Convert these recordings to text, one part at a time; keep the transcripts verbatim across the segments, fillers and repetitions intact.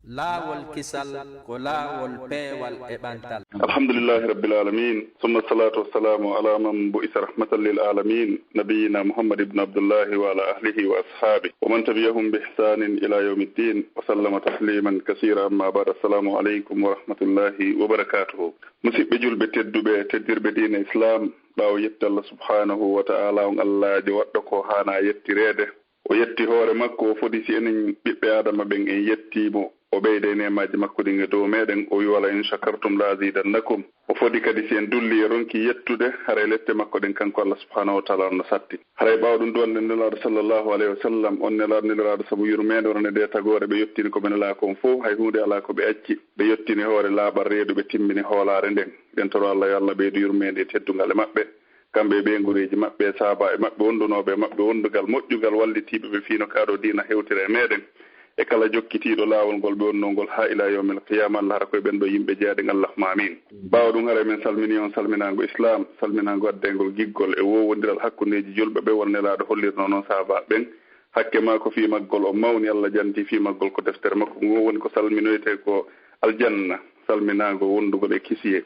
Laawol kisal ko laawol peewal e ɓantal. الحمد لله رب العالمين، ثم الصلاة والسلام على من بعث رحمة للعالمين، نبينا محمد بن عبد الله وعلى أهله وأصحابه ومن تبعهم بإحسان إلى يوم الدين، وسلم تسليما كثيرا. أما بعد، السلام عليكم ورحمة الله وبركاته. Musidɓe julɓe tedduɓe, teddirɓe diina Islaam, ɓaawo yettude Allah subhanahu wa ta'ala, on Allaajo waɗɗo ko haana yettireede, o yetti hoore makko, o fodi si enen ɓiɓɓe Aadama ɓen en yettii mo, o ɓeyda e neemaaji makko ɗin e dow meɗen, o wi'i: "Wala in shakartum la azidannakum." O fodi kadi si en dulli e ronki yettude, haray lette makko ɗen kanko Allah subhanahu wa ta'ala on no satti. Haray ɓaawo ɗum duwande Nelaaɗo sallallahu alayhi wa sallam, on Nelaaɗo neliraaɗo sabu yurmeende, wonande e tagoore, ɓe yettini ko ɓe nelaa kon fow, hay huunde alaa ko ɓe acci. Ɓe yettini hoore laaɓal reedu, ɓe timmini hoolaare nden. Ɗen toro Allah, yo Allah ɓeydu yurmeende e teddungal e maɓɓe. Kamɓe e ɓeynguureeji maɓɓe, e sahaabaaɓe maɓɓe, wondunooɓe e maɓɓe wondugal moƴƴungal, wallitiiɓe ɓe fii no kaa ɗoo diina hewtira e meɗen, e kala jokkitiiɗo laawol ngol ɓe wonnoo ngol haa ilaa yawmil qiyaama. Allah hara ko e ɓen ɗoo yimɓe jeyaaɗen, Allahumma aamiin. Ɓaawo ɗum, haray men salminii on salminaango Islaam, salminaango addeengol giggol e woowondiral hakkundeeji julɓe ɓe, wano Nelaaɗo hollirnoo non sahaabaaɓe ɓen. Hakke maako fii maggol on mawni, Allah jantii fii maggol ko deftere makko ngon woni ko salminoytee ko aljanna, salminaango wondugol e kisiyee.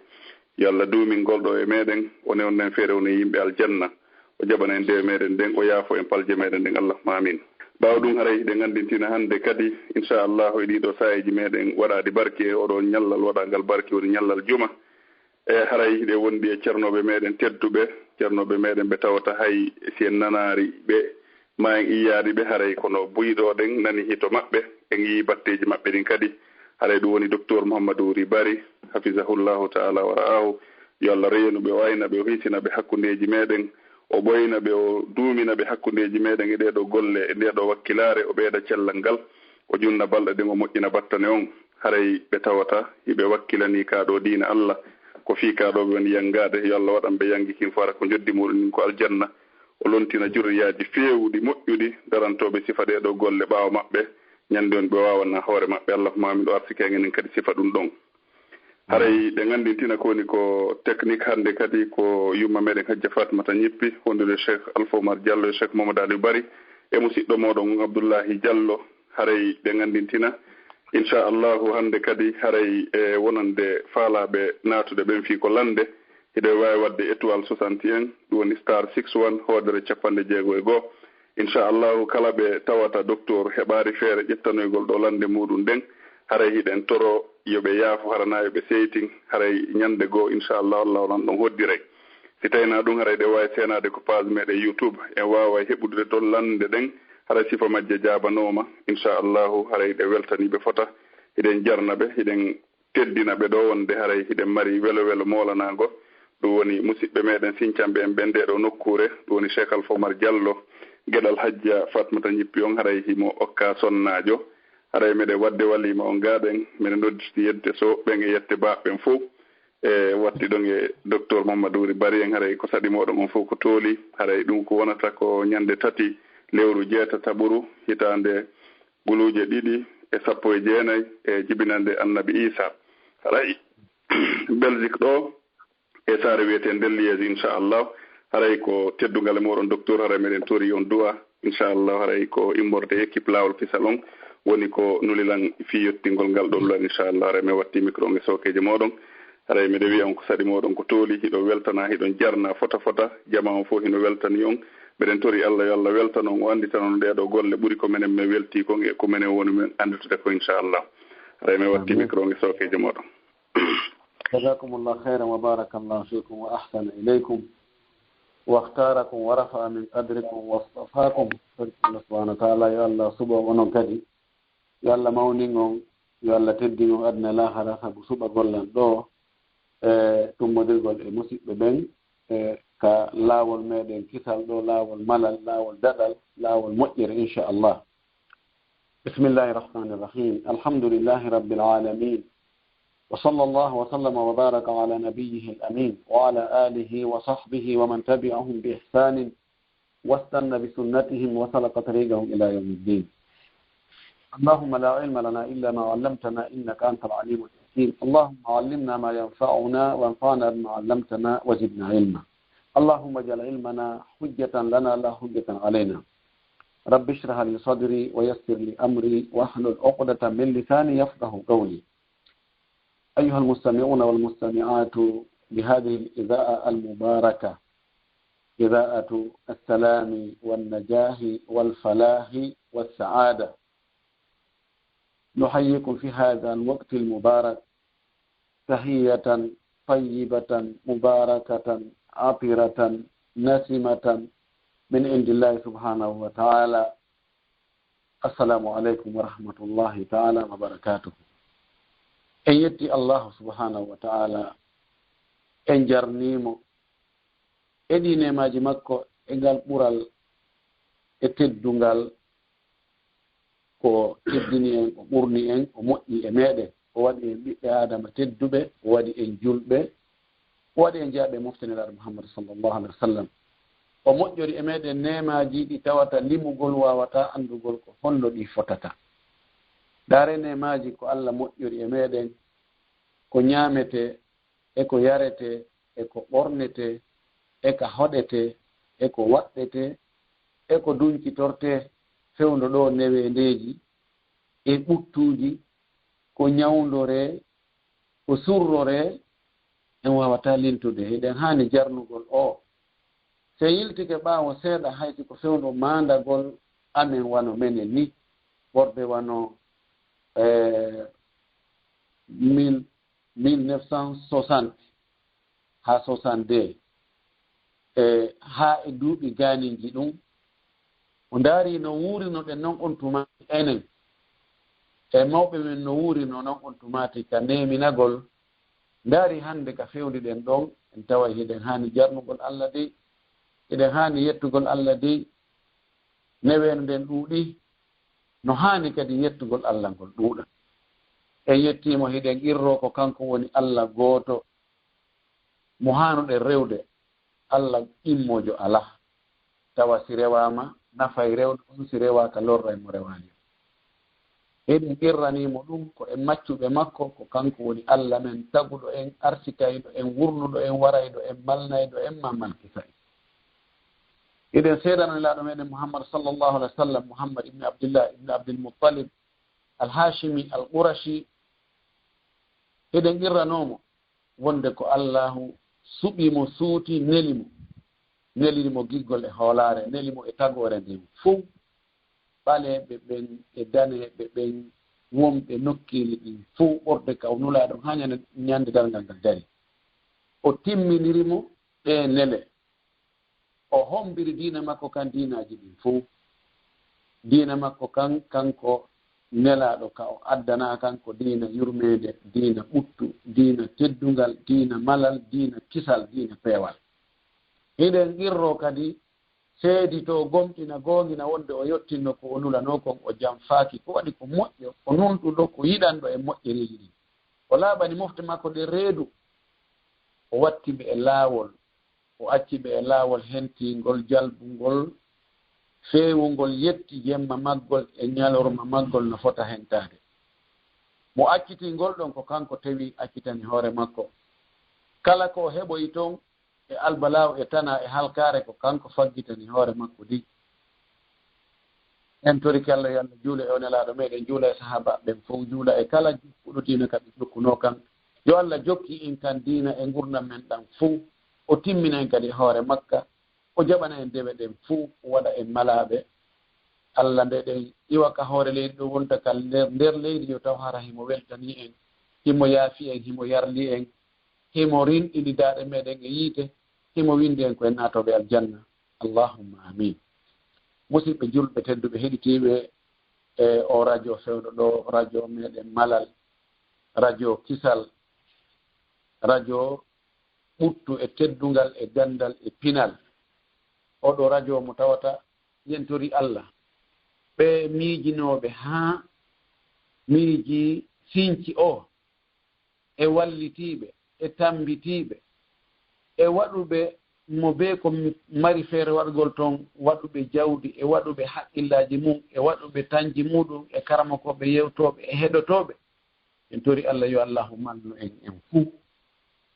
Yo Allah duumin ngol ɗoo e meɗen, o newna en feere, o newna yimɓe aljanna, o jaɓana en dewe meɗen ɗen, o yaafo en palje meɗen ɗen, Allahumma aamiin. Ɓaawo ɗum, haray hiɗen anndintina hannde kadi, insha Allahu, e ɗii ɗoo saa'iiji meɗen waɗaaɗi barke, e oo ɗoo ñallal waɗaangal barke, woni ñallal juma. E haray hiɗen wondi e cernooɓe meɗen tedduɓe, cernooɓe meɗen ɓe tawata hay si en nanaali ɓe, maa en iyaali ɓe, haray kono buy ɗoo ɗen nani hito maɓɓe, en yii batteeji maɓɓe ɗin kadi. Haray ɗum woni Doktor Muhammadu Wuri Bari, hafizahullahu ta'ala wa ra'ahu. Yo Allah reenu ɓe, o ayna ɓe, o hisina ɓe hakkundeeji meɗen, o ɓoyna ɓe, o duumina ɓe hakkundeeji meɗen e ɗee ɗoo golle, e ndee ɗoo wakkilaare, o ɓeyda cellal ngal, o junna balɗe ɗen, o moƴƴina battane on. Haray ɓe tawata hiɓe wakkilanii kaa ɗoo diina Allah, ko fii kaa ɗoo ɓe woni yanngaade. Yo Allah waɗan ɓe yanngi kin fara ko njoddi muɗum ɗin ko aljanna. O lontina jurriyaaji feewuɗi, moƴƴuɗi, darantooɓe sifa ɗee ɗoo golle ɓaawo maɓɓe. Ñande on ɓe waawana hoore maɓɓe. Allahumma aamiin. O arsike en enen kadi sifa ɗum ɗon. Haray ɗen anndintina ko woni ko technique hannde kadi ko yumma meɗen Hajja Fatmata Ñippi, wondude Cheikh Alpha Oumar Diallo e Cheikh Mamadou Aliou Bari e musiɗɗo mooɗon on Abdoullahi Diallo. Haray ɗen anndintina, insha Allahu, hannde kadi haray e wonande faalaaɓe naatude ɓen fii ko lande, hiɗo waawi waɗde étoile soixante et un, ɗum woni star six one, hoodere cappanɗe jeego e go'o. Insha Allahu, kala ɓe tawata doktor heɓaali feere ƴettanoygol ɗoo lande muɗum ɗen, haray hiɗen toro yo ɓe yaafo, hara na yo ɓe seytin, haray ñande goo, insha Allahu, Allah onon ɗon hoddiray. Si tawi na ɗum, haray ɗe waawi seenaade ko page meɗen YouTube, en waaway heɓude ton lande ɗen, haray sifa majje jaabanooma, insha Allahu, haray ɗe weltanii ɓe fota. Hiɗen jarna ɓe, hiɗen teddina ɓe ɗoo wonde haray hiɗen mari welo welo moolanaango. Ɗum woni musiɓɓe meɗen sincanɓe en ɓen ndee ɗoo nokkuure, ɗum woni Cheikh Alpha Oumar Diallo, geɗal Hajja Fatmata Ñippi on, haray himo okka sonnaajo. Haray meɗen waɗde waliima on gaaɗen, meɗen nodditi yedde so ɓen e yette baaɓe ɓen fow. E watti ɗon e Doktor Mamadou Wuri Bari en, haray ko saɗi mooɗon on fow ko tooli. Haray ɗum ko wonata ko ñande tati lewru jeetataɓuru hitaande guluuje ɗiɗi e sappo e jeenay e jibinande Annabi Iisa. Haray Belgique ɗoo e saare wiyeteende Liège, insha Allah. Haray ko teddungal e mooɗon doktor, haray meɗen tori on du'a, insha Allah. Haray ko immorde e équipe Laawol Kisal on woni ko nulilan fii yottingol ngal ɗoo luwal, insha Allah. Haray mi watti micro on e sookeeje mooɗon. Haray miɗo wi'a on ko saɗi mooɗon ko tooli, hiɗon weltana, hiɗon jarna fota fota, jamaa on fow hino weltanii on. Meɗen tori Allah yo Allah weltano on, o annditano on ɗee ɗoo golle ɓuri ko menen men weltii kon e ko menen woni men annditude kon, insha Allah. Haray mi watti micro on e sookeeje mooɗon. جزاكم الله خيرا وبارك الله فيكم وأحسن إليكم واختاركم ورفع من قدركم واصطفاكم. Tori Allah subhanahu wa ta'ala, yo Allah suɓo onon kadi, yo Allah mawnin on, yo Allah teddin on aduna e laahara sabu suɓagol lan ɗoo e tummodirgol e musiɓɓe ɓen e ka laawol meɗen kisal ɗoo, laawol malal, laawol daɗal, laawol moƴƴere, insha Allah. بسم الله الرحمن الرحيم. الحمد لله رب العالمين. وصلى الله وسلم وبارك على نبيه الأمين وعلى آله وصحبه ومن تبعهم بإحسان واستن بسنتهم وسلك طريقهم إلى يوم الدين. اللهم لا علم لنا إلا ما علمتنا إنك أنت العليم الحكيم. اللهم علمنا ما ينفعنا وانفعنا بما علمتنا وزدنا علما. اللهم اجعل علمنا حجة لنا لا حجة علينا. رب اشرح لي صدري ويسر لي أمري واحلل عقدة من لساني يفقه قولي. أيها المستمعون والمستمعات لهذه الإذاعة المباركة، إذاعة السلام والنجاح والفلاح والسعادة، نحييكم في هذا الوقت المبارك تحية طيبة مباركة عطرة نسمة من عند الله سبحانه وتعالى. السلام عليكم ورحمة الله تعالى وبركاته. En yetti Allahu subhanahu wa ta'ala, en jarnimo e ɗi neemaaji makko e ngal ɓural e teddungal. Ko teddini en, o ɓurni en, o moƴƴi e meɗen, o waɗi en ɓiɓɓe Aadama tedduɓe, o waɗi en julɓe, o waɗi en jeyaaɓe mofte Nelaaɗo Muhammad sallallahu alaihi wasallam. O moƴƴori e meɗen neemaaji ɗi tawata limugol waawata anndugol ko honno ɗi fotata. Ndaare neemaaji ko Allah moƴƴori e meɗen, ko ñaametee, e ko yaretee, e ko ɓornetee, e ka hoɗetee, e ko waɗɗetee, e ko duncitortee, fewndo ɗo neweendeeji e ɓuttuuji, ko ñawndoree, ko surroree, en waawataa lintude. Hiɗen haani jarnugol o. Si en yiltike ɓaawo seeɗa, hay si ko fewndo maandagol amen wano menen ni, ɓorde wano, eh, mille, mille neuf cent soixante haa soixante-deux, e haa e duuɓi gaaninji ɗum, o ndaari no wuurinoɗen non on tuma enen, e mawɓe men no wuurino non on tumaati ka neeminagol. Ndaari hannde ka fewndi ɗen ɗon, en taway hiɗen haani jarnugol Allah dey, hiɗen haani yettugol Allah dey, neweende nden ɗuuɗi, no haani kadi yettugol Allah ngol ɗuuɗa. En yettiimo, hiɗen qirroo ko kanko woni Allah gooto mo haanuɗen rewde, Allah ɗimmoojo alaa. Tawa si rewaama, nafay rewde ɗum, si rewaaka, lorray mo rewaani. Eɗen qirranii mo ɗum ko en maccuɓe makko, ko kanko woni Allah men, taguɗo en, arsikayɗo en, wurnuɗo en, warayɗo en, malnayɗo en, ma malkisa en. Eɗen seedano Nelaaɗo meɗen Muhammad sallallahu alaihi wasallam, Muhammad ibn Abdullah ibn Abdul Muttalib, al-Hashimi, al-Qurashi. Eɗen qirranoo mo wonde ko Allahu suɓi mo, suuti, neli mo, neliri mo giggol e hoolaare, neli mo e tagoore nden fow. Ɓaleeɓe ɓen e daneeɓe ɓen wonɓe nokkeeli ɗin fow, ɓorde ka o nulaa ɗon haa ñande, ñande darngal ngal dari. O timminiri mo ɗee nele. O hombiri diina makko kan diinaaji ɗin fow. Diina makko kan, kanko Nelaaɗo, ka o addanaa kan ko diina yurmeende, diina ɓuttu, diina teddungal, diina malal, diina kisal, diina peewal. Hiɗen qirroo kadi seeditoo, gomɗina, goongina wonde o yottinno ko o nulanoo kon, o janfaaki, ko waɗi ko moƴƴo, ko nunɗuɗo, ko yiɗanɗo e moƴƴereeji ɗin. O laaɓani mofte makko ɗen reedu, o watti ɓe e laawol, o acci ɓe e laawol hentingol, jalbungol, feewungol, yetti jemma maggol e ñalorma maggol no fota hentaade. Mo accitii ngol ɗon, ko kanko tawi accitani hoore makko. Kala ko o heɓoyi ton e albalaaw, e tana, e halkaare, ko kanko faggitani hoore makko di. En torike Allah, yo Allah juulu e o Nelaaɗo meɗen, juula e sahaabaaɓe ɓen fow, juula e kala jokkuɗo diina ka ɓe jokkunoo kan. Yo Allah jokki en kan diina e ngurndan men ɗan fow. O timmina en kadi e hoore makka. O jaɓana en dewe ɗen fow, o waɗa en malaaɓe. Allah, nde ɗen iwa ka hoore leydi ɗo, wonta ka nder, nder leydi, yo taw hara himo weltanii en, himo yaafi en, himo yarli en, himo rinɗini daaɗe meɗen e yiite, himo windi en ko en naatooɓe aljanna. Allahumma amin. Musidɓe julɓe tedduɓe heɗitiiɓe e o radio fewndo ɗo, radio meɗen Malal, radio kisal, radio ɓuttu e teddungal e gandal e pinal. Oɗo radio mo tawata yentori Allah. Ɓe miijinooɓe haa miiji sinci o, e wallitiiɓe, e tammbitiiɓe, e waɗuɓe mo bee ko mi mari feere waɗugol toon, waɗuɓe jawdi, e waɗuɓe haqqillaaji mum, e waɗuɓe tanji muɗum, e karamokooɓe yewtooɓe, e heɗotooɓe. En tori Allah, yo Allahu malnu en, en fuu.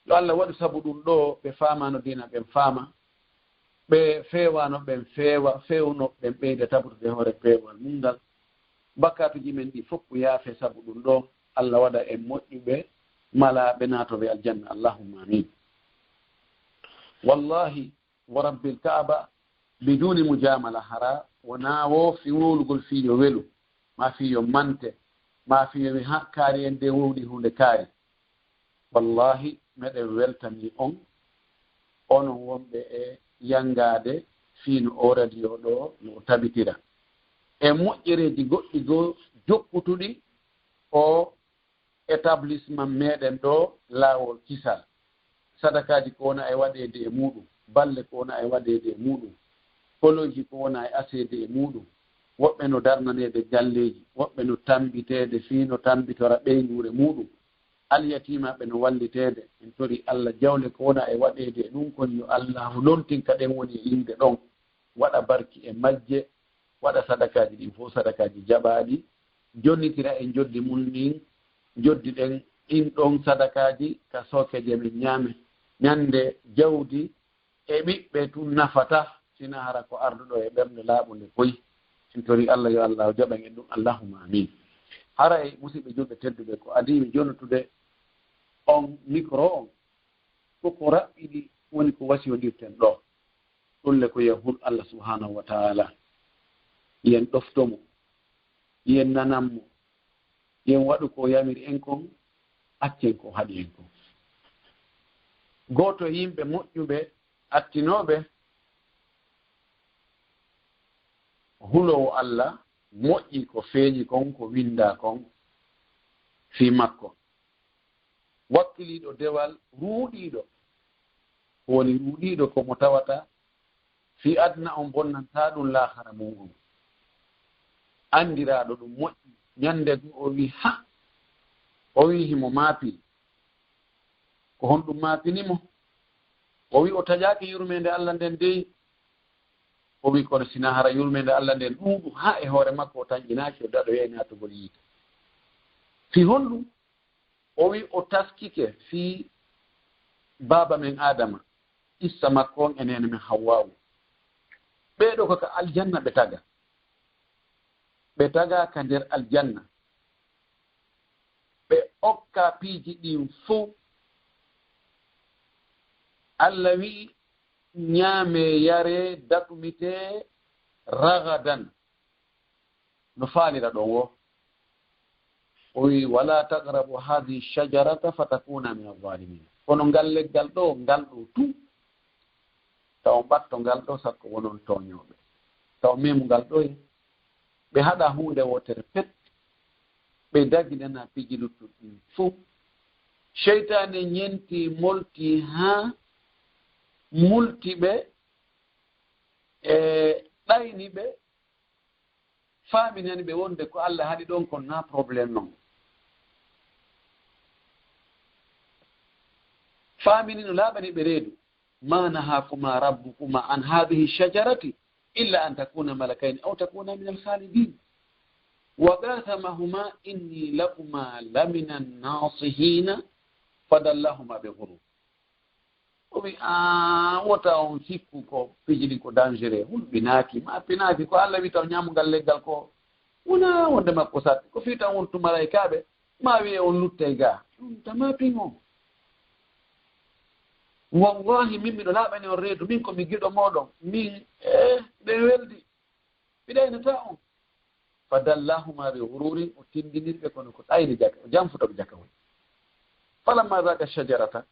Yo Allah waɗu sabu ɗum ɗo ɓe faamaano diina ɓen faama. ɓe feewaano ɓen feewa, feewno ɓen ɓeyda tabutude hoore peewal mum ngal. Bakkaatuuji men ɗi fof ko yaafe sabu ɗum ɗoo. Allah waɗa en moƴƴuɓe, malaaɓe, naatooɓe aljanna. Allahumma amin. Wallahi, wa rabbil Kaaba, biduni mujamala, hara wonaa wo fi wowlugol fii yo welu, maa fii yo mante, maa fii yo wi, "Ha, kaari en de wowli huunde kaari." Wallahi, meɗen weltanii on, onon wonɓe e yanngaade fii no oo radio ɗoo no o tabitira. E moƴƴereeji goɗɗi goo jokkutuɗi o établissement meɗen ɗoo, laawol kisal. Sadakaaji ko wona e waɗeede e muuɗum, balle ko wona e waɗeede e muuɗum, koloji ko wona e aseede e muuɗum. Woɓɓe no darnaneede galleeji, woɓɓe no tammbiteede fii no tammbitora ɓeynguure muuɗum. Alyatiimaaɓe no walliteede. En torii Allah jawle ko wona e waɗeede e ɗum kon, yo Allaahu lontin ka ɗen woni e iwde ɗon, waɗa barki e majje, waɗa sadakaaji ɗin fof sadakaaji jaɓaaɗi, jonnitira e njoddi mum ndin, njoddi ɗen, ɗin ɗon sadakaaji ka sookeeji men ñaame. Ñande jawdi e ɓiɓɓe tun nafata, sina hara ko arduɗo e ɓernde laaɓunde koy. En torii Allah, yo Allah o jaɓan en ɗum, Allahumma amin. Haray, musiɓɓe julɓe tedduɓe, ko adii mi jonnutude on micro on, ko ko raɓɓiɗi woni ko wasiyondirten ɗoo. Ɗum le ko yen hul Allah subhanahu wa ta'ala, yen ɗofto mo, yen nanan mo, yen waɗu ko o yamiri en kon, accen ko o haɗi en kon. Gooto e yimɓe moƴƴuɓe attinooɓe, huloowo Allah, moƴƴi ko feeñi kon, ko winndaa kon fii makko. Wakkiliiɗo dewal ruuɗiiɗo, ko woni ruuɗiiɗo ko mo tawata fii aduna on bonnantaa ɗum laakara mum on. Anndiraaɗo ɗum moƴƴi, ñande goo o wii, "Ha!" O wii himo maapii. Ko honɗum maapini mo? O wii o taƴaaki yurmeende Allah nden dey. O wii kono sina hara yurmeende Allah nden ɗuuɗu haa e hoore makko o tanƴinaaki, o daɗoyay naatugol yiite. Fii honɗum? O wii o taskike fii baaba men Aadama, issa makko on e neene men Hawwaawu. Ɓee ɗoo ko ka aljanna ɓe tagaa. Ɓe tagaa ka nder aljanna. Ɓe okkaa piiji ɗin fow. Allah wi'i, "Ñaamee, yaree, datumitee ragadan." No faalira ɗon wo. O wi'i, "Wala taqrabu hadhihi shajarata fatakuna min adh-dhalimin." Kono ngal leggal ɗoo, ngal ɗoo tun, taw on ɓatto ngal ɗoo, sakko wonon tooñooɓe. Taw memu ngal ɗoo e ɓe haɗa huunde wootere pet, ɓe daginana piiji luttuɗi ɗin fow. Seytaane ñenti, molti haa multi ɓe, e ɗayni ɓe, faaminani ɓe wonde ko Allah haɗi ɗon kon na problème non. Faamini no laaɓani ɓe reedu. "Ma nahakuma rabbukuma an hadhihi shajarati illa an takuna malakayni aw takuna min al-khalidin. Wa qasamahuma inni lakuma lamina an-nasihina fadallahuma bi ghurur." O wi, "Aa, wota on sikku ko piiji ɗin ko dangereux, hulɓinaaki, ma pinaaki, ko Allah wi taw ñaamungal leggal ko. Wona wonde makko satti, ko fii taw on tu malaykaaɓe, ma wi'e on luttay gaa. Ɗum tama pin on. Wallahi, min miɗo laaɓani on reedu, min ko mi giɗo mooɗon, min, eh, ɗen weldi. Mi ɗaynataa on." Fadallahuma bi ghururin, o tindiniri ɓe kono ko ɗayri jaka, o janfuta ɓe jakawol. Falamma zaqa shajarata,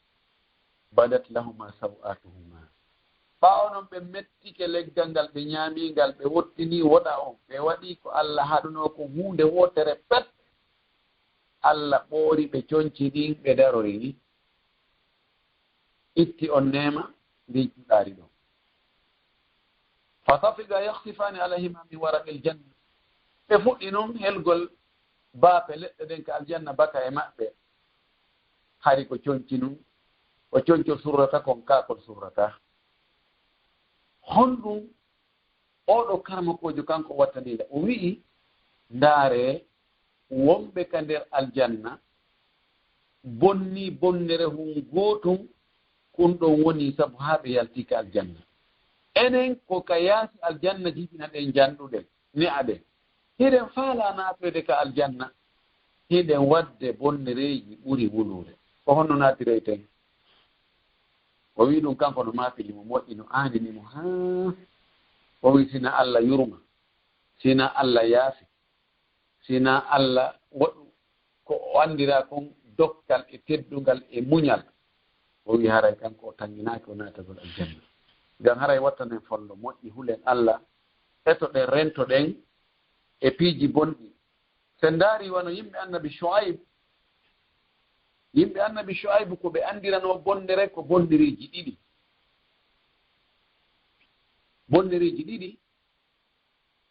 badat lahuma saw'atuhuma. Ɓaawo non ɓe mettike leggal ngal, ɓe ñaami ngal, ɓe wottini woɗa on, ɓe waɗi ko Allah haɗunoo ko huunde wootere pet. Allah ɓoori ɓe conci ɗin, ɓe darori ni. Itti on neema ndi juɗaari ɗon. Fa tafiqa yakhsifani alayhima min waraqil janna. Ɓe fuɗɗi non helgol baafe leɗɗe ɗen ka aljanna baka e maɓɓe. Hari ko conci nun, ko concol surrata kon kaakol surrata. Honɗum oɗo karamokoojo kanko wattani nde? O wi'i, ndaare, wonɓe ka nder aljanna bonni bonnere hun gootun, kun ɗon woni sabu haa ɓe yalti ka aljanna. Enen ko ka yaasi aljanna jiɗina ɗen janɗuɗen, ne'a ɗen. Hiɗen faalaa naatoyde ka aljanna, hiɗen waɗde bonnereeji ɓuri wuluure. Ko honno naatireyten? O wi'i ɗum kanko no maapini mo moƴƴi, no aanini mo haa o wi'i, sina Alla yurma, sina Alla yaafi, sina Alla waɗu ko o anndiraa kon dokkal e teddungal e muñal, o wi'i haray kanko o tannginaaki o naatagol aljanna. Ngam haray wattanen fondo moƴƴi, hulen Alla, etoɗen, rentoɗen e piiji bonɗi. Sen ndaari wano yimɓe annabi Shu'ayb, yimɓe annabi Shu'ayb ko ɓe anndiranoo bonnere ko bonnereeji ɗiɗi. Bonnereeji ɗiɗi,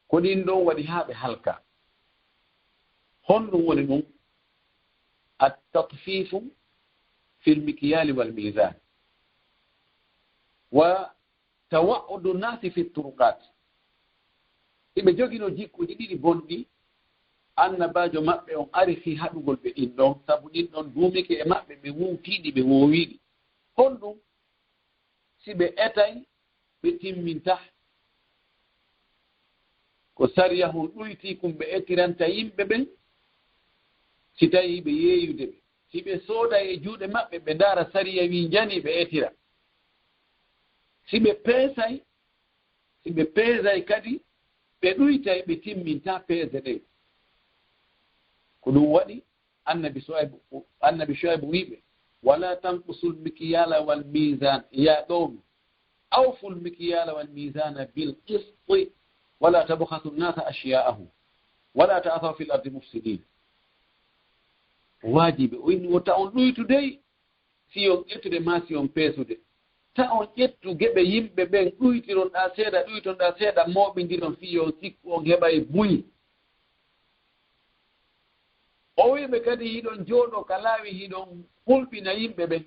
ko ɗin ɗon waɗi haa ɓe halka. Honɗum woni ɗum? At-tatfifu fil mikyali wal mizan, wa tawa'udu nasi fi turuqat. Iɓe joginoo jikkuuji ɗiɗi bonɗi. Annabaajo maɓɓe on ari fii haɗugol ɓe ɗin ɗon, sabu ɗin ɗon duumike e maɓɓe, ɓe wowtiiɗi, ɓe woowiiɗi. Honɗum? Si ɓe etay, ɓe timminta. Ko sariya hun ɗuytii kun ɓe etiranta yimɓe ɓen, si tawii ɓe yeeyude ɓe. Si ɓe sooday e juuɗe maɓɓe, ɓe ndaara sariya wii njanii ɓe etira. Si ɓe peesay, si ɓe peesay kadi, ɓe ɗuytay, ɓe timminta peese ɗen. Ko ɗum waɗi annabi Shu'aybu, annabi Shu'aybu wii ɓe, wala tanqusul mikyala wal mizan, ya qawmi, awful mikyala wal mizana bil qisti, wala tabkhasu nnasa ashya'ahum, wala ta'thaw fil ardi mufsidin. Waajibi, o inni, wota on ɗuytu dey, si on ƴettude maa si on peesude. Ta on ƴettu geɓe yimɓe ɓen, ɗuytiron ɗaa seeɗa, ɗuyton ɗaa seeɗa, mooɓindiron fii yo on sikku on heɓay buy. O wi'i ɓe kadi, hiɗon jooɗoo ka laawi, hiɗon hulɓina yimɓe ɓen.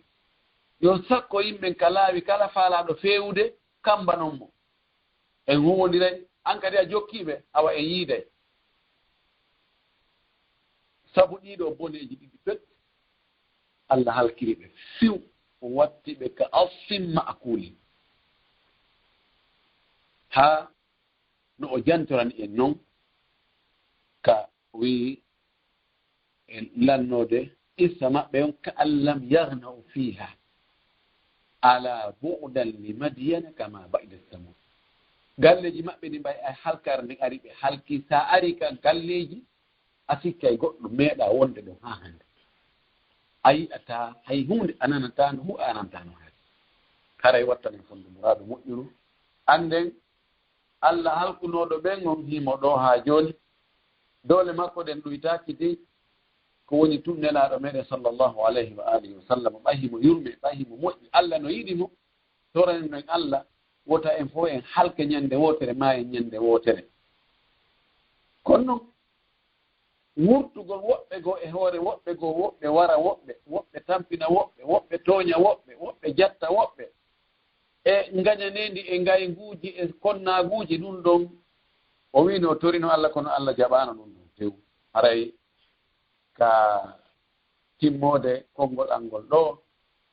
Yo on sakko yimɓe ɓen ka laawi, kala faalaaɗo feewude, kambanon mo. En huuwondiray, an kadi a jokkii ɓe, awa en yiiday. Sabu ɗii ɗoo boneeji ɗiɗi pet, Alla halkiri ɓe fiw, o watti ɓe ka asfin ma'kulin. Haa no o jantorani en non, ka o wi'i e lannoode qissa maɓɓe on, ka an lam yaghnau fiha, ala bu'dan li madyana kama ba'ida samud. Galleeji maɓɓe ɗin ɓay ay halkare nden ari, ɓe halki. Sa ari ka galleeji, a sikkay goɗɗo meeɗaa wonde ɗon haa hannde. A yi'ataa hay huunde, a nanataano hu, a anantaano hay. Haray wattanen fondo muraadu moƴƴuru. Annden Alla halkunooɗo ɓen on himo ɗoo haa jooni. Doole makko ɗen ɗuytaaki dey. Ko woni tun Nelaaɗo meɗen sallallahu alayhi wa alihi wa sallam, ɓay himo yurme, ɓay himo moƴƴi, Alla no yiɗi mo. Toranen ɗon Alla, wota en fow en halke ñande wootere, maayen ñande wootere. Kono non, wurtugol woɓɓe goo e hoore woɓɓe goo, woɓɓe wara woɓɓe, woɓɓe tampina woɓɓe, woɓɓe tooña woɓɓe, woɓɓe jatta woɓɓe, e ngañaneendi e ngaynguuji e konnaaguuji, ɗum ɗon o wiino o torino Alla, kono Alla jaɓaano ɗum ɗon tew. Haray ka timmoode konngol an ngol ɗoo,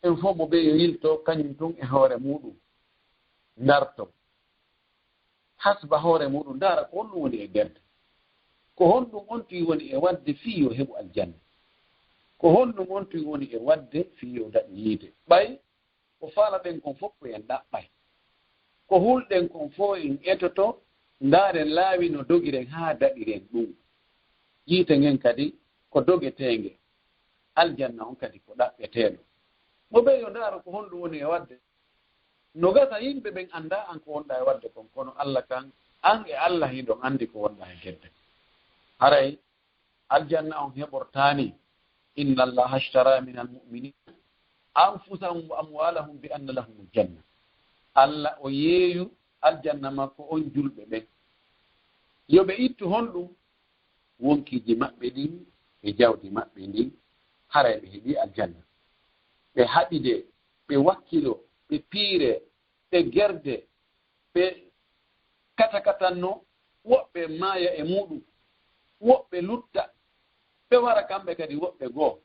en fow mo ɓe yo yilto kañum tun e hoore muuɗum, ndarto, hasba hoore muuɗum, ndaara ko honɗum woni e ɓernde. Ko honɗum on tigi woni e waɗde fii yo heɓu aljanna? Ko honɗum on tigi woni e waɗde fii yo daɗu yiite? Ɓay ko faalaɗen kon fow ko en ɗaɓɓay. Ko hulɗen kon fow en etoto, ndaaren laawi no dogiren haa daɗiren ɗum. Yiite ngen kadi ko dogeteenge, aljanna on kadi ko ɗaɓɓeteeɗo. Mo ɓe yo ndaaro ko honɗum woni e waɗde. No gasa yimɓe ɓen anndaa an ko wonɗaa e waɗde kon, kono Alla kan, an e Alla hiɗon anndi ko wonɗaa e gedde. Haray aljanna on heɓortaani. Inna Allaha ashtara min almu'minina anfusahum wa amwalahum bi anna lahumul janna. Alla o yeeyu aljanna makko on julɓe ɓen. Yo ɓe ittu honɗum? Wonkiiji maɓɓe ɗin e jawdi maɓɓe ndin, haray ɓe heɓii aljanna. Ɓe haɓide, ɓe wakkilo, ɓe piire, ɓe gerde, ɓe katakatannoo, woɓɓe maaya e muuɗum, woɓɓe lutta, ɓe wara kamɓe kadi woɓɓe goo,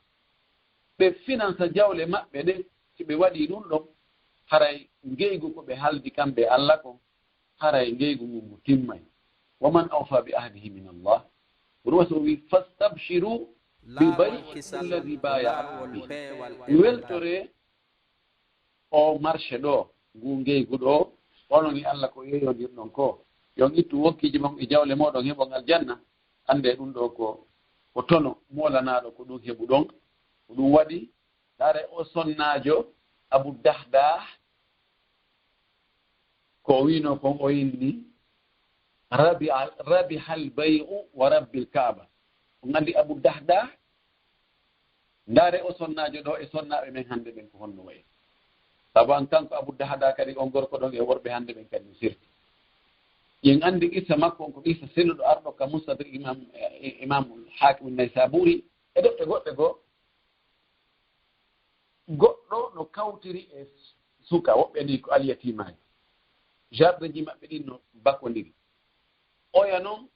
ɓe finansa jawle maɓɓe ɗen. Si ɓe waɗii ɗum ɗon, haray ngeygu ko ɓe haldi kamɓe e Alla kon, haray ngeygu ngun ngu timmay. Wa man awfa bi ahdihi min Allah. Ko ɗum waɗi o wi, "Fastabshiru bi bay'ikum alladhi baya'tum bih." Weltore o marché ɗo, ngu ngeygu ɗo, onon e Allah ko yeeyondirɗon ko. Yo on ittu wokkiiji mon e jawle mooɗon heɓon aljanna. Annde ɗum ɗo ko, ko tono moolanaaɗo ko ɗum heɓuɗon. Ko ɗum waɗi, hare o sonnaajo Abu Dahdah, ko o wiino kon o inni, "Rabiha, rabihal bay'u wa rabbil Kaaba." On anndi Abu Dahdah? Ndaare o sonnaajo ɗo e sonnaaɓe men hannde ɓen ko honno wayi. Sabu an kanko Abu Dahdah kadi on gorko ɗon e worɓe hannde ɓen kadi no sirti. Yen anndi qissa makko on ko qissa selluɗo arɗo ka Mustadrak Imam, eh, Imamul Hakim Naysaburi e defte goɗɗe goo. Goɗɗo no kawtiri e suka, woɓɓe ni ko alyatimaaji. Jardinji maɓɓe ɗin no bakondiri. Oya non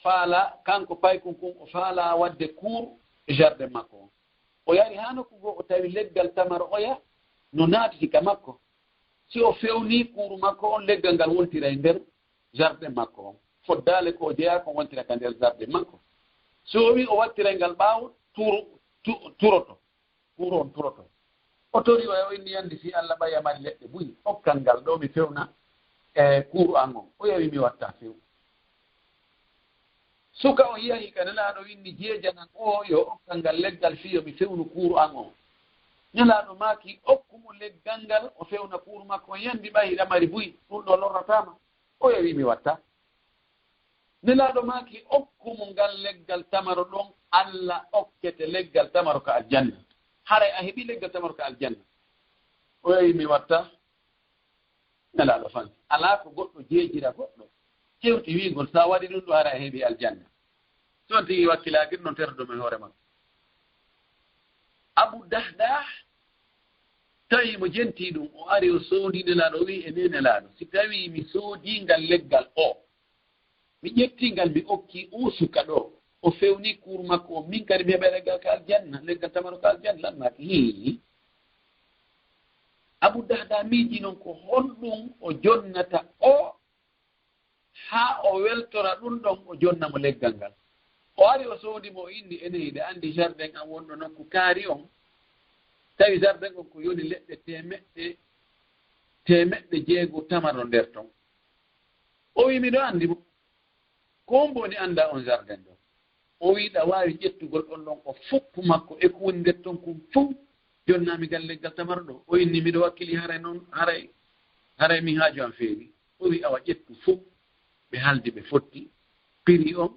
faala, kanko paykun kun, o faala waɗde kuur e jardin makko on. O yari haa nokku goo, o tawi leggal tamaro oya no naatiti ka makko. Si o fewni kuuru makko on, leggal ngal wontira e nder jardin makko on. Foddaale ko o jeyaa ko wontira ka nder jardin makko. Si o wi o wattiray ngal ɓaawo, turu-, tu-, turoto. Kuuru on turoto. O tori oya, o inni, "Anndi fii Allah ɓay a mari leɗɗe buy, okkan ngal ɗo mi fewna, e, kuuru an on." Oya wi, "Mi watta, few." Suka on yahi ka Nelaaɗo, winni, "Jeejanan o yo okkan ngal leggal fii yo mi fewnu kuuru an on." Nelaaɗo maaki, "Okku mo leggal ngal, o fewna kuuru makko on." Yanndi ɓay hiɗa mari buy, ɗum ɗo lorrataa ma. Oya wi, "Mi watta." Nelaaɗo maaki, "Okku mo ngal leggal tamaro ɗon, Allah okkete leggal tamaro ka aljanna. Haray a heɓi leggal tamaro ka aljanna." Oya wi, "Mi watta." Nelaaɗo fanti. Alaa ko goɗɗo jeejira goɗɗo. Hewti wiigol, so a waɗi ɗum ɗo, haray a heɓi aljanna. Si on tigi wakkilaaki ɗum, terdo men hoore makko. Abu Dahdah tawi mo jentii ɗum, o ari o soodi Nelaaɗo, o wi'i, "E ne Nelaaɗo, si tawii mi soodii ngal leggal o, mi ƴettii ngal, mi okki o suka ɗo, o fewni kuuru makko o, min kadi mi heɓa leggal ka aljanna, leggal tamaro ka aljanna?" Lan maaki, "Hii." Abu Dahdah miiji non ko honɗum o jonnata o haa o weltora ɗum ɗon, o jonna mo leggal ngal. O ari o soodi mo, o inni, "Ene hiɗa anndi jardin an wonɗo nokku kaari on?" Tawi jardin on ko yoni leɗɗe teemeɗɗe, teemeɗɗe jeego tamaro nder ton. O wi, "Miɗo anndi mo." "Ko hombo woni annda on jardin ɗon?" O wi, "Ɗa waawi ƴettugol on ɗon o foppu makko e ko woni nder ton kon fow, jonnaami ngal leggal tamaro ɗo?" O inni, "Miɗo wakkili haray non, haray, haray min haaju an feewi." O wi, "Awa ƴettu fow." Ɓe haaldi, ɓe fotti piri on,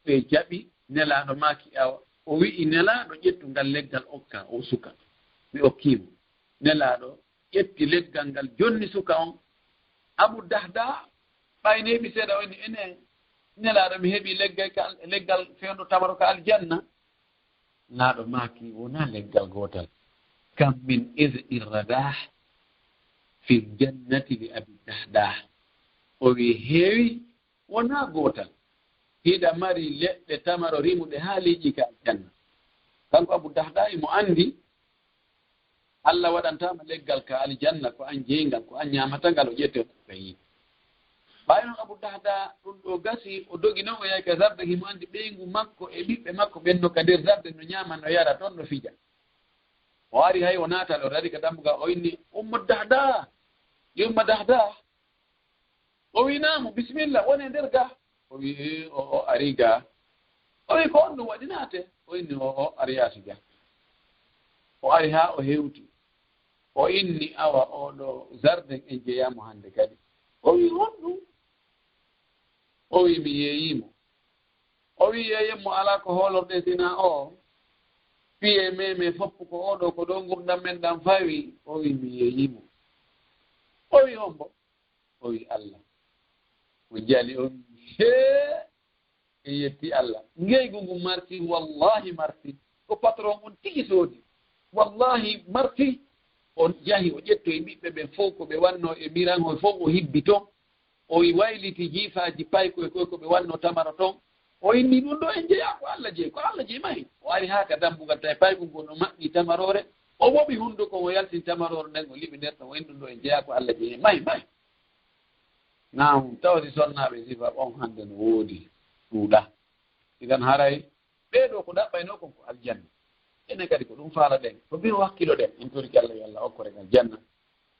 ɓe jaɓi. Nelaaɗo maaki, awa, o wi'i Nelaaɗo, "Ƴettu ngal leggal okka o suka." Ɓe okki mo. Nelaaɗo ƴetti leggal ngal, jonni suka on. Abu Dahdah ɓay neeɓi seeɗa, o inni, "Ene Nelaaɗo, mi heɓi leggal ka, leggal fewndo tamaro ka aljanna." Nelaaɗo maaki, "Wonaa leggal gootal. Kam min iz'i radah fil jannati li Abi Dahdah." O wi, "Heewi, wonaa gootal. Hiɗa mari leɗɗe tamaro rimuɗe haa liƴƴi ka aljanna." Kanko Abu Dahdah imo anndi Allah waɗantaama leggal ka aljanna, ko an jeyngal, ko an ñaamata ngal, o ƴetti o ɗaɓɓa yiide. Ɓaawo non Abu Dahdah ɗum ɗo gasi, o dogi non o yahi ka jardin, himo anndi ɓeyngu makko e ɓiɓɓe makko ɓen no ka nder jardin no ñaama, no yara ton, no fija. O ari hay o naata, o dari ka dambugal, o inni, "Ummu Dahdah, yo Ummu Dahdah." O wi, "Naamu, bisimilla, wone nder ga." O wi, "Ee, o, o ari ga." O wi, "Ko on ɗum waɗi, naate." O inni, "O, o ari yaasi ga." O ari haa o hewti. O inni, "Awa, oo ɗo jardin en jeyaamo hannde kadi." O wi, "Honɗum?" O wi, "Mi yeeyii mo." O wi, "Yeeyen mo alaa ko hoolorɗen sinaa o. Piye meme foppu ko oo ɗo, ko ɗo ngurndan men ɗan fawi." O wi, "Mi yeeyii mo." O wi, "Hombo?" O wi, "Allah." O jali, o wi, "Hee, en yetti Allah. Ngeygu ngu marti, wallahi marti. Ko patron on tigi soodi. Wallahi marti." O yahi, o ƴettoyi ɓiɓɓe ɓen fow ko ɓe wanno e miranhoy fow, o hibbi ton. O wayliti jiifaaji paykoy koy ko ɓe wanno tamaro ton. O inni, "Ɗum ɗo en jeyaa ko Allah jeyi, ko Allah jeyi, mahi." O ari haa ka dambugal, tawi paykoy ngol no maɓɓi tamaroore. O woɓi hunduko, o yaltini tamaroore nden, o liɓi nder ton. O inni, "Ɗum ɗo en jeyaa ko Allah jeyi, mahi, mahi." Naam, tawa si sonnaaɓe sifa on hannde no woodi ɗuuɗa. Idan haray ɓee ɗoo ko ɗaɓɓaynoo kon ko aljanna. Enen kadi ko ɗum faalaɗen. Ko ɓe wakkiloɗen. En toriki Allah yo Allah okkoren aljanna.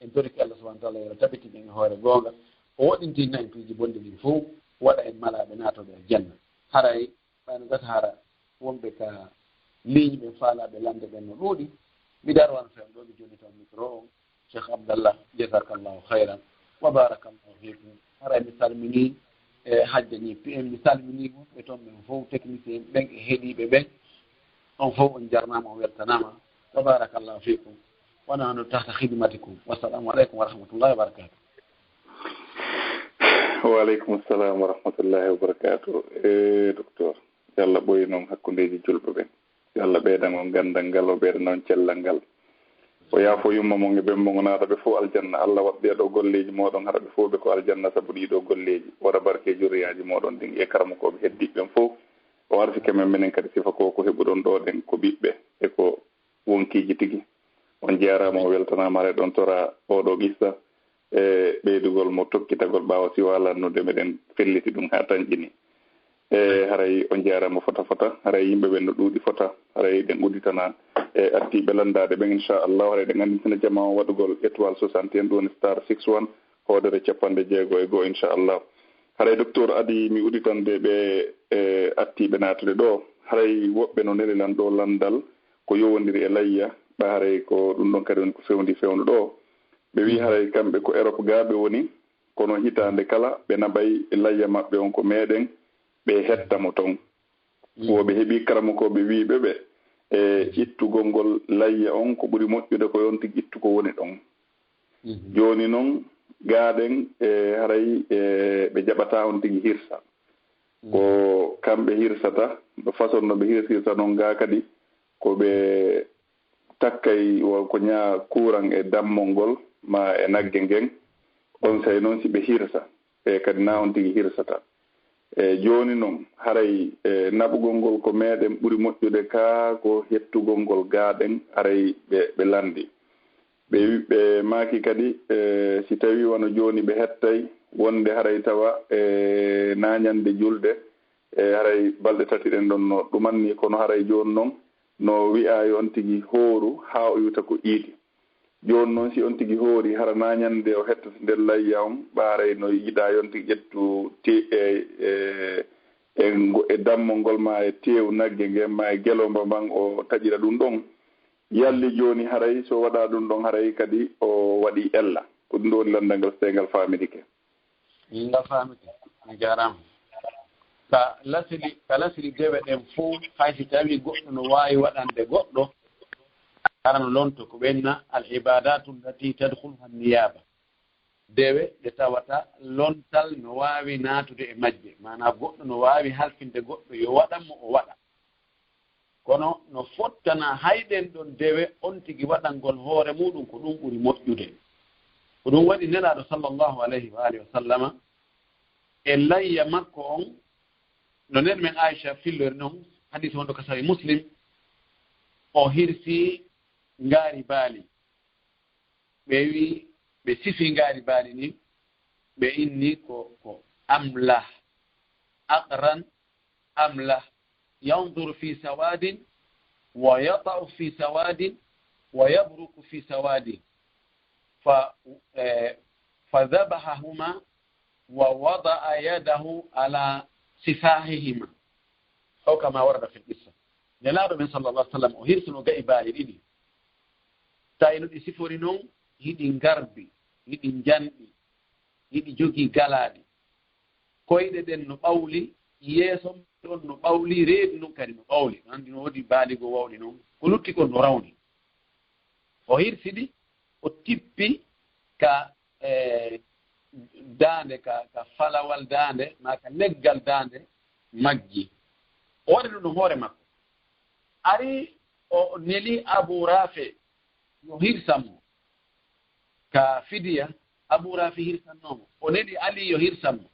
En toriki Allah subhanahu wa taala yo Allah tabitin en e hoore goonga. O woɗɗintinna en piiji bonɗi ɗin fof. Waɗa en malaaɓe naatooɓe aljanna. Haray ɓayno gasa hara wonɓe ka ligne ɓen faalaaɓe lande ɓen no ɗuuɗi. Mi daro an fewn ɗo, mi jonni taw micro on. Cheikh Abdallah, jazakallahu khairan wa barakallahu fikum. Haray mi salmini e hajja ni P M, mi salmini wonɓe toon ɓen fof, technicien ɓen e heɗiiɓe ɓen. On fof on jarnama, on weltanama. Wa barakallahu fikum. Wa nahnu tahta khidmatikum. Wassalamu alaikum wa rahmatullahi wa barakatuh. Wa alaikum salam wa rahmatullahi wa barakatuh. E docteur, yo Allah ɓoynu on hakkundeeji julɓe ɓen. Yo Allah ɓeydan on ganndal ngal, o ɓeydana on cellal ngal. O yaafo yumma mon e ben mon, o naata ɓe fof aljanna. Allah waɗ ɗee ɗoo golleeji mooɗon, hara ɓe fof ɓe ko aljanna sabu ɗii ɗoo golleeji. O waɗa barke e jurriyaaji mooɗon ɗin e karamokooɓe heddiiɓe ɓen fof. O arsike men menen kadi sifa ko ko heɓuɗon ɗoo ɗen ko ɓiɓɓe e ko wonkiiji tigi. On jaaraama, o weltanaama. Haray ɗon tora oo ɗoo qissa e ɓeydugol mo tokkitagol ɓaawo siwaa lannude, meɗen felliti ɗum haa tanƴini. E haray on jaaraama fota fota, haray yimɓe ɓen no ɗuuɗi fota, haray ɗen udditana e artiiɓe lanndaade ɓen, inchallah, haray ɗen anndintina jamaa on waɗugol étoile soixante et un, ɗum woni star six one, hoodere capanɗe jeego e go'o, inchallah. Haray docteur, adii mi udditande ɓe e artiiɓe naatude ɗoo, haray woɓɓe no neli lan ɗoo lanndal ko yowondiri e layya, ɓay haray ko ɗum ɗon kadi woni ko fewndi fewndu ɗoo. Ɓe wi'i haray kamɓe ko Europe gaa ɓe woni, kono hitaande kala ɓe naɓay layya maɓɓe on ko meɗen, ɓe hetta mo ton. Wo ɓe heɓi karamokooɓe wi'iɓe ɓe, e ittugol ngol layya on ko ɓuri moƴƴude ko yon tigi ittu ko woni ɗon. Jooni non, gaa ɗen, e haray, e ɓe jaɓataa on tigi hirsa. Ko kamɓe hirsata, no façon no ɓe hirsirta non gaa kadi, ko ɓe takkay wo ko ñaa kuuran e dammol ngol maa e nagge ngen, onsay non si ɓe hirsa, ɓe kadi na on tigi hirsata. E jooni non, haray, e naɓugol ngol ko meɗen ɓuri moƴƴude kaa ko hettugol ngol gaa ɗen, haray ɓe, ɓe lanndi. Ɓe wi-, ɓe maaki kadi, e si tawii wano jooni ɓe hettay wonde haray tawa, e na ñande julde, e haray balɗe tati ɗen ɗon no ɗumanni, kono haray jooni non, no wi'aa yo on tigi hooru haa o iwta ko iidi. Jooni non, si on tigi hoori, hara na ñande o hettata nden layya on, ɓaaray no yiɗaa yo on tigi ƴettu te-, e, e, e ngo-, e dammol ngol maa e teewu nagge ngen maa e gelomba mban, o taƴira ɗum ɗon. Yalli jooni haray, so waɗaa ɗum ɗon, haray kadi o waɗii ella. Ko ɗum ɗo woni lanndal ngal, so tawii ngal faamidike. Ngal faamike, a jaaraama. Ka lasili, ka lasili dewe ɗen fof, hay si tawii goɗɗo no waawi waɗande goɗɗo, hara no lonto ko ɓe inna al ibadatu allati tadkhuluha niyaba. Dewe ɗe tawata lontal no waawi naatude e majje, maanaa goɗɗo no waawi halfinde goɗɗo yo waɗan mo o waɗa. Kono no fottana hay ɗen ɗon dewe on tigi waɗangol hoore muuɗum, ko ɗum ɓuri moƴƴude. Ko ɗum waɗi Nelaaɗo sallallahu alayhi wa alihi wa sallama e layya makko on, no nen men Aisha fillori non, hadis wonɗo ka Sahih Muslim, o hirsi ngaari baali. Ɓe wi, ɓe sifi ngaari baali ni, ɓe inni ko, ko amlah, aqran amlah, yanzuru fi sawadin, wa yata'u fi sawadin, wa yabruku fi sawadin. Fa, eh, fa dhabahahuma wa wada'a yadahu ala sifahihima. Aw kama warada fil qissa. Nelaaɗo men sallallahu alaihi wasallam o hirsino ga'i baali ɗiɗi. Tawi no ɗi sifori non, hiɗi ngarbi, hiɗi njanɗi, hiɗi jogii galaaɗi. Koyɗe ɗen no ɓawli, yeeso ɗon no ɓawli, reedu non kadi no ɓawli. No anndi no woodi baali goo wawɗi non. Ko lutti kon no rawni. O hirsi ɗi, o tippi ka, e, daande, ka, ka falawal daande, maa ka leggal daande majji. O waɗi ɗum no hoore makko. Ari o neli Abu Rafi yo hirsan mo. Ka fidiya, Abu Rafi hirsannoo mo. O neli Ali yo hirsan mo.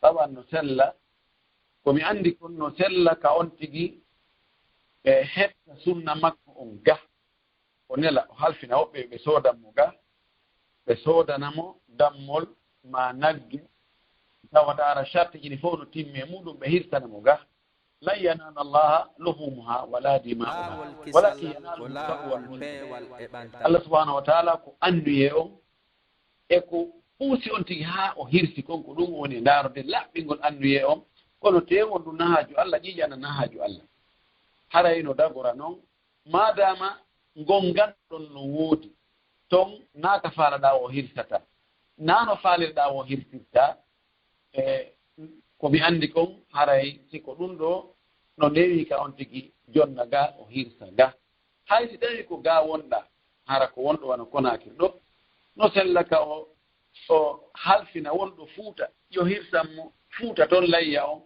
Tawan no sella, ko mi anndi kon no sella ka on tigi e hetta sunna makko on ga. O nela, o halfina woɓɓe ɓe soodan mo ga, ɓe soodana mo dammol maa nagge tawata ara shartiji ɗi fof no timme muɗum, ɓe hirsana mo ga. Lan yanala Allaha luhumuha wala dima'uha, walakin yanaluhu taqwa minkum. Allah subhanahu wa ta'ala ko annuye on e ko puusi on tigi haa o hirsi kon, ko ɗum woni e ndaarde laɓɓingol annuye on. Kono tew on ɗum nahaaju Allah, ƴiiƴana nahaaju Allah. Haray no dagora non, maadaama ngon ganduɗon no woodi ton, naa ka faalaɗaa o hirsata, naa no faalirɗaa o hirsirta. E ko mi anndi kon, haray si ko ɗum ɗo no newi ka on tigi jonna ga, o hirsa ga. Hay si tawi ko ga wonɗa, hara ko wonɗo wano Konaakiri ɗo, no sella ka o, o halfina wonɗo Fuuta, yo hirsan mo Fuuta ton layya on.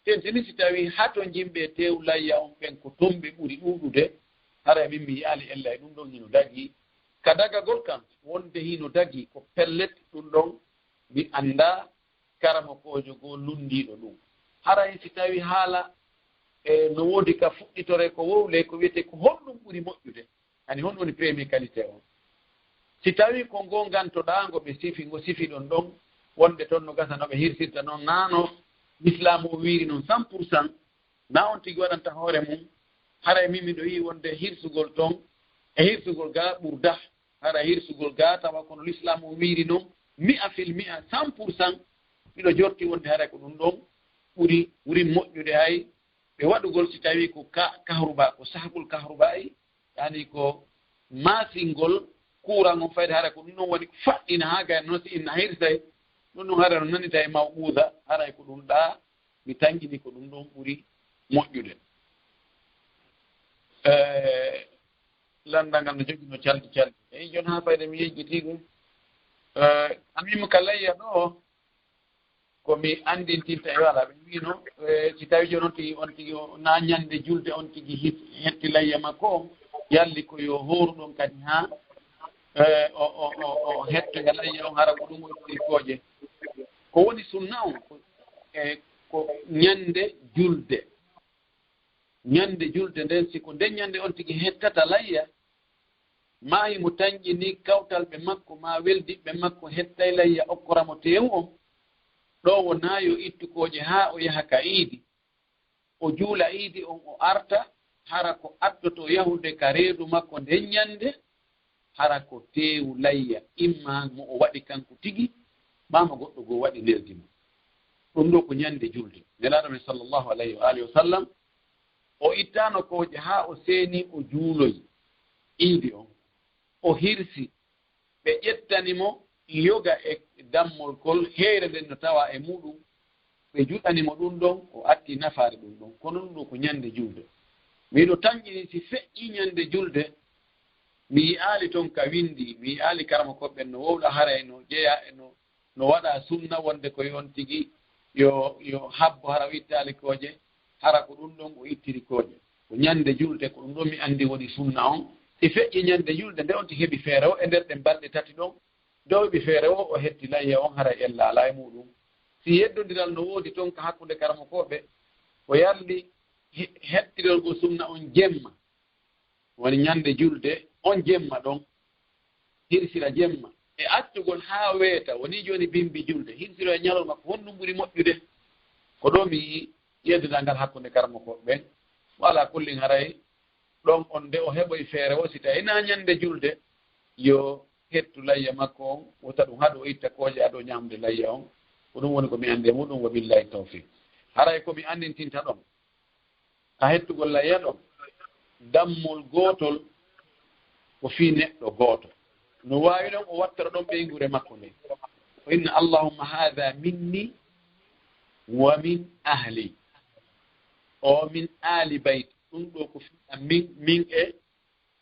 Tentini si tawi hato jimɓe tew layya on ɓen ko ton ɓe ɓuri ɗuuɗude, haray min mi yi'aali ella e ɗum ɗon hino dagii. Ka dagagol kan, wonde hino dagii ko pellet ɗum ɗon, mi anndaa karamokoojo goo lunndiiɗo ɗum. Haray si tawi haala e no woodi ka fuɗɗitore ko wowle, ko wiyetee ko honɗum ɓuri moƴƴude? Ani honɗum woni premier qualité on? Si tawi ko ngo ngantoɗaa ngo ɓe sifi, ngo sifi ɗon ɗon, wonde ton no gasa no ɓe hirsirta non, naa no Lislaamu o wiiri non cent pour cent, naa on tigi waɗanta hoore mum, haray min miɗo yi'i wonde hirsugol ton e hirsugol ga ɓurda, hara hirsugol ga tawa kono Lislaamu o wiiri non, mi'a fil mi'a, cent pour cent, miɗo jorti wonde haray ko ɗum ɗon ɓuri, ɓuri moƴƴude hay ɓe waɗugol si tawi ko ka, kahruba, ko sahbul kahruba, yani ko maasingol kuuran on, fayde haray ko ɗum ɗon woni ko faɗɗina haa gay no si inna hirsay, ɗum ɗon haray no nanita e mawquuda, haray ko ɗum ɗa mi tanƴini ko ɗum ɗon ɓuri moƴƴude. Eh, lanndal ngal no jogino calɗi calɗi. Eyi, jooni haa fayde mi yejjitii ɗum. Eh, amin ka layya ɗo, ko mi anndintinta e wala. Ɓe wiino, eh, si tawi jooni on tigi, on tigi o, na ñande julde on tigi hit-, hetti layya makko on, yalli ko yo hooru ɗon kadi haa, eh, o, o, o, o hettoya layya on, hara ko ɗum woni kooje. Ko woni sunna on, ko, eh, ko ñande julde. Ñande julde nden, si ko nden ñande on tigi hettata layya, maa himo tanƴini kawtalɓe makko, maa weldiɓɓe makko hettay layya okkora mo teewu on, ɗo wonaa yo ittu kooƴe haa o yaha ka iidi. O juula iidi on, o arta, hara ko addoto yahude ka reedu makko nden ñande, hara ko teewu layya, imma mo o waɗi kanko tigi, maa mo goɗɗo goo waɗi neldi mo. Ɗum ɗo ko ñande julde. Nelaaɗo men sallallahu alayhi wa alihi wa sallam, o ittaano kooƴe haa o seeni, o juuloyi iidi on. O hirsi, ɓe ƴettani mo yoga e dammol kol, heyre nden no tawa e muɗum, ɓe juɗani mo ɗum ɗon, o atti nafaade ɗum ɗon. Kono ɗum ɗo ko ñande julde. Miɗo tanƴini si feƴƴi ñande julde, mi yi'aali ton ka winndi, mi yi'aali karamokooɓe ɓen no wowla haray no jeyaa e no, no waɗa sunna wonde ko yo on tigi yo, yo habbo hara o ittaali kooƴe, hara ko ɗum ɗon o ittiri kooƴe. Ko ñande julde, ko ɗum ɗon mi anndi woni sunna on. Si feƴƴi ñande julde, nde on tigi heɓi feere o e nder ɗen balɗe tati ɗon, nde o heɓi feere o, o hetti layya on, haray ella alaa e muɗum. Si yeddondiral no woodi ton ka hakkunde karamokooɓe, o yarli he-, hettirol ngol sunna on jemma, woni ñande julde on jemma ɗon, hirsira jemma, e accugol haa weeta, woni jooni bimbi julde, hirsiro e ñalawma, ko honɗum ɓuri moƴƴude? Ko ɗo mi yi'i yeddondiral ngal hakkunde karamokooɓe ɓen. Wa alaa kullin, haray ɗon on nde o heɓoy feere o, si tawi na ñande julde, yo hettu layya makko on, wota ɗum haɗu o itta kooƴe ado ñaamde layya on. Ko ɗum woni ko mi anndi e muɗum, wa billahi tawfiq. Haray ko mi anndintinta ɗon, ka hettugol layya ɗon, dammol gootol ko fii neɗɗo gooto. No waawi ɗon o wattoro ɗon ɓeynguure makko nden. O inna, "Allahumma haadha minni wa min ahli." O min aali bayti. Ɗum ɗo ko fii an min, min e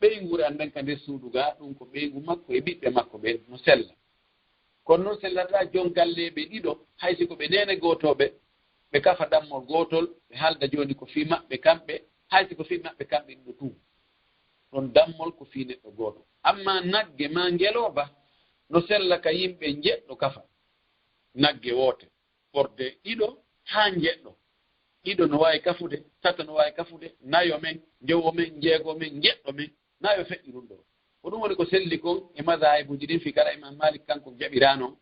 ɓeynguure an nden ka nder suudu ga, ɗum ko ɓeyngu makko e ɓiɓɓe makko ɓen no sella. Kono non sellataa jon galleeɓe ɗiɗo, hay si ko ɓe neene gootooɓe, ɓe kafa dammol gootol, ɓe haalda jooni ko fii maɓɓe kamɓe, hay si ko fii maɓɓe kamɓe ɗiɗo tun. Ɗon dammol ko fii neɗɗo gooto. Ammaa nagge maa ngelooba no sella ka yimɓe njeɗɗo kafa nagge woote. Ɓorde ɗiɗo haa njeɗɗo. Ɗiɗo no waawi kafude, tato no waawi kafude, nayo men, njowo men, njeego men, njeɗɗo men, nayo feƴƴi ɗum ɗo. Ko ɗum woni ko selli kon e mazaahibuuji ɗin, fii kala Imaam Maalik kanko jaɓiraano,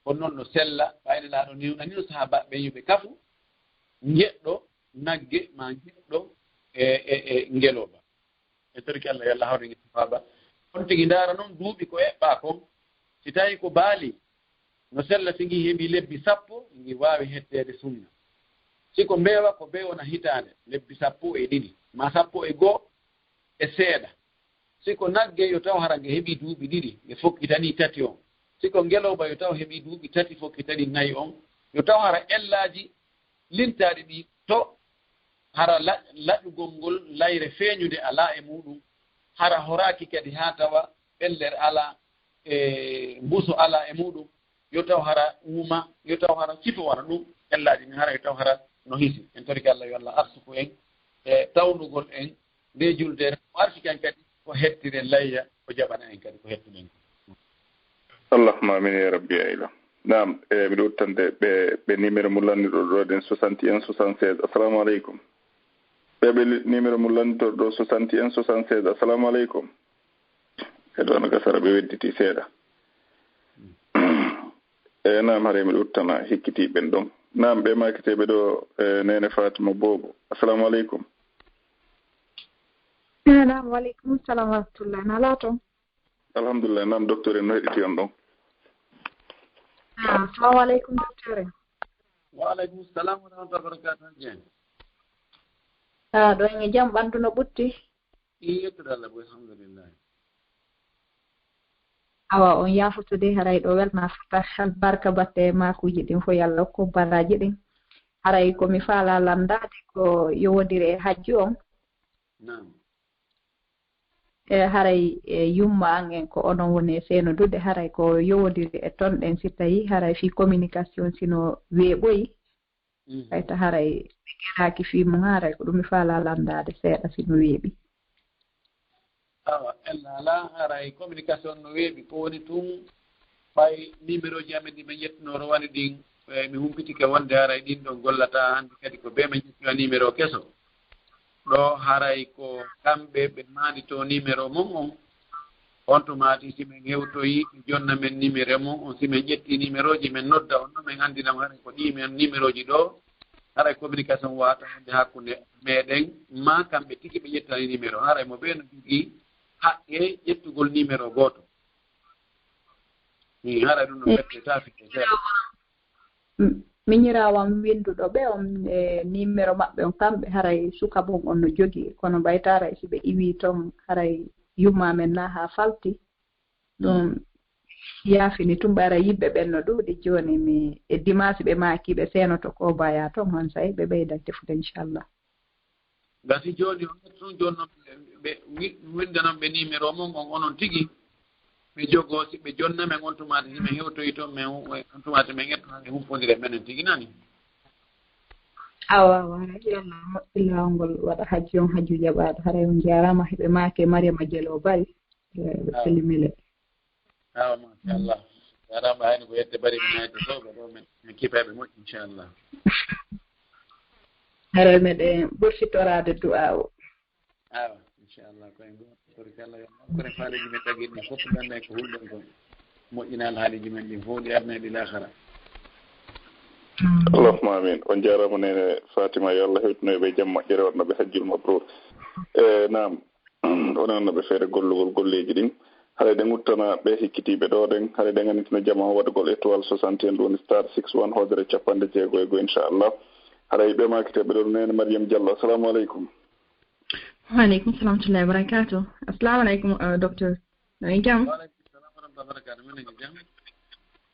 Kono noon no sella, ɓayde laaɗo newnanino sahaabaaɓe ɓen yo ɓe kafu ngeɗɗo nagge maa ngeɗɗo e, e, e ngelooba. E torki Allah, yo Allah hawru en e sahaaba. On tigi ndaara noon duuɓi ko eɓɓaa kon. Si tawii ko baali, no sella si ngi heɓii lebbi sappo, ngi waawi hetteede sunna. Si ko mbeewa, ko mbeewa na hitaande, lebbi sappo e ɗiɗi, maa sappo e goo e seeɗa. Si ko nagge, yo taw hara nge heɓii duuɓi ɗiɗi, nge fokkitanii tati on. Si ko ngelooba, yo taw heɓii duuɓi tati, fokkitanii nayi on. Yo taw hara ellaaji lintaaɗi ɗi to hara la-, laƴugol ngol layre feeñude alaa e muuɗum, hara horaaki kadi haa tawa ɓellere alaa e mbuso alaa e muuɗum, yo taw hara uuma, yo taw hara sifo wano ɗum, ellaaji ɗin hara yo taw hara no hisi. En torike Allah yo Allah arsuku en e tawnugol en nde julde, o arsiki en kadi ko hettiren layya, o jaɓana en kadi ko hettuɗen kon. Allahumma amin ya rabbi ya ilah. Naam, e miɗo uttande ɓe, ɓe numéro mo lannditoɗo ɗo ɗen, soixante et un soixante-seize. Assalamu aleykum. Ɓe, ɓe li-, numéro mo lannditoɗo ɗo, soixante et un soixante-seize. Assalamu aleykum. E ɗo no gasara ɓe wedditi seeɗa. E naam, haray miɗo uttana hikkitiiɓe ɓen ɗon. Naam, ɓe maakiteeɓe ɗo, e Neene Fatima Bobo. Assalamu aleykum. Naam, wa aleykum salam wa rahmatullah. Na laato? Alhamdulillah, naam, docteur en no heɗiti on ɗon. Ah, assalamu aleykum, docteur en. Wa aleykum salam wa rahmatullahi wa barakatuh, Hajji. Ah, ɗo en e jam, ɓandu no ɓutti? I yettude Allah bo, alhamdulillah. Awa, on yaafoto de, haray ɗo welna fota albarka batte maakuuji ɗin fof, yo Allah hokku baraaji ɗin. Haray ko mi faala lanndaade ko yowondiri e hajju on. Naam. E haray e yumma an en ko onon woni e seenodude, haray ko yowondiri e ton ɗen si tawi haray fii communication si no weeɓoyi. Hay ta haray ɓe geraaki fii mum, haray ko ɗum mi faala lanndaade seeɗa si no weeɓi. Awa, ella alaa, haray communication no weeɓi, ko woni tun ɓay numéro ji amen ɗi min ƴettunoo rowani ɗin, e mi humpitike wonde haray ɗin ɗon gollataa, hannde kadi ko bee min ƴettuwa numéro keso. Ɗo haray ko kamɓe ɓe maanditoo numéro mon on. On tuma tigi si min hewtoyi, ɓe jonna min numéro mon on. Si min ƴettii numéro ji, min nodda on, no min anndina mo haray ko ɗii min numéro ji ɗo. Haray communication waawata wonde hakkunde meɗen maa kamɓe tigi ɓe ƴettani numéro. Haray mo ɓee no jogii haqqe ƴettugol numéro gooto. Min haray ɗum no ɓette tafike seeɗa. M-, miñiraawo am winnduɗo ɓe on e numéro maɓɓe on, kamɓe haray suka bon on no jogii, kono mbayta haray si ɓe iwii ton, haray yumma men na haa falti. Ɗum yaafini tun, ɓay haray yiɓɓe ɓen no ɗuuɗi. Jooni mi e dimaasi ɓe maaki ɓe seenoto ko baya ton, honsay ɓe ɓeyda tefude, inchallah. Gasi jooni on ƴetta tun, jooni non ɓe, ɓe wi-, winnda non ɓe numéro mon on, onon tigi ɓe jogoo, si ɓe jonna men on tumaati, si men hewtoyi ton, men hu-, on tumaati men ƴetta, men humpondira e menen tigi, nani? Awa, awa, haray yo Allah moƴƴin laawol ngol, waɗa hajju on hajju jaɓaaɗo. Haray on jaaraama, heɓe maake Mariama Jelo Bari, e, ɓe Awa. Sellimile. Awa, machallah. Jaaraama, hayni ko yedde Bari mi nayde Sooɓe ɗo, men, men kipayɓe moƴƴi, inchallah. Haray meɗen ɓursitoraade du'aa o. Awa, inchallah, ko en goo. Torki Allah, yo Allah hokkore faaleeji men tagirɗi fof, ganda ko hulɗen kon. Moƴƴina alhaaliiji men ɗin fof, ɗi aduna e ɗi laakara. Allahumma amin. On jaaraama, Neene Fatima, yo Allah hewtino ɓe jam moƴƴere, waɗana ɓe hajjul mabrur. E, naam, onon no ɓe feere gollugol golleeji ɗin. Haray ɗen uttana ɓe hikkitiiɓe ɗo ɗen, haray ɗen annitina jama on waɗugol étoile soixante et un, ɗum woni star six one, hoodere capanɗe jeego e go'o, inchallah. Haray ɓe maakiteeɓe ɗo, Neene Mariam Diallo, assalamu aleykum. Wa aleykum salam wa rahmatullahi wa barakatuh. Assalamu aleykum, uh, docteur. No e jam? Wa aleykum salam wa rahmatullahi wa barakatuh. Minen ko jam.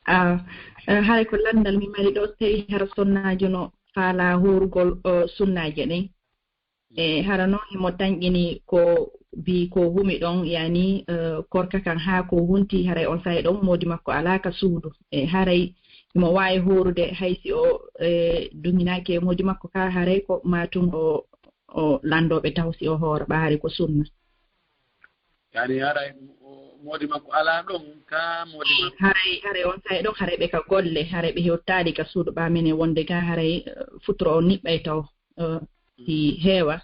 Ah, eh, haray ko lanndal mi mari ɗo, so tawi hara sonnaajo no faala hoorugol, eh, sunnaaje ɗen. E hara noon himo tanƴini ko bi ko humi ɗon, yani, eh, korka kan haa ko hunti, haray on saa'i ɗon moodi makko alaa ka suudu. E haray himo waawi hoorude hay si o, eh, duŋinaaki e moodi makko ka, haray ko maa tun o, o lanndoo ɓe taw si o hoora ɓa, haray ko sunna. Yani haray o, moodi makko alaa ɗon ka, moodi makko. Haray, haray on saa'i ɗon, haray ɓe ka golle, haray ɓe hewtaali ka suudu ɓa menen wonde ka, haray, eh, futuro on niɓɓay taw, eh, si heewa.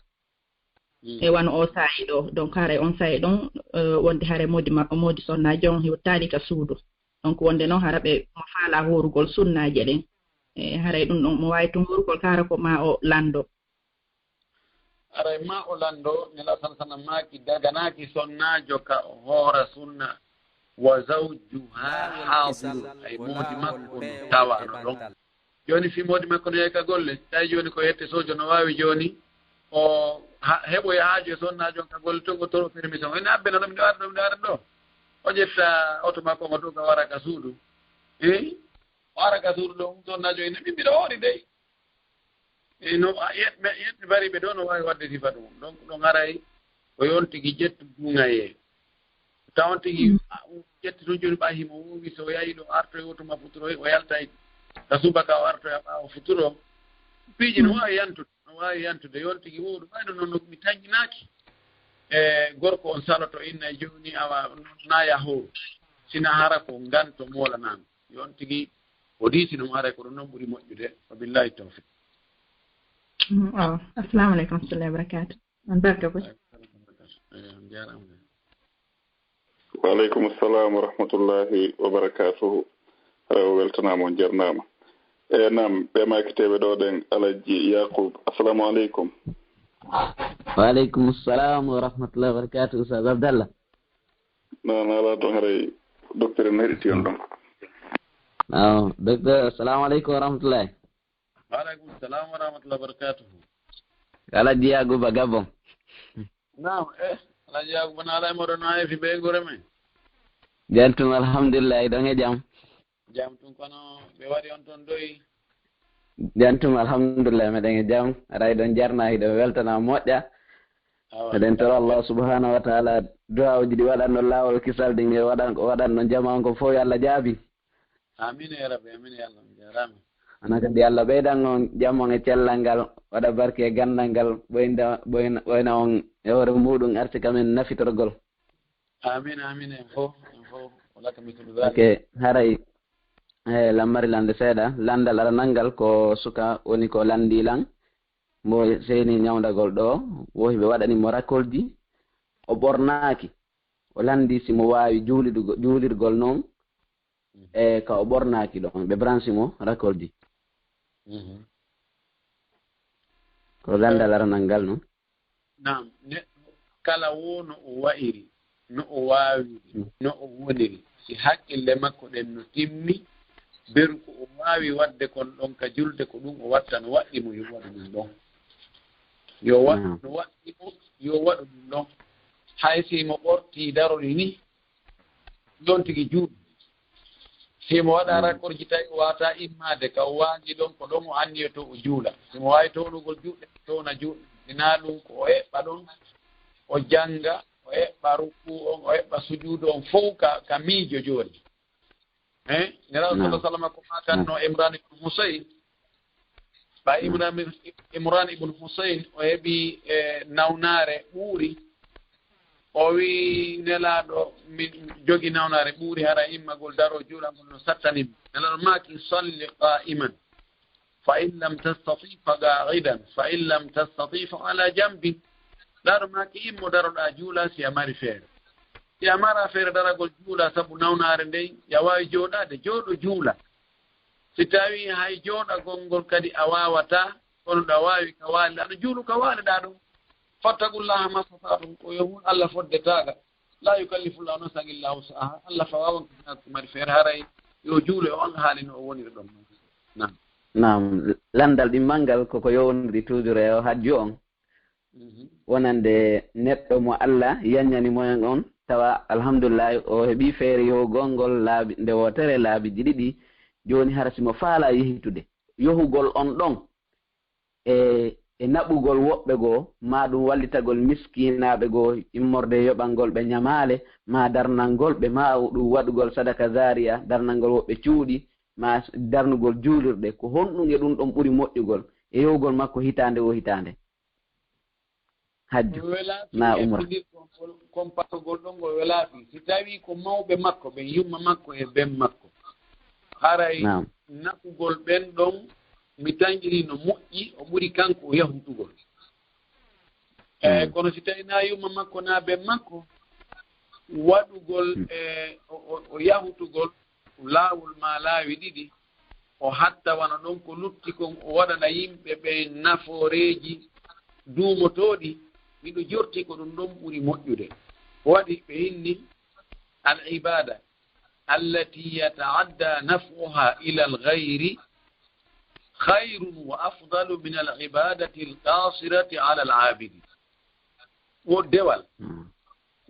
Mm. E wano o saa'i ɗo, donc haray on saa'i ɗon, eh, wonde haray moodi ma-, moodi sonnaajo on hewtaali ka suudu. Donc, wonde noon hara ɓe mo faala hoorugol sunnaaje ɗen. E haray ɗum ɗon mo waawi tun hoorugol ka hara ko ma o lanndo. Haray ma o lanndo, Nelaaɗo sallallahu alayhi wa sallam maaki, daganaaki sonnaajo ka o hoora sunna, wa zawjuha haadirun, ay moodi makko no tawaano ɗon. Jooni fii moodi makko no yahi ka golle, tawi jooni ko yette sojo no waawi jooni o heɓoya haaju e sonnaajo on ka golle, to o toro permission. Ene abbena ɗo, miɗo ara ɗo, miɗo ara ɗo. O ƴetta oto makko ngo to ka wara ka suudu. E o ara ka suudu ɗo, um sonnaajo ene min mbiɗo hoori dey. E no yetɓe bariɓe ɗo no waawi waɗde sifa ɗum. Donc ɗon haray ko yon tigi ƴettu duŋayee. Tawon tigi ƴetti tun jooni ɓa himo wowi, so yahi ɗo artoy woto ma futuro o yaltay ka subaka o artoya ɓaawo futuro. Piiji no waawi yantude, no waawi yantude yon tigi wowɗo ɓayno noon no mi tañƴinaaki. E gorko on saloto inna e jooni awa na yahoru sina hara ko nganto moolanano yon tigi o diisi ɗum haray ko ɗum noon ɓuri moƴƴude. Wa billahi tawfiq. Assalamu aleykum wa rahmatullahi wa barakatuh. On barka boy. On jarama. Wa aleykum salam wa rahmatullahi wa barakatuhu. Haray o weltanaama, on jarnaama. E nam ɓe makiteeɓe ɗo ɗen, Alajji Yakub, assalamu aleykum. Wa aleykum salam wa rahmatullahi wa barakatuhu, Ustaz Abdallah. Non, ala toon haray docteur en heɗiti on ɗon. Aw docteur, assalamu aleykum wa rahmatullahi. Wa aleykum salam wa rahmatullahi wa barakatuhu. Alajji Yakuba Gabon. Naam, eh, Alhaji Yakuba, no alaa e moɗon, no heefi ɓeynguure men? Jam tun, alhamdulillahi, ɗon e jam? Jam tun, kono ɓe waɗi on toon doyi? Jam tun, alhamdulillahi, meɗen e jam. Aray ɗon jarna, hiɗon weltana moƴƴa. Eɗen toro Allah subhanahu wa taala du'aawuji ɗi waɗanno laawol kisal ɗin e waɗan ko waɗanno jama on ko fof yo Allah jaabi. Amin ya rabbi, amin ya Allah, on jarama. Ana kadi Allah ɓeydan on jam on e cellal ngal, waɗa barke e gandal ngal, ɓoyna ɓoyna on e hoore muɗum, arti kamen nafitorgol. Amin amin, en fof en fof. Walaka mislu ok. Haray e lammari lande seeɗa, landal aranal ngal ko suka woni ko landi lan, mo seni ñawdagol ɗo, wohi ɓe waɗani mo rakolji, o ɓornaaki, o landi si mo waawi juulirgol noon. E ka o ɓornaaki ɗon ɓe branche mo rakolji. Ko landal aranal ngal non. Naam, neɗɗo kala wo no o wa'iri, no o waawiri, no o woniri, si hakkille makko ɗen no timmi, beru ko o waawi waɗde kon ɗon ka julde, ko ɗum o watta, no waɗɗi mo yo waɗu ɗum ɗon. Yo waɗɗi mo yo waɗu ɗum ɗon. Hay si mo ɓortii darori ni, ɗon tigi juuɗe. Si mo waɗa rakkorji tawi o waata immaade ka o waaji ɗon, ko ɗon o anniyoto o juula. Si mo waawi townugol juuɗe, towna juuɗe. Sinaa ɗum ko o eɓɓa ɗon, o jannga, o eɓɓa rukku on, o eɓɓa sujuudu on fow ka, ka miijo jooni. Eh? Nelaaɗo sallallahu alaihi wasallam ko maakanno Imran ibn Husayn. Ɓay Imran, Imran ibn Husayn o heɓi e nawnaare ɓuuri. O wi Nelaaɗo, min jogi nawnaare ɓuuri, hara immagol daro juulagol no sattanimmi. Nelaaɗo maaki, salli qa'iman, fa in lam tastati fa qa'idan, fa in lam tastati fa ala janbin. Nelaaɗo maaki, immo daroɗaa juula si a mari feere. Si a mara feere daragol juula sabu nawnaare nden, ya waawi jooɗaade, jooɗo juula. Si tawii hay jooɗagol ngol kadi a waawataa, kono ɗa waawi ka waali, aɗa juulu ka waali ɗaa ɗon. Fattaqullaha mastata'tum, ko yo mun Allah fodde taaga. La yukallifullahu nafsan illa wus'aha. Allah fa waawan ko mari feere, haray yo juulu e on haali no o woniri ɗon. Naam. Naam, landal ɗimmal ngal koko yowondiri toujours e o hajju on. Wonande neɗɗo mo Allah yanñani moyen on, tawa alhamdulillahi o heɓi feere yohugol ngol laabi nde wootere laabi ɗiɗi, jooni hara si mo faala yehitude yohugol on ɗon e e naɓugol woɓɓe goo, ma ɗum wallitagol miskinaaɓe goo, immorde yoɓangol ɓe ñamaale, ma darnangol ɓe, ma ɗum waɗugol sadaka zaariya, darnangol woɓɓe cuuɗi, ma darnugol juulirɗe, ko honɗum e ɗum ɗon ɓuri moƴƴugol e yohugol makko hitaande wo hitaande? Hajju na umra. Kon patogol ɗon ngol welaaɓi. Si tawii ko mawɓe makko ɓen, yumma makko e ben makko, haray naɓugol ɓen ɗon mi tanƴiri no moƴƴi, o ɓuri kanko o yahutugol. E kono si tawii na yumma makko na ben makko, waɗugol e o yahutugol laawol maa laawi ɗiɗi, o hatta wano ɗon ko lutti kon, o waɗana yimɓe ɓen nafooreeji duumotooɗi, miɗo jorti ko ɗum ɗon ɓuri moƴƴude. Ko waɗi ɓe inni, al ibada allati yataadda naf'uha ila al ghayri khayrun wa afdalu min al ibadati al qasirati ala al abidi. Wo dewal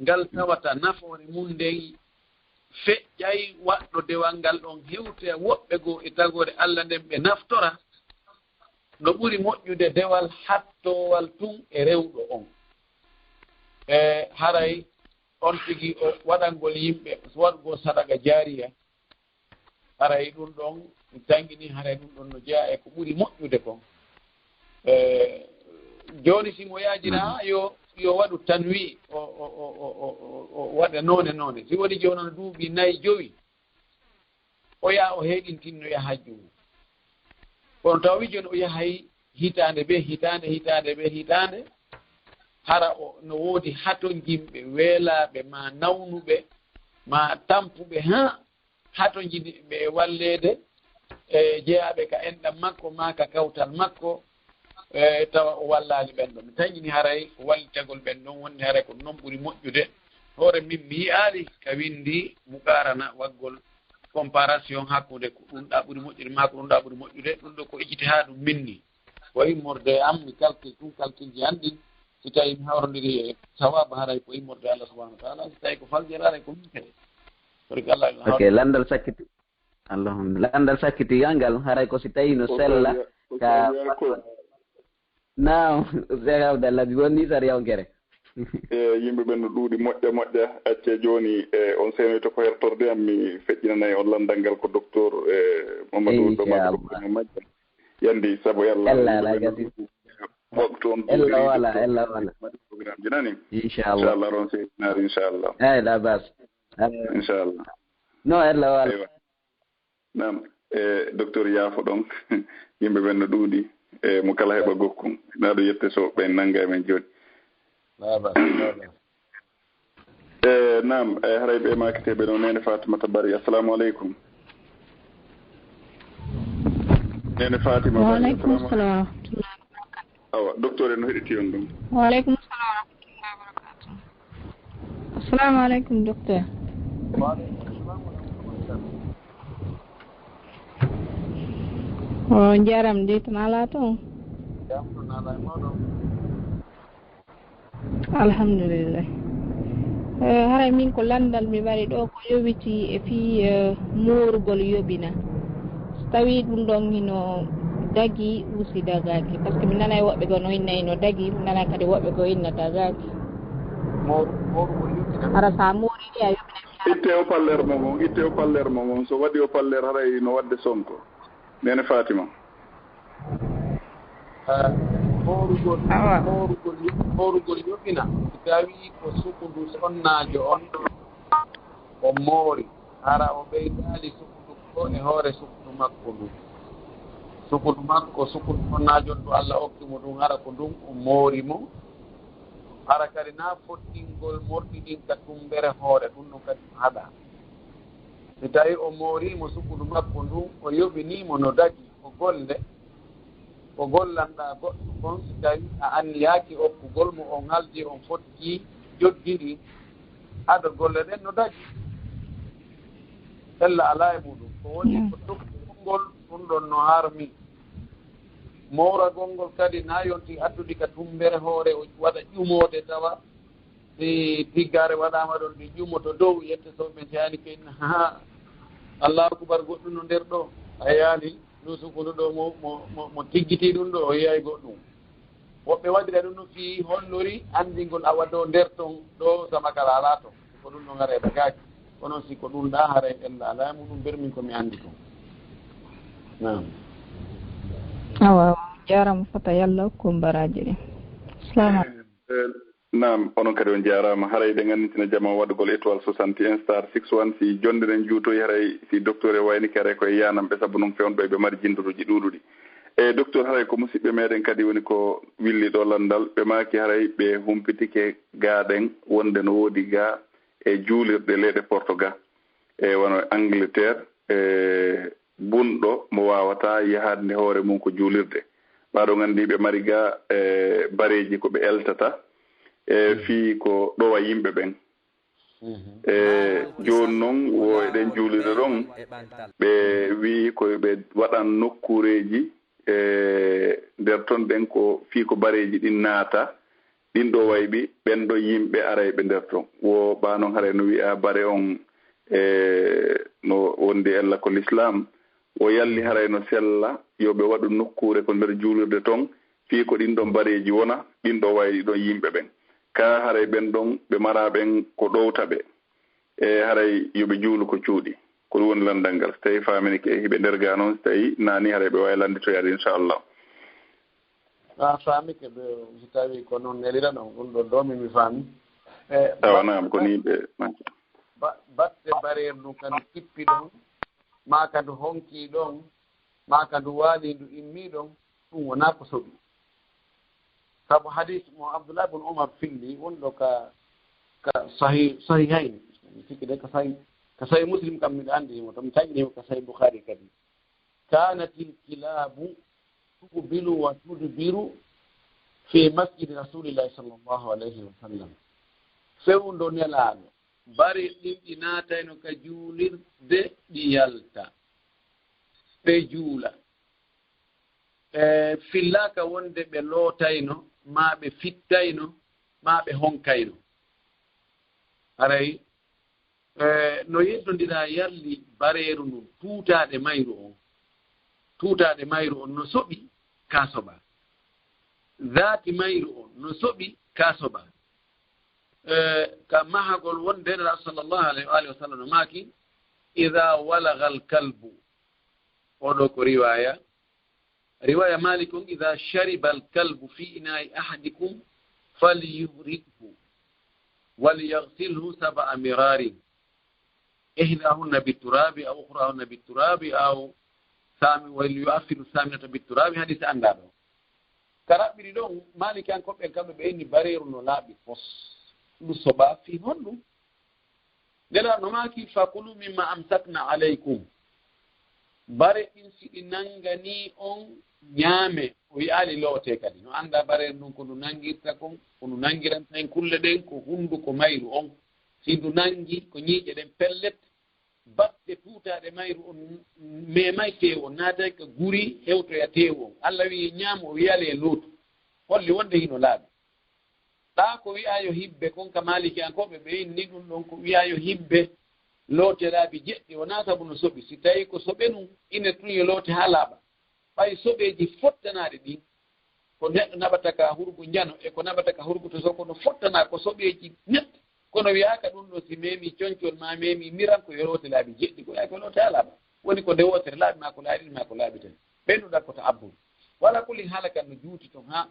ngal tawata nafoore mum nden feƴƴay waɗɗo dewal ngal ɗon hewtoya woɓɓe goo e tagoore Allah nden ɓe naftora, no ɓuri moƴƴude dewal hattoowal tun e rewɗo on. E haray on tigi o waɗangol yimɓe waɗugol sadaqa jaariya, haray ɗum ɗon mi tangini, haray ɗum ɗon no jeyaa e ko ɓuri moƴƴude kon. E, jooni si mo yaajira, haa yo, yo waɗu tanwi, o, o, o waɗa noone noone. Si woni jooni on duuɓi nayi, jowi, o yaha o heɗintinnoya hajju mum. Kono tawi jooni o yahay hitaande be hitaande, hitaande be hitaande, hara o no woodi hatonjinɓe, weelaaɓe, ma nawnuɓe, ma tampuɓe, haa hatonjini ɓe e walleede e jeyaaɓe ka enɗam makko, ma ka kawtal makko, e tawa o wallaali ɓen ɗon. Mi tañini haray ko wallitagol ɓen ɗon, wonde haray ko non ɓuri moƴƴude. Hoore min mi yi'aali ka winndi muqaarana waggol comparaison hakkunde ko ɗum ɗa ɓuri moƴƴude maa ko ɗum ɗa ɓuri moƴƴude. Ɗum ɗo ko ijtihaadu minni. Ko immorde e am, mi calcul tun calculji an ɗin. Si tawi mi hawrondiri e sawaaba, haray ko immorde Allah subhanahu wa ta'ala. Si tawi ko faljere, haray ko min kadi. Barki Allah. Ok, lanndal sakkiti. Allahumma. Lanndal sakkiti gal ngal, haray ko si tawi no sella ka Naam, Cheikh Abdallah, mi wonni sar yawkere. E yimɓe ɓen no ɗuuɗi, moƴƴa, moƴƴa. Acce jooni, e, on seenoyto ko hertorde am, mi feƴƴinanay on lanndal ngal ko docteur, e, Mamadou Domaɗo Docteur Mamadou. Yandi, sabu Ella, yimɓe ɓen no ɗuuɗi. Waktu on ella wala, ella wala. Programme ji nani. Inchallah. Inchallah, ron seminaire, inchallah. Ay, la bas. Inchallah. No, ella wala. Aywa. Naam, e, docteur Yaafo ɗon, yimɓe ɓen no ɗuuɗi, e, mo kala heɓa gokkun. Naɗo yette so ɓen nannga e men jooni. Baba, baba. E, naam, e, haray ɓe maakiteeɓe no Neene Fatimata Bari. Assalamu aleykum. Neene Fatima Bari. Wa aleykum salam wa rahmatullahi wa barakatuh. Awa, docteur en no heɗiti on ɗum. Wa aleykum salam wa rahmatullahi wa barakatuh. Assalamu aleykum, docteur. O njaram de to nala to. Alhamdulillah. Eh, haray min ko lanndal mi mari ɗo ko yowiti e fii, eh, moorugol yoɓina. So tawii ɗum ɗon hino dagi, usi dagaaki. Par ce que mi nanay woɓɓe goo no inna hino dagi, mi nanay kadi woɓɓe goo inna dagaaki. Moor-, moorugol yoɓina. Hara sa moori ni a yoɓina. Itte o palleer mo mon, itte o palleer mo mon. So waɗi o palleer haray no waɗde sonko. Neene Fatima. Eh, moorugol, awa. Moorugol yo-, moorugol yoɓina. Si tawii ko sukundu sonnaajo on o moori, hara o ɓeydaali sukundu ko e hoore sukundu makko ndun. Sukundu makko, sukundu sonnaajo on ɗo Allah okki mo ɗum, hara ko ndun o moori mo. Hara kadi na fottingol morɗi ɗin ka tumbere hoore, ɗum ɗon kadi no haɗaa. Si tawii o mooriimo sukundu makko ndun, o yoɓiniimo no dagi, o golle, o gollanɗaa goɗɗo kon, si tawii a anniyaaki okkugol mo, on haldi, on fotti joggi ɗin, ado golle ɗen no dagi. Ella alaa e muɗum. Ko woni ko tokkugol ngol, ɗum ɗon no harmi. Mooragol ngol kadi na yonti addude ka tumbere hoore, o waɗa ƴumoode tawa. Si tiggaare waɗaama ɗon, ɗi ƴumoto dow, yette so ɓe jaani ɓe inna, "Haa, Allahu akbar, goɗɗum no nder ɗo." A yaani, ɗum sukundu ɗo mo, mo, mo, mo tiggitii ɗum ɗo, o yi'ay goɗɗum. Woɓɓe waɗira ɗum no fii hollori anndingol awa ɗo nder ton, ɗo sama kala alaa ton. Ko ɗum ɗon haray dagaaki. Kono si ko ɗum ɗa haray ella alaa e muɗum, bermin ko mi anndi kon. Naam. Awa, awa, jaaraama fota Yalla okku on baraaji ɗin. Salaamu aleykum. Eh, eh, Naam, onon kadi on jaaraama. Haray eɗen annitina jama waɗugol étoile soixante et un star six one. Si jonnde nden juutoyi, haray si docteur e waynike, haray ko e yaanamɓe, sabu non fewnɓe ɓe mari jindotuuji ɗuuɗuɗi. E docteur, haray ko musiɓɓe meɗen kadi woni ko willi ɗo lanndal. Ɓe maaki haray ɓe humpitike gaa ɗen, wonde no woodi gaa e juulirɗe leyɗe Portugal, e wano Angleterre, e bunɗo mo waawataa yahaade hoore mum ko juulirde. Ɓaaɗo nganndi ɓe mari ga e bareeji ko ɓe eltata e fii ko ɗowa yimɓe ɓen. E jooni noon, wo e ɗen juulirde ɗon, ɓe wi'i ko ɓe waɗan nokkuureeji e nder ton ɗen ko fii ko bareeji ɗin naata, ɗin ɗo wayɓi, ɓen ɗo yimɓe arayɓe nder ton. Wo ɓaa noon haray no wi'a bare on e no wondi ella ko lislaam, wo yalli haray no sella yo ɓe waɗu nokkuure ko nder juulirde ton, fii ko ɗin ɗon bareeji wona, ɗin ɗo wayli ɗon yimɓe ɓen. Kaa haray ɓen ɗon ɓe maraa ɓen ko ɗowta ɓe, e haray yo ɓe juulu ko cuuɗi. Ko ɗum woni lanndal ngal. So tawii faaminike hiɓe nder gaa noon, so tawii naani haray ɓe waawi lannditoyaade, inchallah. A faamike ɓe, so tawii ko noon nelira ɗon, ɗum ɗo doomi mi faami. E, Awa naam, ko nii ɓe. Ba-, batte bareer ndu kan tippi ɗon, maa ka ndu honki ɗon, maa ka ndu waali ndu immi ɗon, ɗum wonaa ko soɓi. Sabu hadis mo Abdullah bun Umar filli, wonɗo ka, ka sahih, Sahihayni. Mi sikki de ka sahih, ka sahih Muslim kam miɗo anndi mo, to mi taƴini mo ka sahih Bukhari kadi. كانت الكلاب تقبل وتدبر في مسجد رسول الله صلى الله عليه وسلم. Fewndo Nelaaɗo, bare ɗin ɗi naatayno ka juulirde, ɗi yalta, ɓe juula. E fillaaka wonde ɓe lootayno, maa ɓe fittayno, maa ɓe honkayno. Haray, e, no yeddondira yalli bareeru ndun, tuutaaɗe mayru on. Tuutaaɗe mayru on no soɓi, kaa soɓaa. Zaati mayru on no soɓi, kaa soɓaa. E, ka mahagol wonde Nelaaɗo sallallahu alayhi wa alihi wa sallam no maaki, "Idaa walagal kalbu." Oɗo ko riwaaya. Riwaaya Maalik on, "Idaa sharibal kalbu fi inaa'i ahadikum falyuhrikhu walyaghsilhu sab'a miraarin. Ihdaahunna bitturaabi aw ukhraahunna bitturaabi aw saami-, walyu'affir saaminata bitturaabi." Hadiis anndaaɗo. Ka raɓɓiri ɗon, Maalikiyankooɓe ɓen kamɓe ɓe inni bareeru no laaɓi fos. Ndu soɓaa fii honɗum? Nelaaɗo no maaki, "Fakulu mimma amsakna alaykum." Bare ɗin si ɗi nanganii on, ñaame. O wi'aali lootee kadi. No anndaa bare ndun ko ndu nangirta kon, ko ndu nangiranta en kulle ɗen, ko hunnduko mayru on. Si ndu nangi, ko ñiiƴe ɗen pellet, batte tuutaaɗe mayru on, memay teewu on, naatay ka guri, hewtoya teewu on. Alla wi'i ñaamo, o wi'aali en lootu. Holli wonde hino laaɓi. Ɗaa ko wi'aa yo hibbe kon ka Maalikiyankooɓe ɓe inni ɗum ɗon ko wi'aa yo hibbe loote laabi jeɗɗi, wonaa sabu no soɓi. Si tawii ko soɓe nun, ine tun yo loote haa laaɓa. Ɓay soɓeeji fottanaaɗi ɗin, ko neɗɗo naɓata ka hurgu njano e ko naɓata ka hurgu toso, kono fottanaa ko soɓeeji neɗɗo. Kono wi'aaka ɗum ɗo si meemi concol maa meemi miran ko yo loote laabi jeɗɗi, ko wi'aa ko loote haa laaɓa. Woni ko nde wootere laaɓi maa ko laaɓi ɗiɗi maa ko laaɓi tati. Ɓennuɗa ko ta'abbur. Wala kulli haala kan no juuti ton haa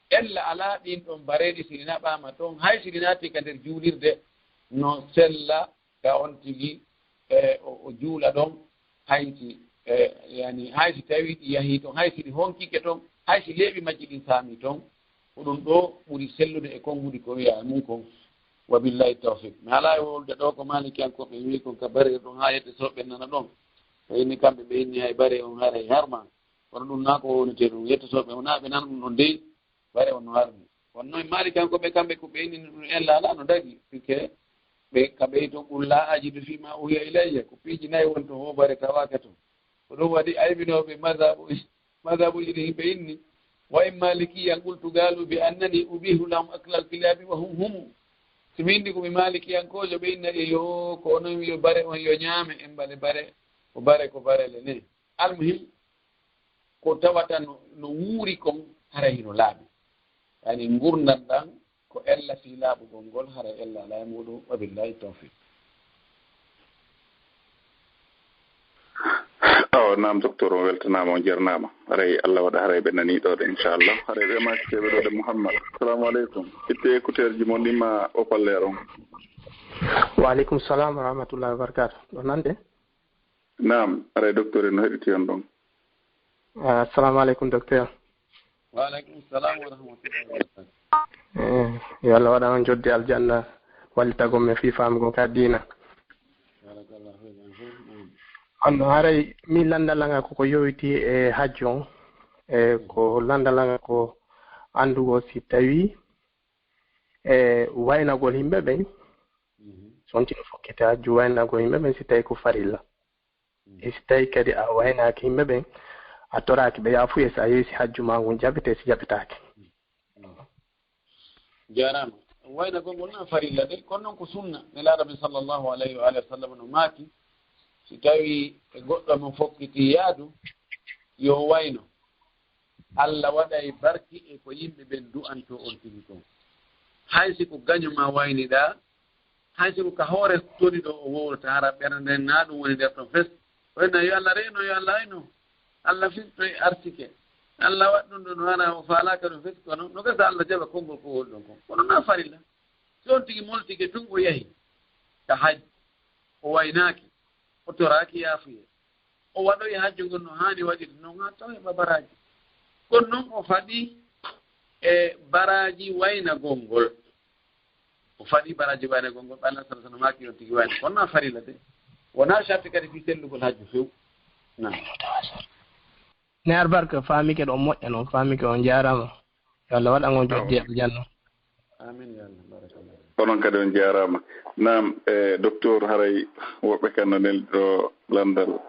ella alaa ɗin ɗon bareeɗi si ɗi naɓaama ton, hay si ɗi naati ka nder juulirde no sella ka on tigi, e, o, o juula ɗon, hay si, e, yani, hay si tawi ɗi yahii ton, hay si ɗi honkike ton, hay si leeɓi majji ɗin saami ton, ko ɗum ɗo ɓuri sellude e konguɗi ko wi'aa e mum kon. Wa billahi tawfiq. Mi alaa e wolde ɗo ko Maalikiyankooɓe wi'i kon ka bareeru ɗon haa yette soɓe nana ɗon. Ko inni kamɓe ɓe inni hay bare on haray harma. Kono ɗum naa ko wonete ɗum. Yette soɓe wonaa ɓe nana ɗum ɗon dey. Bare on no harmi. Kono noon Maalikiyankooɓe kamɓe ko ɓe inni ɗum ella alaa no dagi. Pique ɓe ka ɓe to qul laa ajidu fii maa uhiya ilayya. Ko piiji nayi woni to ho bare tawaaka ton. Ko ɗum waɗi aybinooɓe mazhabu, mazhabuuji ɗi yimɓe inni. Wa in maalikiyan qultu gaalu bi annani ubihu lahum aklal kilaabi wa hum humu. Si mi inni ko mi maalikiyankoojo, ɓe inna e yo ko onon yo bare on yo ñaame en mbale bare, ko bare, ko bare le ne. Almuhim, ko tawata no, no wuuri kon hara hino laaɓi. Yani ngurndan ɗan ko ella fii laaɓugol ngol, hara ella alaa e muɗum. Wa billahi tawfiq. Awa, naam, docteur, on weltanaama, on jarnaama. Haray Allah waɗa haray ɓe nanii ɗo ɗe, inchallah. Haray ɓe maaki ɓe ɗo ɗe, Muhammad. Assalamu aleykum. Itte écouteurji mon ɗin ma haut-parleur on. Wa aleykum salam wa rahmatullahi wa barakatuh. Ɗo nande? Naam, haray docteur en no heɗiti on ɗon. Ah, assalamu aleykum, docteur. Wa aleykum salam wa rahmatullahi wa barakatuh. Eh, yo Allah waɗan on joddi aljanna, wallitagol men fii faamugol ka diina. Barakallahu fiik. Amin. Kono haray min lanndal ngal koko yowiti e hajju on, e ko lanndal ngal ko anndugol si tawii e waynagol yimɓe ɓen, so on tigi fokkiti hajju waynagol yimɓe ɓen si tawii ko farilla. E si tawii kadi a waynaaki yimɓe ɓen, a toraaki ɓe yaafuye, si a yeesi hajju maa ngun jaɓete, si jaɓetaaki. Jaaraama. Waynagol ngol na farilla de, kono noon ko sunna. Nelaaɗo men sallallahu alayhi wa alihi wa sallam no maaki, si tawii e goɗɗo mo fokkiti yaadu, yo wayno. Allah waɗay barki e ko yimɓe ɓen du'anto on tigi kon. Hay si ko gaño maa wayniɗaa, hay si ko ka hoore toni ɗo o wowlata, hara ɓernde nden na ɗum woni nder ton fes. O inna, yo Allah reeno, yo Allah ayno. Allah fisto e arsike. Allah waɗ ɗum ɗo no hara o faalaaka ɗum fes kono no gasa Allah jaɓa konngol ko woni ɗon kon. Kono na farilla. Si on tigi moltike tun o yahi ka hajji, o waynaaki, o toraaki yaafuye, o waɗoyi hajju ngun no haani waɗirde non haa taw heɓa baraaji. Kono non o faɗi e baraaji waynagol ngol. O faɗi baraaji waynagol ngol, ɓay Annabi sallallahu alayhi wa sallam maaki on tigi wayna. Kono na farilla de. Wonaa sharti kadi fii sellugol hajju few. Naam. Ne ar barka faamike ɗo moƴƴa noon, faamike on jaaraama. Yo Allah waɗan on joddi aljanna. Amin ya Allah, barakallah. Onon kadi on jaaraama. Naam, e docteur, haray woɓɓe kan no neldi ɗo lanndal.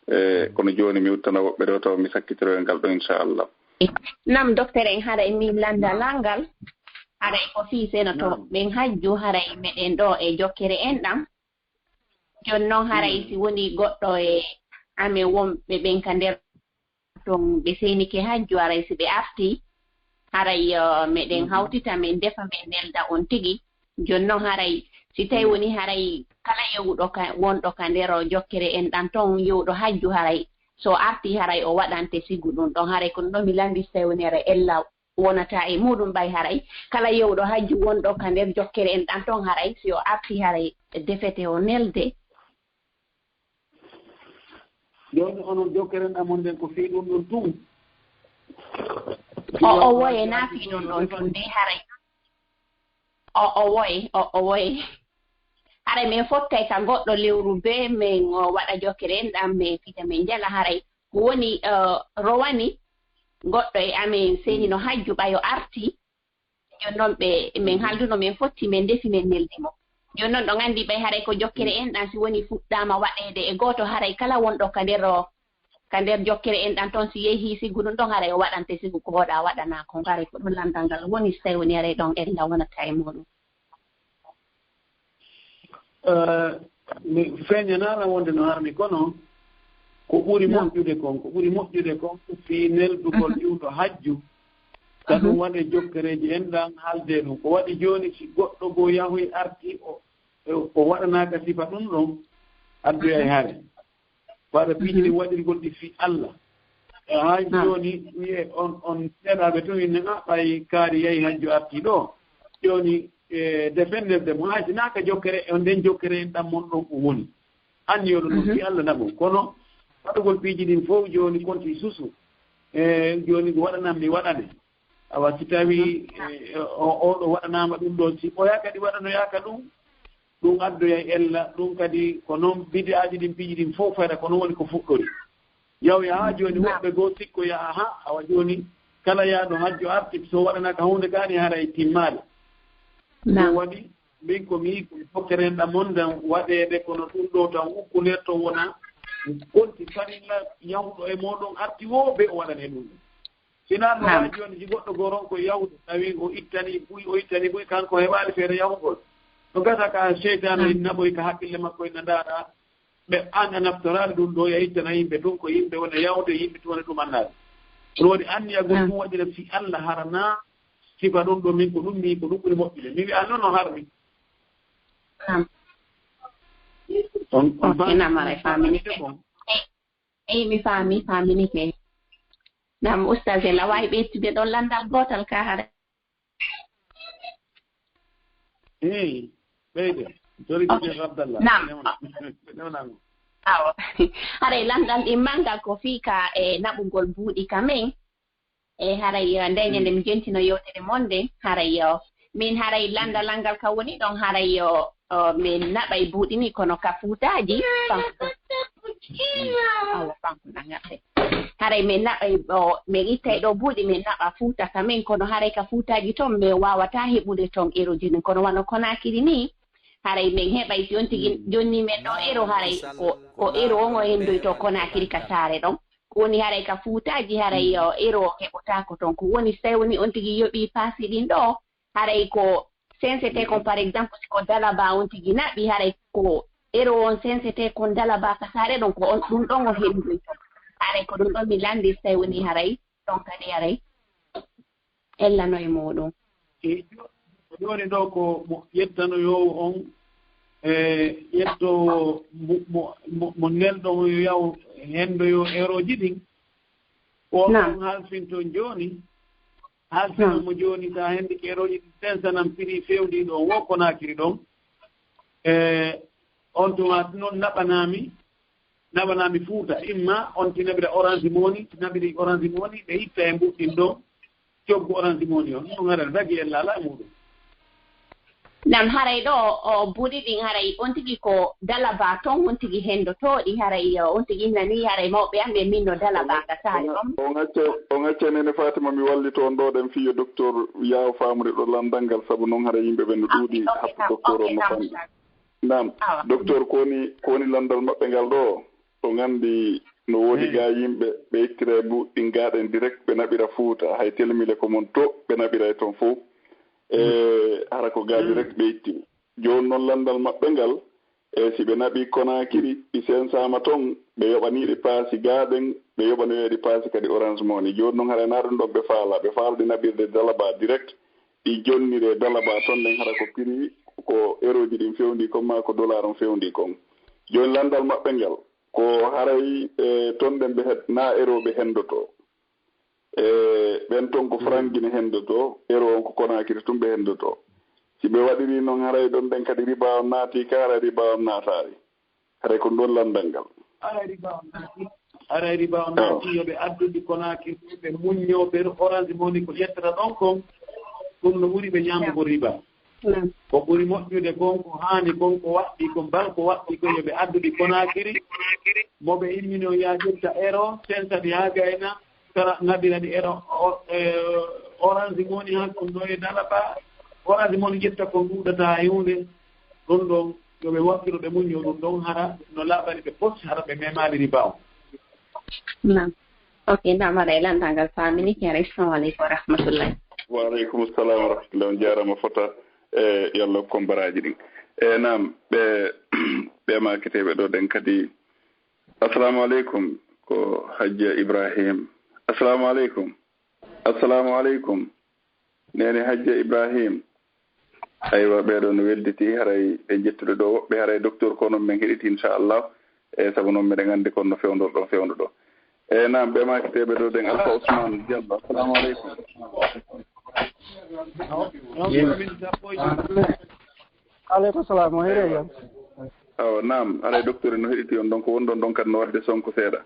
E kono jooni mi uttana woɓɓe ɗo taw mi sakkitiro e ngal ɗo inchallah. Naam docteur, en haray min lanndal ngal, haray ko fii seno to ɓen hajju, haray meɗen ɗo e jokkere enɗam. Jooni noon haray si woni goɗɗo e amen wonɓe ɓen ka nder ton ɓe seenike hajju, haray si ɓe arti, haray eh, meɗen hawtita, men defa, men nelda on tigi. Jooni noon haray si tawi woni haray kala yewuɗo ka wonɗo ka nder jokkere enɗam ton, yewuɗo hajju, haray so arti haray o waɗante sigu ɗum ɗon. Haray kono ɗo mi lanndi si tawi woni haray ella wonata e muɗum ɓay haray kala yewɗo hajju wonɗo ka nder jokkere enɗam ton haray si o arti haray defete o nelde. Jooni onon jokkere enɗam mon nden ko fii ɗum ɗon tun? O o woye na fii ɗum ɗon tun de haray. O o woye, o o woye. Haray min fottay ka goɗɗo lewru bee min o waɗa jokkere enɗam min fija min njala haray. Ko woni eh, rowani goɗɗo e amen seni no hajju ɓayo arti. Jooni noon ɓe min halduno min fotti min ndefi min neldi mo. Jooni noon ɗon anndi ɓay haray ko jokkere enɗam si woni fuɗɗaama waɗeede e gooto haray kala wonɗo ka nder o ka nder jokkere enɗam toon si yehi sigu ɗum ɗon haray o waɗante sigu ko hoɗa waɗana kon haray ko ɗum lanndal ngal woni si tawi woni haray ɗon ella wonata e muɗum. Eh, mi feeñanaano wonde no harmi kono ko ɓuri moƴƴude kon ko ɓuri moƴƴude kon ko fii neldugol iwɗo hajju ka ɗum waɗe jokkereeji enɗam haalde ɗum ko waɗi jooni si goɗɗo goo yahoy arti o o waɗanaaka sifa ɗum ɗon addoyay hare. Waɗa piiji ɗi waɗirgol ɗi fii Allah. E haa jooni wiye on on seeɗaaɓe tun inne a ɓay kaari yahi hajju artii ɗoo. Jooni e defennirde mo hay si naaka jokkere e nden jokkere en ɗam mon ɗon o woni. Anniyoɗo ɗum fii Allah naɓum kono waɗugol piiji ɗin fof jooni konti susu. E jooni ko waɗanan mi waɗane. Awa si tawii oɗo waɗanaama ɗum ɗon si ɓoya kadi waɗanoyaaka ɗum. Ɗum addoyay ella ɗum kadi ko noon bidi'aaji ɗin piiji ɗin fof fayda ko noon woni ko fuɗɗori. Yahoya haa jooni woɓɓe goo sikkoya aha awa jooni kala yahɗo hajju arti so waɗanaaka huunde kaani haray timmaali. Ɗum waɗi min ko mi yiɗi ko mi hokkere enɗam mon ndan waɗeede kono ɗum ɗo tan ukkunirto wona konti farilla yahuɗo e mooɗon arti woo be o waɗane ɗum ɗum. Sinaa no waɗi jooni si goɗɗo goo ronko yahude tawi o ittani buy o ittani buy kanko heɓaali feere yahugol. No gasa ka seytaane ina naɓoy ka hakkille makko ina ndaara ɓe an a naftoraali ɗum ɗo ya ittana yimɓe ɗum ko yimɓe woni yahude yimɓe tun woni ɗum annaade. Ɗum waɗi anniyagol ɗum waɗira fii Allah hara naa sifa ɗum ɗo min ko ɗum mi ko ɗum ɓuri moƴƴude mi wi'a noon no harmi. On on faami. Inamara faamini ke. Eyi mi faami faaminike. Nam ustaz en a waawi ɓeytude ɗon lanndal gootal ka hare. Eyi ɓeyde. Joli joli Abdallah. Nam. Nam. Awa. Haray lanndal ɗin manngal ko fii ka e naɓugol buuɗi ka men. E haray nde ñande mi jentino yewtere mon nden haray min haray lanndalal ngal ka woni ɗon haray min naɓay buuɗi ni kono ka fuutaaji. Awa, kanko na ngaɗɗe. Haray min naɓay ɗo, min ittay ɗo buuɗi, min naɓa Fuuta ka min, kono haray ka Fuutaaji ton, min waawataa heɓude ton eroji ɗin. Kono wano Konaakiri ni, haray min heɓay si on tigi jonni min ɗo ero, haray ko, ko ero on o hendoyto Konaakiri ka saare ɗon. Ko woni haray ka Fuutaaji, haray, o, ero on heɓotaako ton. Ko woni si tawi woni on tigi yoɓi paasi ɗin ɗo, haray ko sensete kon, par exemple, si ko Dalaba on tigi naɓi, haray ko ero on sensete kon Dalaba ka saare ɗon, ko on, ɗum ɗon o hendoyto. Haray ko ɗum ɗon mi lanndi, si tawi woni haray ɗon kadi haray ellano e muuɗum. E jo-, jooni ɗo ko mo yettanoyoowo on, e yettoowo mo, mo, mo, mo nelɗon o yo yaw hendoyo eroji ɗin. Ko on Naam. ɗon halfinto jooni, halfinan Naam. mo jooni, so a hendike eroji ɗin, sensanan prix fewndiiɗo on wo Konaakiri ɗon. E on tuma noon naɓanaami, naɓanaami Fuuta, imma on ti naɓira Orange Money, ti naɓiri Orange Money, ɓe itta e mbuɗɗin ɗon, coggu Orange Money on. Ɗum haɗa dagi en laalaa e muuɗum. Nam haray ɗo, o, buuɗi ɗin haray on tigi ko Dalaba ton, on tigi hendotooɗi, haray, o, on tigi nani, haray mawɓe am ɓe min no Dalaba ka saare on. On acca, on acca Nene Fatima, mi wallito on ɗo, ɗen fiyo docteur Yaaw faamude ɗo lanndal ngal, sabu noon haray yimɓe ɓen no ɗuuɗi, Ok, ok, happu nam, docteur ok, on no nam, famɗi. Nam. Awa. Docteur, ko woni, ko woni lanndal maɓɓe ngal ɗo? On anndi no woodi Eyi. gaa yimɓe, ɓe ittira e buuɗi ɗin gaa ɗen direct, ɓe naɓira Fuuta, hay telmile ko mon to, ɓe naɓira e ton fof. E hara ko gaa Mm. direct ɓe itti. Jooni noon lanndal maɓɓe ngal, e si ɓe naɓi Konaakiri, ɗi sensaama ton, ɓe yoɓaniiɗi paasi gaa ɗen, ɓe yoɓanoyayɗi paasi kadi Orange Money. Jooni noon haray na ɗum ɗon ɓe faalaa, ɓe faala ɗi naɓirde Dalaba direct, ɗi jonnire Dalaba ton ɗen, hara ko prix, ko eroji ɗin fewndi kon maa ko dollar on fewndi kon. Jooni lanndal maɓɓe ngal, ko haray, e, ton ɗen ɓe het-, na ero ɓe hendoto. E, ɓen ton ko franc Guinée hendoto, ero on ko Konaakiri tun ɓe hendoto. Si ɓe waɗiri noon, haray ɗon ɗen kadi riba on naati ka, haray riba on naataali. Haray ko ɗon lanndal ngal. Haray riba on naati. Haray riba on Awa. naati, yo ɓe addu ɗi Konaakiri, ɓe muñño, ɓe Orange Money ko ƴettata ɗon kon, ɗum no ɓuri ɓe ñaamugo riba. Naam. Ko ɓuri moƴƴude kon, ko haani kon, ko waɗɗi kon, bal ko waɗɗi kon, yo ɓe addu ɗi Konaakiri, mo ɓe immino ya ƴetta ero, sensa ɗi haa gayna, kala naɓira ɗi ero, o, e, Orange Money haa kon ɗo e Dalaba, Orange Money ƴetta kon ɗuuɗata e huunde, ɗum ɗon, yo ɓe wakkilo, ɓe muñño ɗum ɗon, hara no laaɓani ɓe pos, hara ɓe memaali riba on. Naam. Ok, naam, haray lanndal ngal faamini, haray, assalamu aleykum wa rahmatullahi. Wa aleykum salam wa rahmatullahi. On jaaraama fota, e, yo Allah hokku on baraaji ɗin. E, naam, ɓe, ɓe maaketeeɓe ɗo ɗen kadi. Assalamu aleykum, ko Hajja Ibrahim. Assalamu aleykum. Assalamu aleykum. Neene Hajja Ibrahim. Aywa, ɓeeɗo no wedditi, haray ɓe jettude ɗo woɓɓe, haray docteur ko noon men heɗiti, inchallah. E sabu noon meɗen anndi kon no fewndorɗon fewndo ɗo. E naam, ɓe maaketeeɓe ɗo ɗen, Alpha Ousmane Diallo. Assalamu aleykum. Aleykum salam, o heɗe jam. Awa, naam, haray docteur no heɗiti on ɗon, ko wonɗon ɗon kadi no waɗde sonko seeɗa.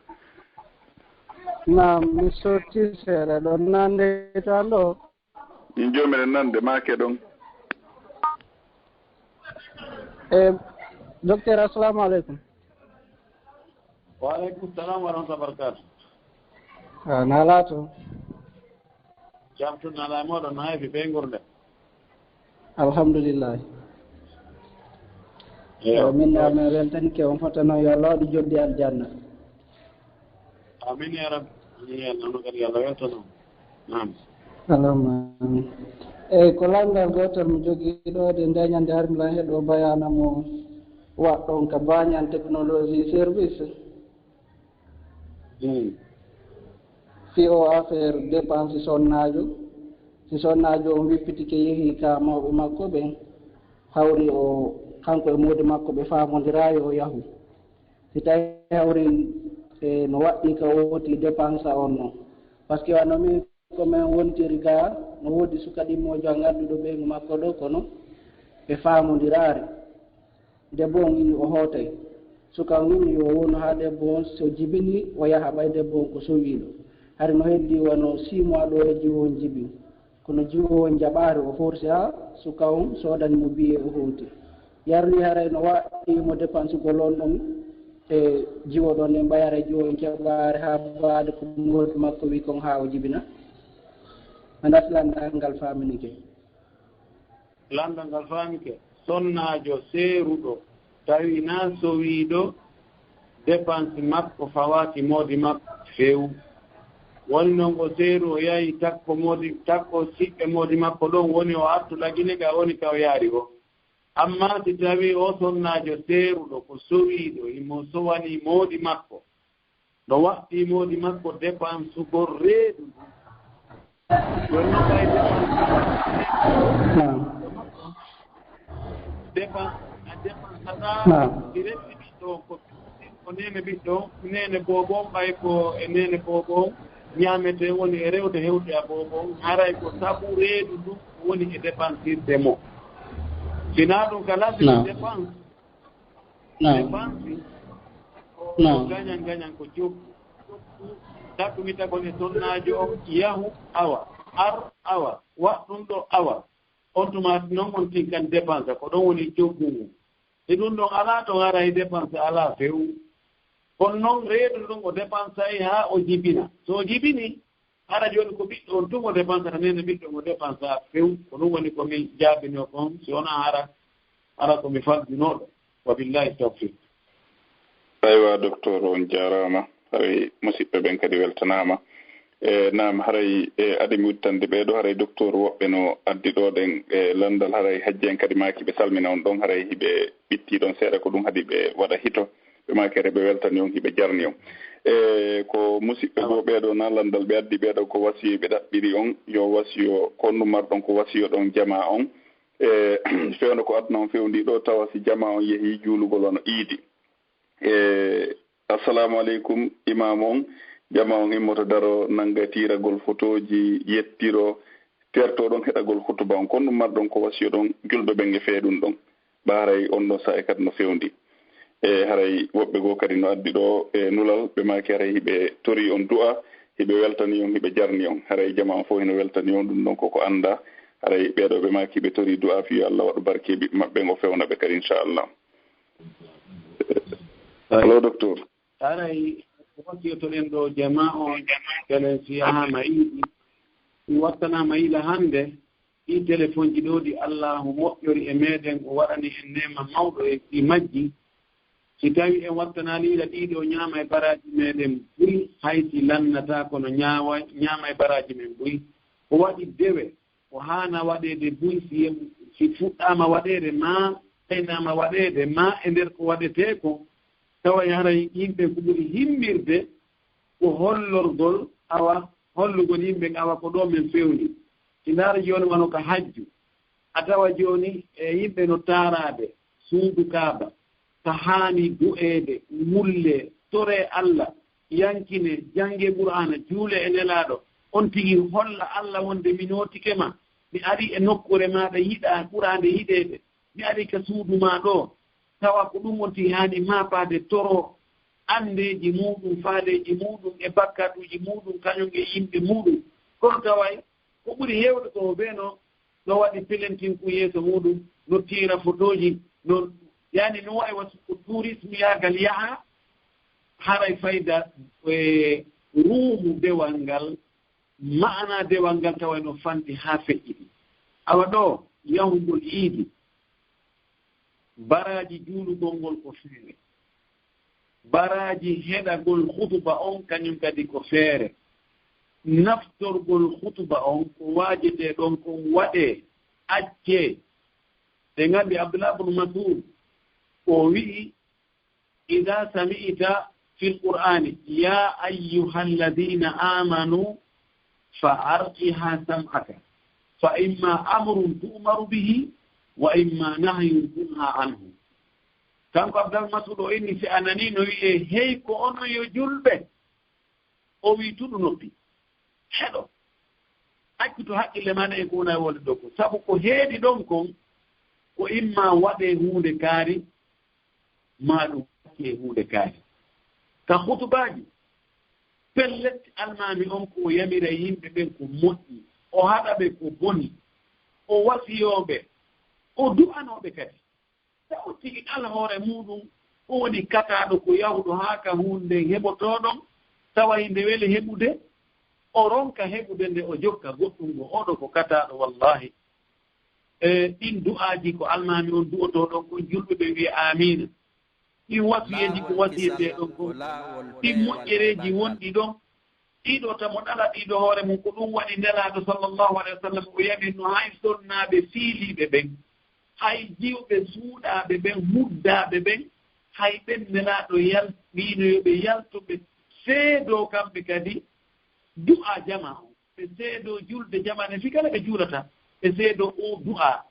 Naam, mi sorti seeɗa ɗon nande tan ɗo. Min jooni meɗen nande maake ɗon. E, docteur, assalamu aleykum. Wa aleykum salam wa rahmatullahi wa barakatuh. A, na laato. Jam tun, na laamoɗo, na heefi be ngurnde. Alhamdulillahi. Eyo. Eyo, min na min weltanike on fota noon, yo Allah waɗu joddi aljanna. Amin ya rabbi. Amin ya Allah, no kadi Allah weltano. Naam. Allahumma amin. Eyi, ko lanndal gootal mi jogii ɗo de, nde ñande har mi lan heɗo bayaana mo waɗɗon ka Banyan Technology Service. Mm. Fii o affaire dépense sonnaajo. Si sonnaajo on wippitike yehi ka mawɓe makko ɓen, hawri o, kanko e moodi makko ɓe faamondiraa yo o yahu. Si tawi hawri, e, no waɗɗii ka o woti dépense on non. Parce que wano min ko min wontiri gaa, no woodi suka ɗimmoojo an adduɗo ɓeyngu makko ɗo, kono ɓe faamondiraali. Debbo on inni o hootay. Suka on inni yo o wonu haa debbo on so jibini, o yaha ɓay debbo on ko sowiiɗo. Hari no heddii wano six mois ɗo e jiwo on jibin. Kono jiwo on jaɓaali, o forsi haa suka on soodani mo biye, o hooti. Yarli haray no waɗɗii mo dépensugol on ɗon. e jiwo ɗon, en ɓay hara jiwo on keɓaare haa faade ko moodi makko wi kon haa o jibina. Andas lanndal ngal faaminike. Lanndal ngal faamike. Sonnaajo seeruɗo, tawi na sowiiɗo, dépense makko fawaaki moodi makko few. Woni noon o seeru, o yahi takko moodi, takko siɓɓe moodi makko ɗon, woni o artu lagine ga woni ka o yaari o. Amma si tawi o sonnaajo seeruɗo ko sowiiɗo, imo sowani moodi makko, no waɗɗii moodi makko dépense sugol reedu ndu. Ɗon no ɓay dépense. Naam. Dépense, a dépense ata. Naam. Si resi ɓiɗɗo on ko, ko neene ɓiɗɗo on, neene boobo on, ɓay ko e neene boobo on ñaametee woni e rewde hewde a boobo on, haray ko sabu reedu ndu woni e dépensirde mo. Sinaa ɗum kala si Naam. dépense. Naam. Dépense. Naam. Gañan, gañan ko coggu. Takku mi tagon e sonnaajo on, yahu, awa. Ar, awa. Waɗ ɗum ɗo, awa. On tuma noon on tinkan dépense, ko ɗon woni coggu ngu. Si ɗum ɗon alaa, to haray dépense alaa few. Kono noon reedu ɗum o dépensay haa o jibina. So o jibini, hara jooni ko ɓiɗɗo on tun o dépensata, neene ɓiɗɗo on o dépensa few. Ko ɗum woni ko mi jaabinoo kon, si wonaa hara, hara ko mi faljunooɗo. Wa billahi tawfiq. Aywa, docteur, on jaaraama. Haray musidɓe ɓen kadi weltanaama. E, naam, haray, e, adi mi udditande ɓee ɗoo, haray docteur woɓɓe no addi ɗoo ɗen, e, lanndal, haray hajji en kadi maaki ɓe salmina on ɗon, haray hiɓe ɓitti ɗon seeɗa, ko ɗum haɗi ɓe waɗa hito. Ɓe maaki haray ɓe weltani on, hiɓe jarni on. E, ko musidɓe goo ɓee ɗoo na lanndal ɓe addi ɓee ɗoo, ko wasiyo ɓe ɗaɓɓiri on, yo wasiyo, ko honɗum marɗon ko wasiyo ɗon jamaa on. E, fewndo ko aduna on fewndi ɗoo, tawa si jamaa on yehii juulugol wano iidi. E, Assalaamu aleykum, imaam on, jamaa on immoto daro, nannga tiiragol fotooji, yettiro, terto ɗon heɗagol hutuba on. Kon ɗum marɗon ko wasiyo ɗon, julɓe ɓen e fee ɗum ɗon. Ɓa haray on ɗon saa'i kadi no fewndi. E haray woɓɓe goo kadi no addi ɗoo e nulal, ɓe maaki haray hiɓe torii on du'a, hiɓe weltanii on, hiɓe jarni on. Haray jamaa on fof hino weltanii on, ɗum ɗon koko anndaa. Haray ɓee ɗoo ɓe maaki hiɓe torii du'a fii yo Allah waɗu barke e ɓiɓɓe maɓɓe ɓen, o fewna ɓe kadi, inchallah. Allo, docteur. Haray ko wasiyotoɗen ɗoo jamaa on, kelen si yahaama iidi, si wattanaama yiila hannde, ɗii telefonji ɗoo ɗi Allaahu moƴƴori e meeɗen, o waɗani en neema mawɗo e ɗi majji. Si tawii en wattanaali yiila, ɗii ɗoo ñaama e baraaji meeɗen buy, hay si lannataa kono ñaawa, ñaama e baraaji men buy. Ko waɗi dewe, ko haana waɗeede buy si yem-, si fuɗɗaama waɗeede, maa ɓeynaama waɗeede, maa e nder ko waɗetee kon, tawa haray yimɓe ko ɓuri himmirde ko hollorgol, awa, hollugol yimɓe, awa, ko ɗoo men fewndi. Si ndaara jooni wano ka hajju, a tawa jooni e yimɓe no taaraade suudu Kaaba, ka haani du'eede, wullee, toree Alla, yankine, janngee Qur'aana, juulee e Nelaaɗo. On tigi holla Alla wonde mi nootike ma, mi arii e nokkuure maaɗa yiɗaa, ɓuraande yiɗeede, mi arii ka suudu maa ɗoo. Tawa ko ɗum on tigi haani maapaade, toroo anndeeji muuɗum, faaleeji muuɗum e bakkatuuji muuɗum, kañum e yimɓe muuɗum. Kono taway ko ɓuri heewde ko bee no, no waɗi pelentinkun yeeso muuɗum, no tiira fotooji, no, yani, no wayi wa ko tourisme yaagal yaha, haray fayda e ruumu dewal ngal, maana dewal ngal tawa no fanti haa feƴƴiti. Awa ɗoo, yahugol iidi, baraaji juulugol ngol ko feere. Baraaji heɗagol hutuba on kañum kadi ko feere. Naftorgol hutuba on ko waajetee ɗon kon waɗee, accee. Ɓe nganndi Abdullah ibn Mas'ud, o wi'i, "Idaa sami'ta fil Qur'aani, yaa ayyuhalladhiina aamanuu, fa ar'ihaa sam'aka, fa immaa amrun tu'maru bihi, wa immaa nahyun tunhaa anhu." Kanko Abdullah Mas'ud o inni, si a nanii no wi'ee, "Hey ko onon yo julɓe," o wi'i, "Tuɗu noppi, heɗo, accu to haqqille maaɗa e ko wona e wolde ɗoo kon. Sabu ko heedi ɗon kon, ko immaa waɗee huunde kaari, maa ɗum waɗee huunde kaari." Ka hutubaaji, pellet, almaami on ko o yamira yimɓe ɓen ko moƴƴi, o haɗa ɓe ko boni, o wasiyoo ɓe, o du'anoo ɓe kadi. Taw tigi alhoore muuɗum, O woni kataaɗo ko yahuɗo haa ka huunde nden heɓotoo ɗon, tawa hinde weli heɓude, o ronka heɓude nde o jokka goɗɗum. Go oɗo ko kataaɗo, wallahi. E ɗin du'aaji ko almaami on du'otoo ɗon kon, julɓe ɓe wi'a aamiina. Ɗin wasiyeeji ko wasiyetee ɗon kon, ɗin moƴƴereeji wonɗi ɗon. Ɗiɗo tamo ɗala ɗiɗo hoore mum, ko ɗum waɗi Nelaaɗo sallallahu alaihi wasallam o yamir no hay sonnaaɓe fiiliiɓe ɓen, hay jiwɓe suuɗaaɓe ɓen, huddaaɓe ɓen, hay ɓen Nelaaɗo yal-, wiino yo ɓe yaltu ɓe seedoo kamɓe kadi du'a jama on. Ɓe seedoo julde jama ne, fii kala ɓe juulata, ɓe seedoo o du'a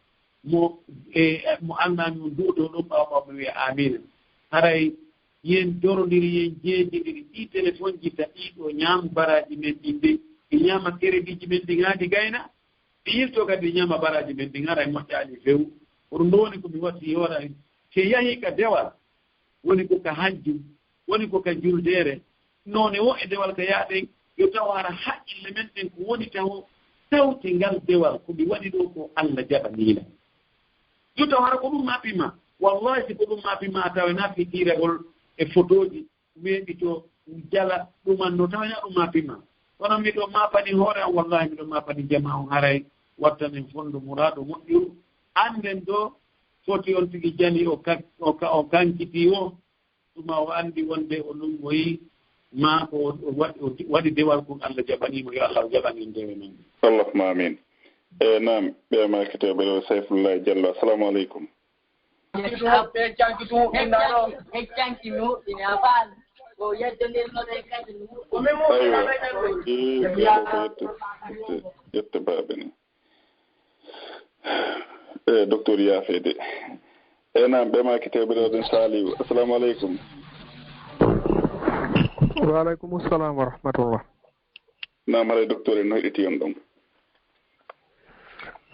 mo, e, mo almaami on du'otoo ɗum, ɓaawo ɓaawo ɓe wi'a aamiina. Haray yen dorondiri, yen jeejindiri. Ɗii telefonji ta ɗii ɗoo ñaamu baraaji men ɗin de, ɗi ñaama kerediiji men ɗin haa ɗi gayna, ɗi yiltoo kadi ɗi ñaama baraaji men ɗin, haray moƴƴaali few. Ko ɗum ɗoo woni ko mi wasi hoore an. Si en yahii ka dewal, woni ko ka hajju, woni ko ka juldeere, noone woo e dewal ka yaaɗen, yo taw hara haqqille men ɗen ko woni tawo tawti ngal dewal ko mi waɗi ɗoo ko Alla jaɓanii lan. Yo taw hara ko ɗum maa pima. Wallahi, si ko ɗum maa pima, a tawa na fii kiiragol e fotooji, weeɓitoo, jala, ɗumanno, tawa na ɗum maa pima. Kono miɗo maapani hoore an, wallahi, miɗo maapani jamaa on, haray wattanen fondo muraado moƴƴuru. Annden ɗo foti on tigi jali o ka-, o ka-, o kankiti o, tuma o anndi wonde o lummoyi, maa ko o, o waɗi, o waɗi dewal kon Alla jaɓanii mo, yo Alla o jaɓan en dewe men. Allahumma amin. E, naam, ɓe maakete ɓe ɗo Sayfullahi Jallo. Assalamu aleykum. Aywa. Ee, ɓe ɗo ko yette, yette, yette baaɓe ni. E, docteur Yaafe de. E, naam, ɓe maaki tewɓe ɗo ɗen Saliou. Assalamu aleykum. Wa aleykum salam wa rahmatullah. Naam, haray docteur en no heɗiti on ɗon.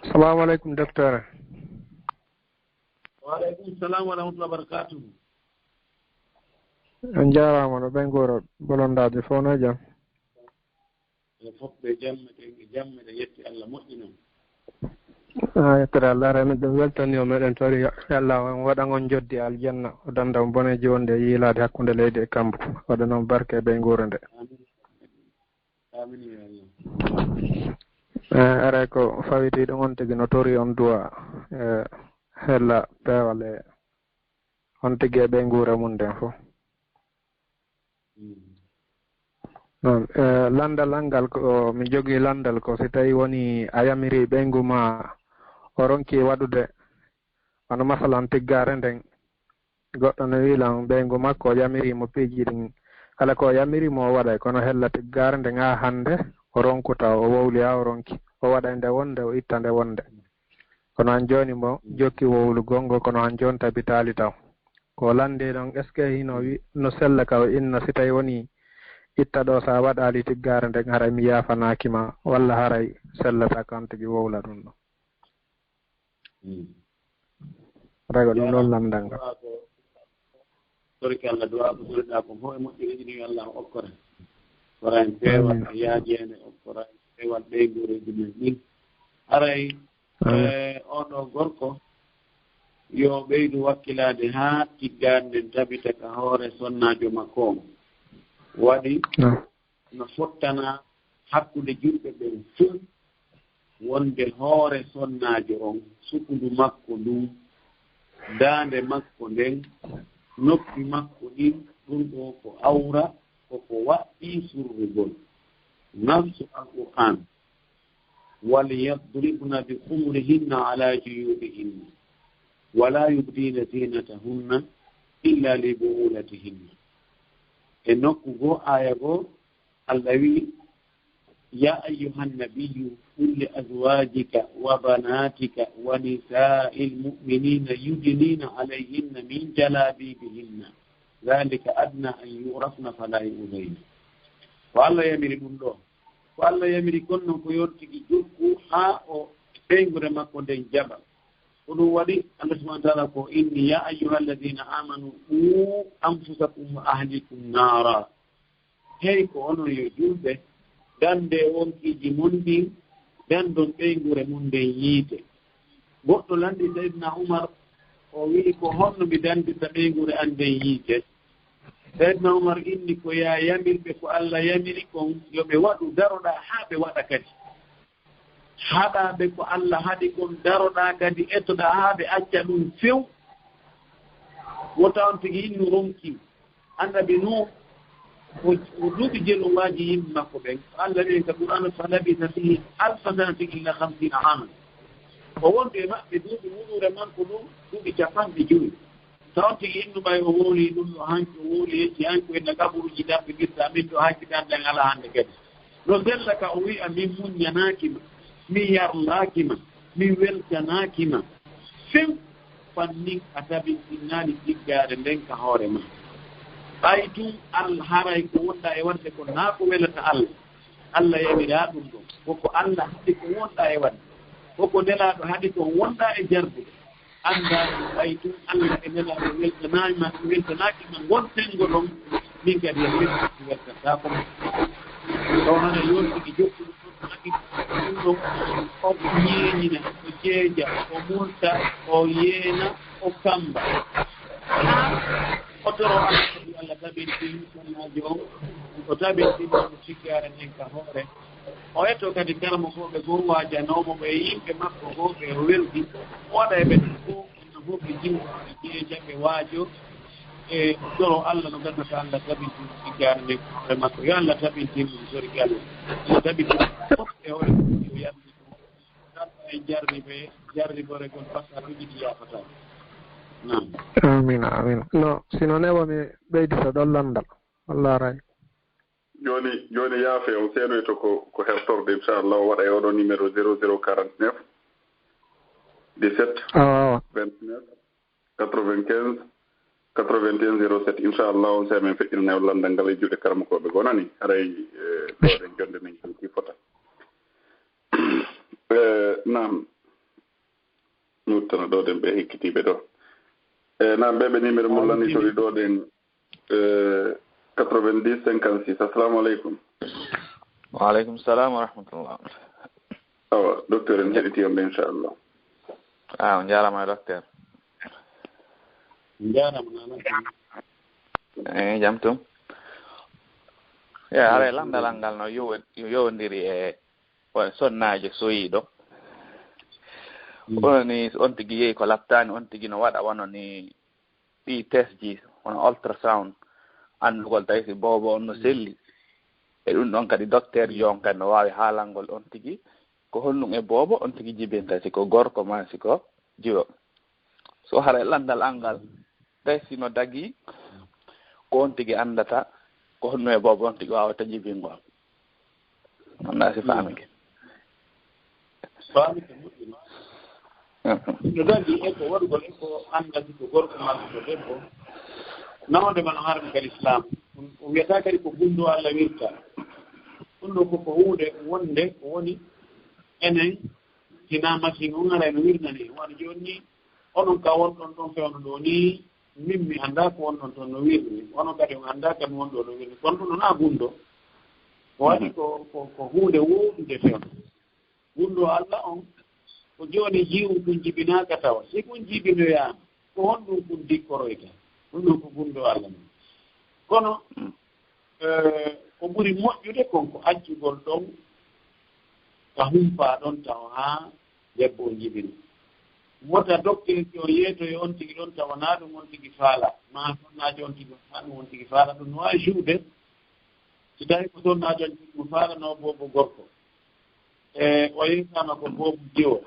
Assalamu aleykum, docteur. Wa aleykum salam wa rahmatullahi wa barakatuh. On jaaraama, no ɓe nguura, bolondaaɓe fof no e jam? Ɓe fof ɓe jam, ɓe jam, ɓe yetti Allah, moƴƴi non. Ah, yettere Allah, aray miɗen weltani o meɗen tori, yo Allah on waɗan on joddi aljanna, o danda on boneeji wonde e yiilaade hakkunde leydi e kambu, waɗa noon barke e ɓe nguura nde. Amin. Amin, ya Allah. Eh, aray ko fawiti ɗum on tigi no tori on du'a, eh, hella peewal e on tigi e ɓe nguura mum nden fof. Mm. Noon, eh, lanndal an ngal ko, mi jogii lanndal ko si tawii woni a yamiri ɓeyngu ma o ronki waɗude, wano masalan tiggaare nden, goɗɗo no wi'i lan ɓeyngu makko o yamiri mo piiji ɗin, kala ko o yamiri mo o waɗay, kono hella tiggaare nden haa hannde o ronkuta, o wowli haa o ronki, o waɗay nde wonde, o itta nde wonde. Kono han jooni mo jokki wowlugol ngol, kono han jooni tabitaali taw. Ko lanndee ɗon, est-ce que hino wi-, no sella ka o inna si tawii woni itta ɗo, so a waɗaali tiggaare nden, haray mi yaafanaaki ma, walla haray sellataa ka on tigi wowla ɗum ɗon? Hmm. Raga ɗum ɗon lanndal ngal. Torki Allah, du'a ko soriɗaa ko fof e moƴƴereeji ɗi Allah okkora. Okkora en peewal e yaajeende, okkora en peewal ɓeynguureeji men ɗin. Haray, eh, oɗo gorko, yo ɓeydu wakkilaade haa tiggaande nden tabita ka hoore sonnaajo makko on. Waɗi no fottana hakkunde julɓe ɓen fof, wonde hoore sonnaajo on, sukundu makko ndun, daande makko nden, noppi makko ɗin, ɗun ɗo ko awra, ko ko waɗɗii surrugol. Nassu Alqur'aan, "وليضربن بخمرهن على جيوبهن ولا يبدين زينتهن إلا لبعولتهن." E nokku goo, aaya goo, Allah wi'i, "يا أيها النبي قل لأزواجك وبناتك ونساء المؤمنين يدنين عليهن من جلابيبهن ذلك أدنى أن يعرفن فلا يؤذين." Ko Allah yamiri ɗum ɗo. Ko Allah yamiri kon non ko yo on tigi jokku haa o ɓeynguure makko nden jaɓa. Ko ɗum waɗi Allah subhanahu wa ta'ala ko inni, "يا أيها الذين آمنوا قوا أنفسكم وأهليكم نارا." Hey ko onon yo julɓe, dande wonkiiji mon ɗin, dandon ɓeynguure mum nden yiite. Goɗɗo lanndi Sayyidina Umar, O wi'i, "Ko honno mi dandirta ɓeynguure an nden yiite?" Seydina Umar inni, "Ko yaa yamir ɓe ko Alla yamiri kon, yo ɓe waɗu, daroɗaa haa ɓe waɗa kadi. Haɗaa ɓe ko Alla haɗi kon, daroɗaa kadi, etoɗaa haa ɓe acca ɗum few." Wota on tigi innu ronki. Annabi Nuh, o, o duuɓi jelu o waaji yimɓe makko ɓen. Ko Alla wi'i ka Qur'aana, "Fa labisa fihim alfa sanatin illa khamsina aman." O wondi e maɓɓe duuɓi, wuuɗuure makko ndun, duuɓi capanɗe jowi. Taw on tigi innu ɓay o wowlii ɗum ɗo hanki, o wowlii yecci hanki ko enna kaburuuji ɗaɓɓitirta, min ɗo hanki ɗan ɗan alaa hannde kadi. No sella ka o wi'a, "Min muññanaaki ma, min yarlaaki ma, min weltanaaki ma. Few fannin a tabintinnaali tiggaare nden ka hoore ma." Ɓay tun Al-, haray ko wonɗaa e waɗde ko naa ko welata Alla. Alla yamiraa ɗum ɗon. Ko ko Alla haɗi ko wonɗaa e waɗde. Ko ko Nelaaɗo haɗi ko wonɗaa e jardude. Anndaa ɗum ɓay tun Alla e Nelaaɗo weltanaaki ma, weltanaaki ma ngon senngo ɗon, min kadi e weltanaaki weltantaako ma. Ɗo hana yoltigi jokkuɗo ɗon haɗi ɗum ɗon, o ñeeñina, o jeeja, o murta, o yeena, o kamba. Haa o toro Alla kadi Alla tabintin sonnaajo on, o tabintin mo tiggaare nden ka hoore. O etto kadi karamokooɓe goo waajanoomo ɓe e yimɓe makko goo ɓe o weldi, o waɗa e ɓe ɗum fow, no fof ɓe jiw, ɓe jeeja, ɓe waajo, e toro Alla no gasa ka Alla tabintin tiggaare nden hoore makko. Yo Alla tabintin ɗum, sori Alla. Alla tabintin ɗum fof e hoore makko, yo yamɗin ɗum. Kala en jarribe, jarriboregol fasaduuji ɗi yaafataa. Naam. Amiin, amiin. No, si non ewa mi ɓeydita ɗon lanndal. Wallaahi. Jooni, jooni yaafe on seenoyto ko, ko hertorde, inchallah, o waɗa e oɗo numéro zéro zéro quarante-neuf, dix-sept, awa, awa, vingt-neuf, quatre-vingt-quinze, quatre-vingt-un, zéro sept, inchallah, on sey men feƴƴinane on lanndal ngal e juuɗe karamokooɓe goo nani, haray, eh, ɗo ɗen jonde men juuti fota. Eh, naam. Mi udditana ɗo ɗen ɓe hekkitiiɓe ɗo. Eh, naam, ɓe ɓe numéro mum lannitori ɗo ɗen, eh, quatre-vingt-dix cinquante-six. Assalamu aleykum. Wa aleykum salam wa rahmatullah. Awa, docteur, en heɗiti on ɓe, inchallah. Ah, on jaaraama, docteur. On jaaraama, Nana. Eh, jam tum. Ya, haray lanndal an ngal no yowo-, yowondiri e won sonnaajo soyiiɗo. Mm. Woni so on tigi yehi ko laɓtaani, on tigi no waɗa wano ni ɗi test ji, wano ultrasound, anndugol tawi si boobo on no, mm, selli. E ɗum ɗon kadi, docteur ji on kadi no waawi haalangol on tigi ko honɗum e boobo on tigi jibinta, si ko gorko maa si ko jiwo. So haray lanndal an ngal, tawi si no dagii, ko on tigi anndata ko honno e boobo on tigi waawata jibingol. Anndaa si faamike. Faamike moƴƴi ma. Mhm. No dagii e ko waɗugol e ko annda si ko gorko maa si ko debbo. Nawde ma no harmi ka Lislaam. O wiyata kadi ko gunndoo Alla wirta. Ɗum ɗo ko, ko huunde wonde ko woni enen, sinaa masiŋ on haray no wirnani. Wano jooni ni, onon ka wonɗon ɗon fewndo ɗo ni, min mi anndaa ko wonɗon ton no wirni. Onon kadi on anndaa ka mi wonɗo no wirni. Kono ɗum ɗon a gunndoo. Ko waɗi, mhm, ko, ko, ko huunde woɗunde fewndo. Gunndoo Alla on, ko jooni jiwu kun jibinaaka tawa. Si kun jibinoyaama, ko honɗum kun dikkoroyta? Ɗum ɗon ko gunndoo Alla non. Kono, mm, eh, ko ɓuri moƴƴude kon ko accugol ɗon ka humpaa ɗon tawa haa debbo on jibina. Wota docteur ki on yeetoyo on tigi ɗon tawa naa ɗum on tigi faala, maa sonnaajo on tigi, naa ɗum on tigi faala, ɗum no waawi juude. Si tawi ko sonnaajo on tigi mo faalanoo boobo gorko, e o yeetaama ko boobo jiwo,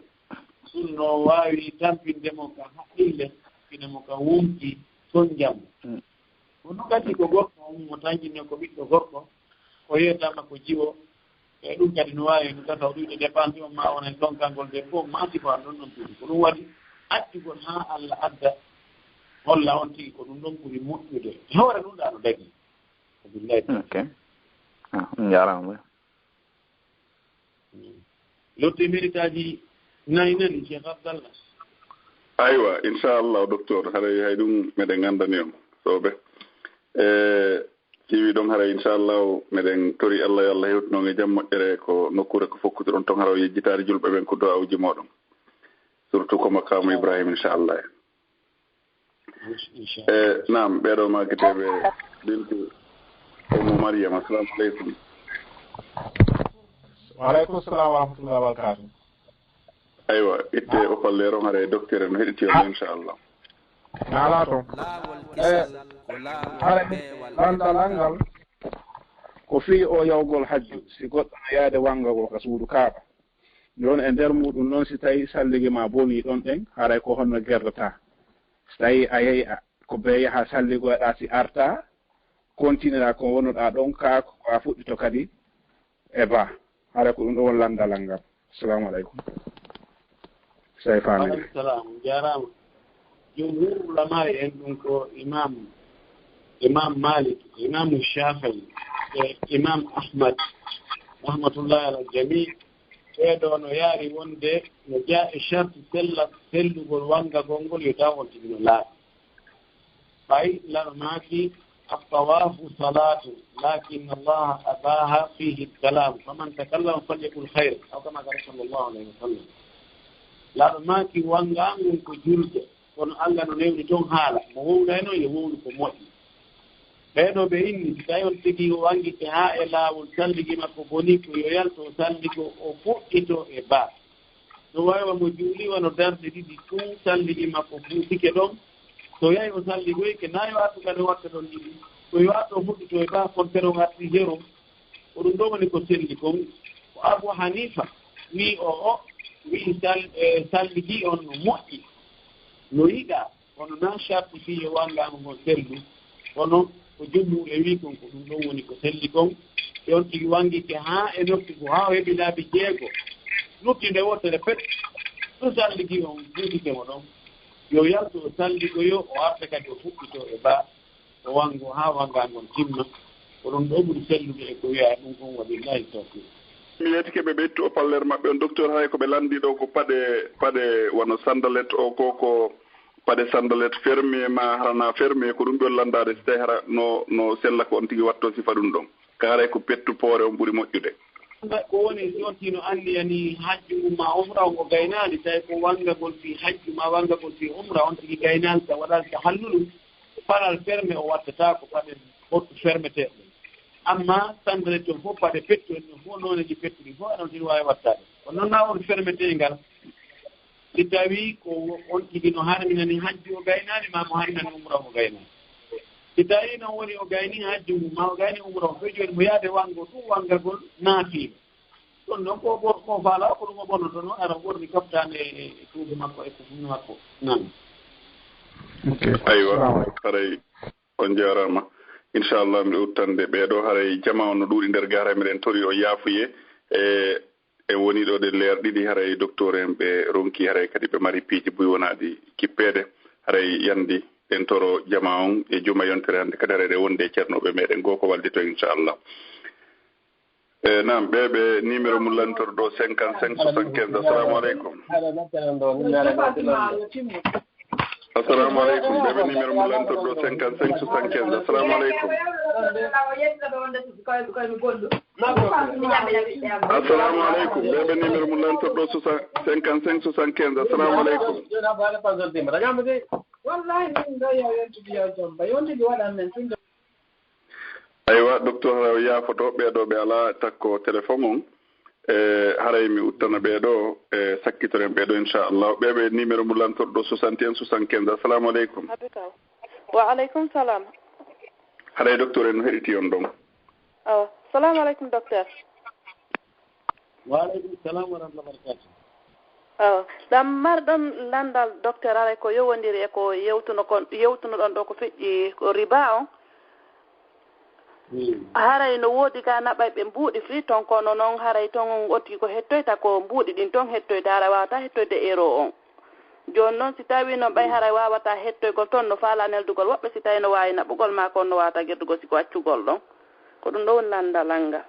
ɗum no waawi tampinde mo ka haqqille, ine mo ka wumti ton jam. Mm. Kono kadi ko gorko on mo tanjinne ko ɓiɗɗo gorko, o yeetaama ko jiwo, e ɗum kadi no waawi no tata o ɗuyde dépendre on ma wona e tonkangol debbo, ma si ko an ɗon ɗon tigi. Ko ɗum waɗi accugol haa Alla adda holla on tigi ko ɗum ɗon ɓuri moƴƴude. Hoore ɗum ɗa no dagii. Ko billahi. Ok. Ah, on njaaraama. Lotti minitaaji nayi nani, Cheikh Abdallah. Aywa, inchallah, docteur, haray hay ɗum meɗen anndani on, soobe. E, siwi ɗon haray, inchallah, meɗen tori Allah yo Allah hewtinon e jam moƴƴere ko nokkuure ko fokkutuɗon ton, hara o yejjitaari julɓe ɓen ko du'aawuji mooɗon. Surtout ko makamu Ibrahim, inchallah. E naam, ɓeeɗo maakiteeɓe, Bintu Ummu Maryam, assalamu aleykum. Wa aleykum salam wa rahmatullahi wa barakatuh. Aywa, itte opalleer on, haray docteur en heɗiti on, inchallah. Naalaa toon. E haray lanndal anngal ko fii o yawgol hajju, si goɗɗo no yaade wanngagol ka suudu Kaaba. Jooni e nder muuɗum noon, si tawii salligi ma bonii ɗon ɗen, haray ko honno gerdataa? Si tawii a yehi a, ko bee yaha salligoyɗaa, si artaa, kontinira ko wonuɗaa ɗon, kaa ko a fuɗɗito kadi e baa. Haray ko ɗum ɗo woni lanndal ngal. Assalamu aleykum. Sey faamii. Wa aleykum salam. Jaaraama. Jumhur ulama en ɗum ko Imam, Imam Malik, Imam Shafi'i, e Imam Ahmad, rahmatullahi ala jami. Ɓeeɗo no yaari wonde no jaa e sharti sella, sellugol wanngagol ngol yo taw on tigi no laaɓi. Ɓay laɗo maaki, "At-tawaafu salaatu, laakinna Allaha abaaha fiihi al-kalaam, faman takallama falyaqul khayr," aw kama qaala sallallahu alayhi wa sallam. Laɗo maaki, "Wanngaangu ko julde, kono Allah no newni toon haala, mo wowlay noon yo wowlu ko moƴƴi." Ɓeeɗo ɓe inni, si tawi on tigi o wanngiike haa e laawol, salligi makko boni, ko yo yalto o salligo, o fuɗɗito e baa. No waawi wa mo juuli wano darɗe ɗiɗi tun, salligi makko fuutike ɗon. So yahi o salligoyke, na yo artu kadi o watta ɗon ɗiɗi. Ko yo artu o fuɗɗito e baa, kontere on arti zéro. Ko ɗum ɗo woni ko selli kon. Ko Abu Hanifa wii o, o wii sal-, e, salligi on no moƴƴi, no yiɗaa. Kono na sharti fii yo wanngaango ngon sellu, kono ko jumhuur e wii kon, ko ɗum ɗon woni ko selli kon. Si on tigi wanngiike haa e nokku goo, haa o heɓi laabi jeego, lutti nde wootere pet, ɗum salligi on fuutike mo ɗon. Yo yaltu o salligoyo, o arta kadi o fuɗɗito e baa, o wanngo haa wanngaango ngon timma. Ko ɗum ɗo ɓuri sellude e ko wi'aa ɗum kon, wa billahi tawfiq. Mi yeetike ɓe, ɓe ittu opalleer maɓɓe on, docteur, hay ko ɓe lanndii ɗo ko paɗe, paɗe wano sandalet o, ko, ko paɗe sandalet fermé ma hara na fermé, ko ɗum ɓe on lanndaade, si tawii hara no, no sella ko on tigi watto sifa ɗum ɗon. Ka haray ko pettu poore on ɓuri moƴƴude. Ko woni, si on tigi no anniya ni hajju mum ma umra on o gaynaali, tawi ko wanngagol fii hajju ma wanngagol fii umra, on tigi gaynaali, taw waɗaali tahallulu, paɗal fermé o wattata ko paɗe ɓortu fermeteeɗe. Amma sandalet on fof, paɗe pettu en ɗon fof, nooneeji pettuɗi fof, aɗa on tigi waawi wattaade. Kono noon na on fermeteengal, si tawii ko on tigi no harminani hajju o gaynaali, ma mo harminani umra o gaynaali. Si tawii noon woni o gayni hajju mum, ma o gayni umra o, fii jooni mo yaade wanngo ɗum wanngagol naafiila. Ɗum noon ko ɓor-, ko faalaa ko ɗum o ɓornoto noon, ara ɓorni kaftane e, e tuubi makko e ko funni makko. Naam. Ok. Aywa, assalamu aleykum. Haray on jaaraama. Inchallah, miɗo uttande ɓeeɗo, haray jamaa on no ɗuuɗi nder ga, haray miɗen tori o yaafuye. E, e woni ɗo ɗe leer ɗiɗi, haray docteur en ɓe ronki, haray kadi ɓe mari piiji buy wonaaɗi kippeede. Haray yandi en toro jamaa on e juma yontere hannde kadi, haray ɗe wonde e ceernooɓe meɗen goo ko wallito, inchallah. E, naam, ɓe, ɓe numéro mum lantorɗo cinquante-cinq soixante-quinze. Assalamu aleykum. Assalamu aleykum. Ɓe, ɓe numéro mum lantorɗo cinquante-cinq soixante-quinze. Assalamu aleykum. Assalamu aleykum. Ɓe, ɓe numéro mum lantorɗo soixante, cinquante-cinq soixante-quinze. Assalamu aleykum. Wallahi min ɗo yo yontude yo jomba. Yontude waɗan men tun. Aywa, docteur, haray o yaafoto ɓeeɗo ɓe alaa takko téléphone on. E, haray mi uttana ɓeeɗo, e, sakkitoren ɓeeɗo, inchallah. Ɓe, ɓe numéro mum lantorɗo soixante et un soixante-quinze. Assalamu aleykum. Abi kaw. Wa aleykum salam. Haray docteur en no heɗiti on ɗon. Awa. Salamu aleykum, docteur. Wa aleykum salam wa rahmatullahi wa barakatuh. Awa. Ɗam marɗon lanndal, docteur, haray ko yowondiri e ko yewtuno kon, yewtunoɗon ɗo ko feƴƴi ko riba on. Hmm. Haray no woodi ga naɓay ɓe mbuuɗi fii ton, kono noon haray ton on otti ko hettoyta ko mbuuɗi ɗin ton hettoyta, haray waawata hettoyde euro on. Jooni noon si tawii noon ɓay haray waawata hettoygol ton, no faalaa neldugol woɓɓe si tawii no waawi naɓugol maa kon no waawata girdugol si ko accugol ɗon. Ko ɗum ɗo woni lanndal an ngal.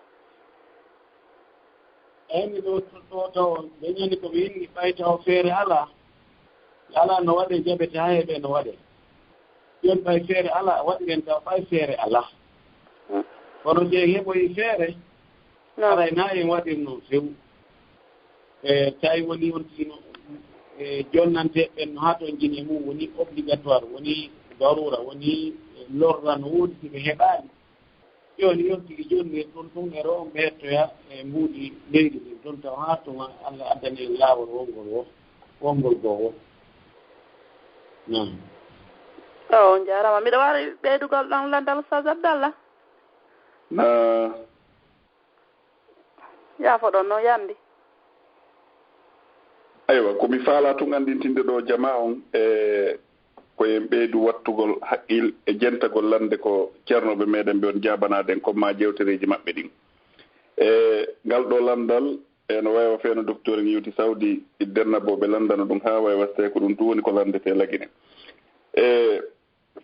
Eey, mi ɗo, ɗo, ɗo taw dañani ko mi inni, ɓay taw feere alaa. Alaa no waɗee, jaɓete haa heɓee no waɗee. Jooni ɓay feere alaa, waɗiren taw ɓay feere alaa. Hmm. Kono je heɓoyi feere, no. Haray na en waɗir noon few. E tawi woni on tigi no, e jonnanteeɓe ɓen no haa toon jini mum woni obligatoire, woni Darura woni lorra no woodi si ɓe heɓaali. Jooni, yonti ki jonnir ɗum tun e ɗo on ɓe hettoya e mbuuɗi leydi ndin tun, taw haa tuma Allah addani en laawol wongol wo, wongol goo wo. Naam. O, on njaaraama. Miɗo waawi ɓeydugol ɗon landal, Ustaz Abdallah? Na. Yaafo ɗon no yandi. Aywa, ko mi faalaa tun anndintinde ɗo jamaa on, e ko en ɓeydu wattugol haqqil e jentagol lande ko ceernooɓe meɗen ɓe on jaabanaade en, ko maa jewtereeji maɓɓe ɗin. E ngal ɗo landal, e no wayi wa feeno doktoor en yewti Sawdi, dennabooɓe landano ɗum haa wayi wa, so tawi ko ɗum tun woni ko landetee Lagine. E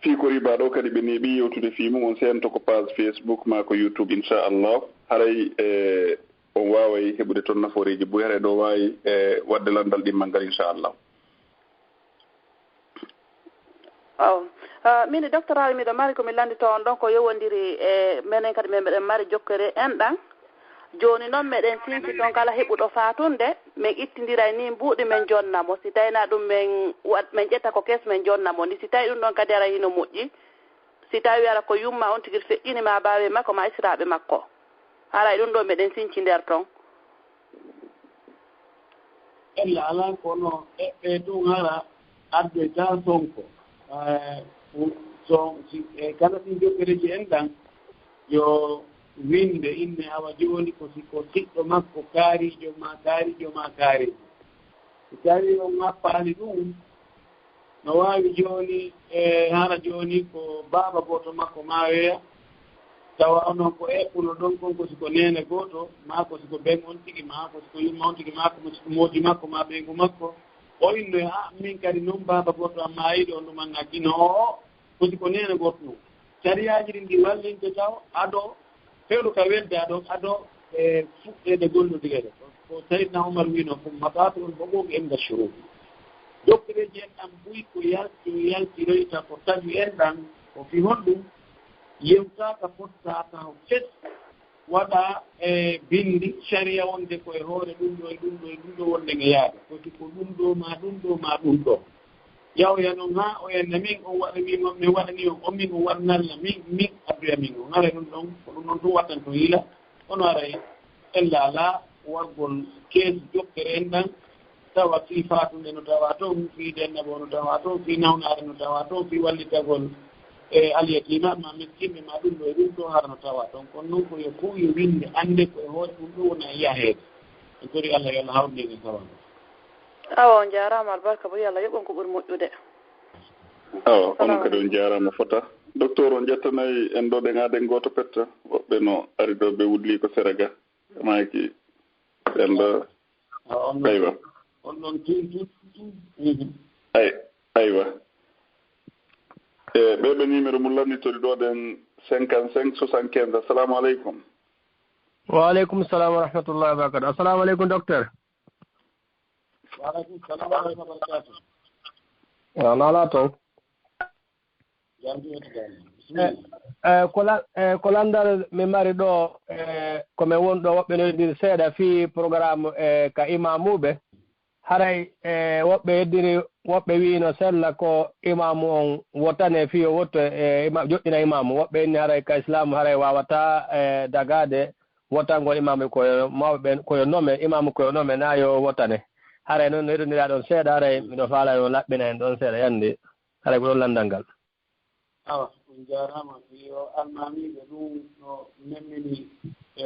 fii ko riba ɗo kadi ɓe neeɓi yewtude fii mum, on seento ko page Facebook maa ko YouTube, inchallah. Haray, e, on waaway heɓude toon nafooreeji buy, haray ɗo waawi, e, waɗde lanndal ɗimmal ngal, inchallah. Aw. Ah, min e docteur Aly, miɗo mari ko mi lannditoo on ɗon ko yowondiri e menen kadi, men meɗen mari jokkere enɗan. Jooni noon, meɗen tinti toon kala heɓuɗo faatunde, men ittindiray ni mbuuɗi, men jonna mo. Si tawii na ɗum men waɗ-, men ƴetta ko kees, men jonna mo. Ni si tawii ɗum ɗon kadi ara hino moƴƴi, si tawii ara ko yumma on tigi feƴƴini ma baawe makko ma israaɓe makko. Haray ɗum ɗo meɗen sinci nder ton. Ella alaa kono eɓɓe tun hara addoyta sonko. Eh, son-, si, e kala ɗin jokkereji en ɗan, yo winde inne awa jooni ko si ko siɗɗo makko kaarijo ma, kaarijo ma, kaarijo. Si tawii on ŋappaali ɗum, no waawi jooni, e hara jooni ko baaba gooto makko maayoya, tawa onon ko eɓɓuno ɗon kon ko si ko neene gooto, maa ko si ko ben on tigi, maa ko si ko yumma on tigi, maa ko si ko moodi makko, maa ɓeyngu makko. O innoya, "A, min kadi non baaba gooto am maayiiɗo on ɗum an ŋakkino o, o, ko si ko neene gooto non." Sariyaaji ɗin ɗi wallinte taw ado fewndo ka weldaa ɗon ado e fuɗɗeede gollodirede. Ko Sayyidina Umar wiino, "Ko mataatu on huquuqi inda shuruuti." Jokkereeji en ɗan buy ko yalti, yaltiroyta ko taƴu en ɗan, ko fii honɗum? Yewtaaka, fottaaka, fes waɗa e binndi sariya wonde ko e hoore ɗum ɗo e ɗum ɗo e ɗum ɗo wonde nge yaada. Foti ko ɗum ɗo maa ɗum ɗo maa ɗum ɗo. Yahoya noon haa o enna min, on waɗa min, on min waɗani on, on min on waɗanalla min, min addoya min on. Haray ɗum ɗon, ko ɗum ɗon tun wattanto hiila. Kono haray en laalaa waɗgol keesi jokkere en ɗan, tawa fii faatunde no tawa toon, fii dennabo no tawa toon, fii nawnaare no tawa toon, fii wallitagol e alyatiima ma miskinɓe ma ɗum ɗo e ɗum ɗo hara no tawa toon. Kono noon ko yo fuu yo winnde annde ko e hoore ɗum ɗo woni e yaheede. En tori Allah yo Allah hawrinde en e sawaba. Awa, on njaaraama, albarka, bo yo Allah yoɓ on ko ɓuri moƴƴude. Awa, onon kadi on njaaraama fota. Docteur, on ƴettanay en ɗo ɗen aaden gooto petta. Woɓɓe no ari ɗo ɓe wudli ko sera ga. Maaki en ɗo. Awa, on ɗon, aywa. On ɗon tun, tun, tun. Mhm. Ay, aywa. E, ɓe ɓe numéro mum lanndittori ɗo ɗen cinquante-cinq soixante-quinze. Assalamu aleykum. Wa aleykum salam wa rahmatullahi wa barakatuh. Assalamu aleykum, docteur. Wa aleykum salam wa rahmatullahi wa barakatuh. Wa nala toon. Jam ɗum e jam. Eh, bismillah. Eh, ko la-, eh, ko lanndal mi mari ɗo, eh, ko men won ɗo woɓɓe no yeddiri seeɗa fii programme, eh, ka imamuɓe. Haray, eh, woɓɓe yeddiri, woɓɓe wi'i no sella ko imamu on wottane fii o wotto, eh, ima-, joɗɗina imamu. Woɓɓe inni haray ka islamu haray waawataa, eh, dagaade wottangol imamu ko yo mawɓe ɓen, ko yo nome, imamu ko yo nome, naa yo wottane. Haray noon no yeddondiraa ɗon seeɗa, haray miɗo faalaa yo laɓɓina en ɗon seeɗa yande. Haray ko ɗon lanndal ngal. Awa, on njaaraama. Yo almaamiiɓe ɗum no nemmini e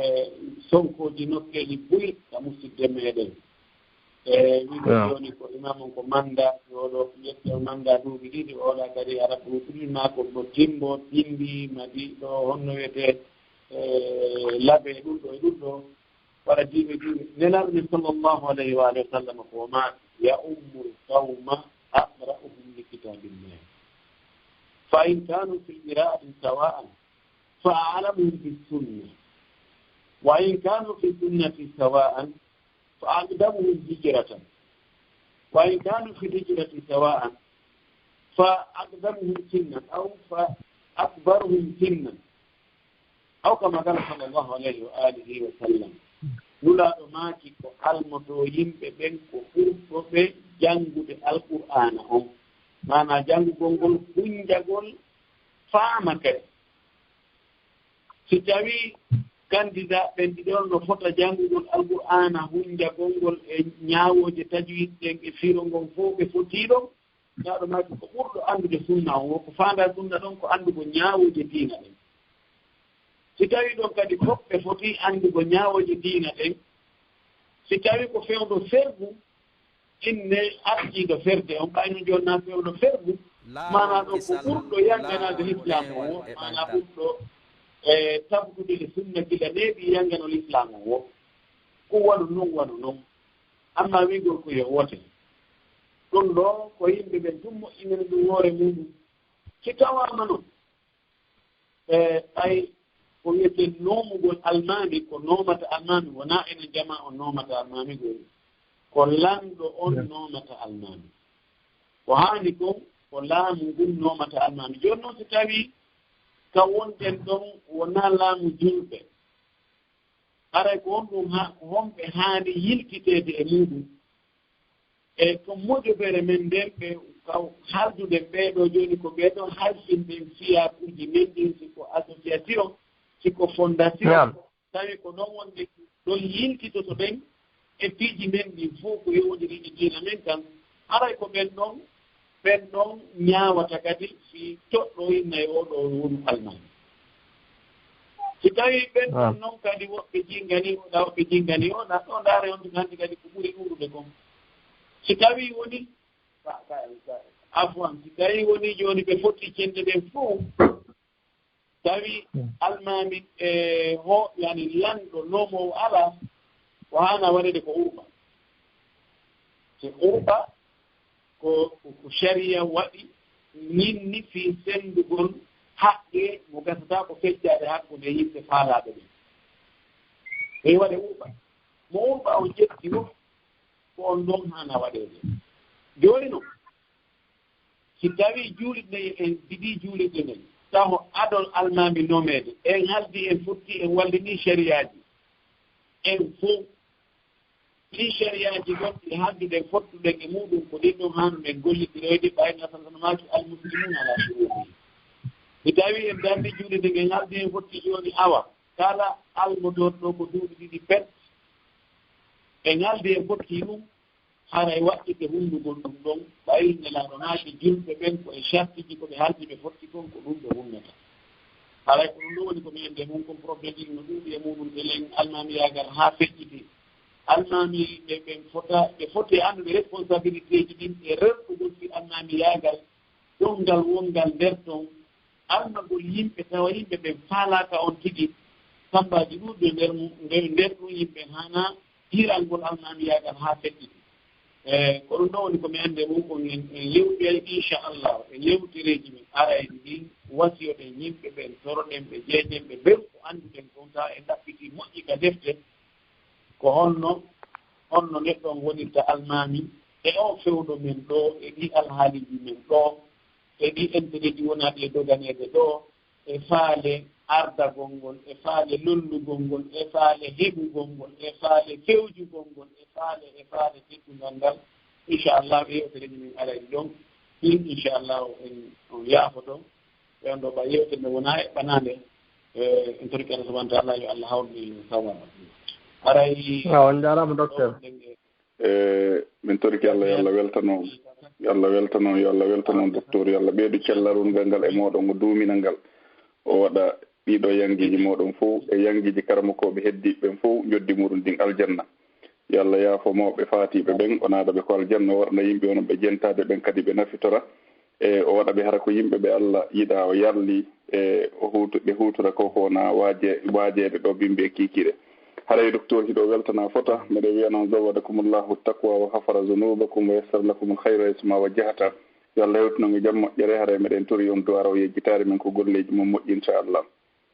sonkooji nokkeeli buy ka musidɓe meɗen. E wiɗo jooni ko imam on ko manda, oɗo ƴetti on manda duuɓi ɗiɗi, oɗa kadi ara ɗum ɗum ma ko mo timbo, timbi, madi ɗo honno wiyetee, e labe ɗum ɗo e ɗum ɗo. Wara diiwe diiwe. Nelaaɗo men sallallahu alayhi wa alihi wa sallam ko ma, "Ya ummul qawma aqra'uhum li kitabillah. Fa in kanu fil qira'ati sawa'an, fa a'lamuhum bis sunnah. Wa in kanu fis sunnati sawa'an, fa aqdamuhum hijratan. Wa in kanu fil hijrati sawa'an, fa aqdamuhum sinnan, aw fa akbaruhum sinnan." Aw kama qala sallallahu alayhi wa alihi wa sallam. Nulaaɗo maaki ko almoto yimɓe ɓen ko ɓurɗo ɓe janngude Alqur'aana on. Maanaa janngugol ngol, hunjagol, faama kadi. Si tawii kandidaa ɓen ɗiɗon no fota janngugol Alqur'aana, hunjagol ngol e ñaawooje tajwiid ɗen e firo ngon fow ɓe fotii ɗon, neɗɗo maaki ko ɓurɗo anndude sunna on, ko faandaa sunna ɗon ko anndugo ñaawooje diina ɗen. Si tawii ɗon kadi fof ɓe fotii anndugo ñaawooje diina ɗen, si tawii ko fewndo fergu, inne ardiiɗo ferde on, ɓayno jooni na fewndo fergu, maanaa ɗon ko ɓurɗo yannganaade lislaam on wo, maanaa ɓurɗo e tabdude e sunna gila neeɓi yanngano lislaam on wo. Ko waɗu non, waɗu non. Amma wi'gol ko yo wote. Ɗum ɗoo ko yimɓe ɓen tun moƴƴinani ɗum hoore muɗum. Si tawaama non, e ɓay ko wi'etee noomugol almaami, ko noomata almaami, wonaa enen jamaa on noomata almaami goo. Ko lanɗo on noomata almaami. Ko haani kon, ko laamu ngun noomata almaami. Jooni non, si tawii ka wonɗen ɗon wonaa laamu julɓe, haray ko honɗum ha-, ko honɓe haani yiltiteede e muɗum? E ko mojobere men nden ɓe kaw-, haldude ɓee ɗoo jooni ko ɓee ɗoo halfinɗen fiyakuuji men ɗin, si ko association, si ko fondation, tawi ko ɗon wonde ɗon yiltitoto ɗen e piiji men ɗin fow ko yowondiri e diina men kan, haray ko ɓen ɗon, ɓen ɗon ñaawata kadi si toɗɗo inna e oo ɗoo wonu almaami. Si tawii ɓen ɗon non kadi woɓɓe jingani oɗa, woɓɓe jingani oɗa, ɗo ndaare on tun hanti kadi ko ɓuri ɗuuɗude kon. Si tawii woni, afwan, si tawii woni jooni ɓe fotti cente ɗen fow, tawi almaami e ho, yani lanɗo, nomoowo alaa, ko haana waɗeede ko urba. Si urba ko, ko, ko sariya waɗi, ñinni fii senndugol haqqe mo gasata ko feccaade hakkunde yimɓe faalaaɓe ɓen. Ɓe waɗe urba. Mo urba on ƴetti wo, ko on ɗon haana waɗeede. Jooni non, si tawii juulirde en, en didii juulirde nden, taho adol almaami nomeede, en haldi, en fotti, en wallini sariyaaji, en fow. Ɗin sariyaaji gonɗi halduɗen, fottuɗen e muɗum, ko ɗin ɗon haanuɗen gollidiroyde, ɓay Nabi sallallahu alaihi wasallam maaki, "Al muslimuna ala shurutihim." Si tawii en darni juulirde ngen, haldi en fotti jooni, awa, kala almotorɗo ko duuɓi ɗiɗi pet, en haldi en fotti ɗum, haray waɗɗike hunnugol ɗum ɗon, ɓay Nelaaɗo maaki julɓe ɓen ko e sartiiji ko ɓe haldi ɓe fotti kon, ko ɗum ɓe hunnata. Haray ko ɗum ɗo woni ko mi ende mum kon, probléme ɗin no ɗuuɗi e muɗum, elen almaamiyaagal haa feƴƴiti. Almaami ɓe, ɓen fota, ɓe foti anndude responsabilitéeji ɗin e rerɗugol fii almaamiyaagal, ɗon ngal wongal nder ton, almagol yimɓe, tawa yimɓe ɓen faalaaka on tigi, sambaaji ɗuuɗi e nder mum, nder, nder ɗum yimɓe haanaa hiirangol almaamiyaagal haa feƴƴiti. E, ko ɗum ɗo woni ko mi anndi e mum, ko en, en yewtoyay, inchallah, e yewtereeji men arayɗi ɗin, wasiyoɗen yimɓe ɓen, toroɗen ɓe, jeejen ɓe, ɓen ko annduɗen kon, tawa en ɗaɓɓitii moƴƴi ka defte, ko honno, honno neɗɗo on wonirta almaami e oo fewndo men ɗoo, e ɗii alhaaliiji men ɗoo, e ɗii intérêtji wonaaɗi e doganeede ɗoo, e faale ardagol ngol, e faale lollugol ngol, e faale heɓugol ngol, e faale fewjugol ngol, e faale, e faale teddungal ngal. Inchallah, e yewtere nde min arayde ɗon, ɗin, inchallah, en, on yaafoto. Ɓe on ɗo ɓa yewtere nde wonaa eɓɓanaande, e, en torike Allah subhanahu wa ta'ala, yo Allah hawru en sawaba. Haray. Ah, on jaaraama, docteur. E, min torike Allah, yo Allah weltano, yo Allah weltano, yo Allah weltano, docteur, yo Allah ɓeydu cellal ngal e mooɗon, o duumina ngal, o waɗa ɗiɗo yangiiji mooɗon fow e yangiiji karamokooɓe heddiiɓe ɓen fow, njoddi muɗum ndin aljanna. Yo Allah yaafo mawɓe faatiiɓe ɓen, o naada ɓe ko aljanna, o waɗana yimɓe wonɓe jentaade ɓen kadi ɓe nafitora. E o waɗa ɓe hara ko yimɓe ɓe Allah yiɗa, o yarli, e o huutu-, ɓe huutora ko, ko wona waaje-, waajeede ɗo bimbi e kiikiiɗe. Haray, docteur, hiɗo weltana fota, miɗo wiya noon, zawadakumullahu taqwa wa ghafara zunubakum wa yassara lakumul khayra haythu ma wajjahta. Yo Allah hewtinon e jam moƴƴere, haray meɗen tori on du'aara o yejjitaare men ko golleeji mon moƴƴi, inchallah.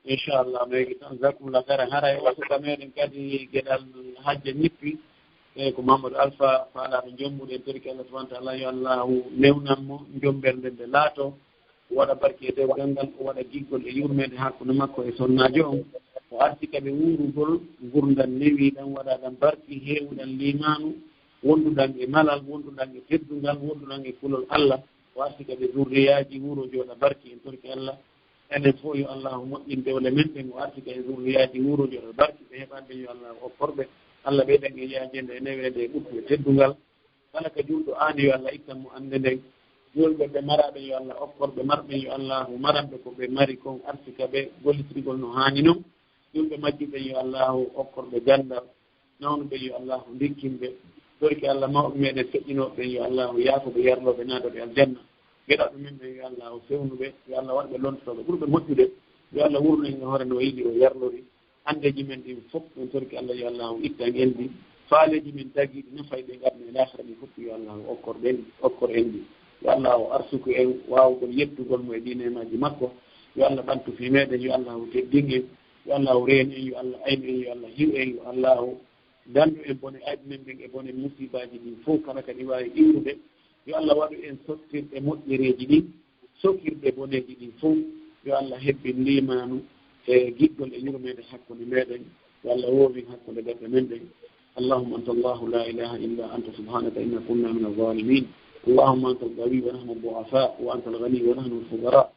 Inchallah, mi yewti tan, jazakumullah khairan. Haray o suka meɗen kadi geɗal hajja ñippi, e ko Mamadou Alpha, faalaaɗo Jommbuɗo, en torike Allah subhanahu wa ta'ala, yo Allahu newnan mo, jommbere nden nde laato, o waɗa barke e dewgal ngal, o waɗa giggol e yurmeende hakkunde makko e sonnaajo on, o arsika ɓe wuurugol ngurndan newiiɗan, waɗaaɗan barki, heewuɗan liimaanu, wonduɗan e malal, wonduɗan e teddungal, wonduɗan e kulol Allah. o arsika ɓe zurriyaaji wuuro jooɗa barki. En torki Allah, enen fof yo Allahu moƴƴin dewle men ɗen, o arsika en zurriyaaji wuuro jooɗa barki, ɓe heɓan ɓen yo Allahu okkorɓe. Allah ɓeydan en yaajeende e neweende e ɓuttu e teddungal. Kala ka juulɗo aani yo Allah ittan mo annde nden. Juulɓe ɓe maraaɓe yo Allah okkor ɓe marɓe yo Allahu maranɓe ko ɓe mari kon arsika ɓe gollitirgol no haani non. Juulɓe majjuɓe yo Allahu okkor ɓe ganndal. Nawnuɓe yo Allahu ndikkin ɓe. Torki Allah mawɓe meɗen feƴƴinooɓe ɓen yo Allahu yaafo ɓe yarloo ɓe naada ɓe aljanna. Geɗaɓe men ɓen yo Allahu fewnu ɓe. Yo Allah waɗ ɓe lontotooɓe ɓurɓe moƴƴude. Yo Allah wurno en e hoore no o yiɗi o yarlori. Andeeji men ɗin fof, en torki Allah yo Allahu ittan en ɗi. Faaleeji men dagiiɗi nafayɗi en aduna e laakhira ɗin fof yo Allahu okkor ɓen, okkor en ɗi. Yo Allahu arsuku en waawugol yettugol mo e ɗi neemaaji makko. Yo Allah ɓantu fii meɗen, yo Allahu teddin en, yo Allahu reen en, yo Allah aynu en, yo Allah hiw en, yo Allahu dandu en bone ayɓe men ɓen e bone musiibaaji ɗin fof kala kadi waawi iwrude. Yo Allah waɗu en sottirɗe moƴƴereeji ɗin, sokirɗe boneeji ɗin fof. Yo Allah hebbin liimaanu e giggol e yurmeende hakkunde meɗen. Yo Allah woowin hakkunde ɓerɗe men ɗen. اللهم أنت الله لا إله إلا أنت سبحانك إنا كنا من الظالمين. اللهم أنت القوي ونحن الضعفاء وأنت الغني ونحن الفقراء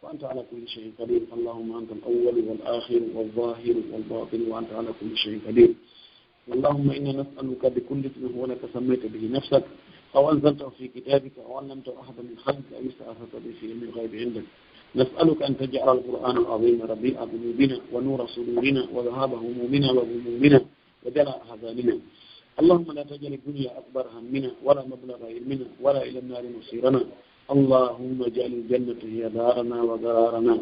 وأنت على كل شيء قدير. اللهم أنت الأول والآخر والظاهر والباطن وأنت على كل شيء قدير. اللهم إنا نسألك بكل اسم هو لك سميت به نفسك أو أنزلته في كتابك أو علمته أحدا من خلقك أو استأثرت به في علم الغيب عندك. نسألك أن تجعل القرآن العظيم ربيع قلوبنا ونور صدورنا وذهاب همومنا وغمومنا وجلاء أحزاننا. اللهم لا تجعل الدنيا أكبر همنا ولا مبلغ علمنا ولا إلى النار مصيرنا. اللهم اجعل الجنة هي دارنا وقرارنا.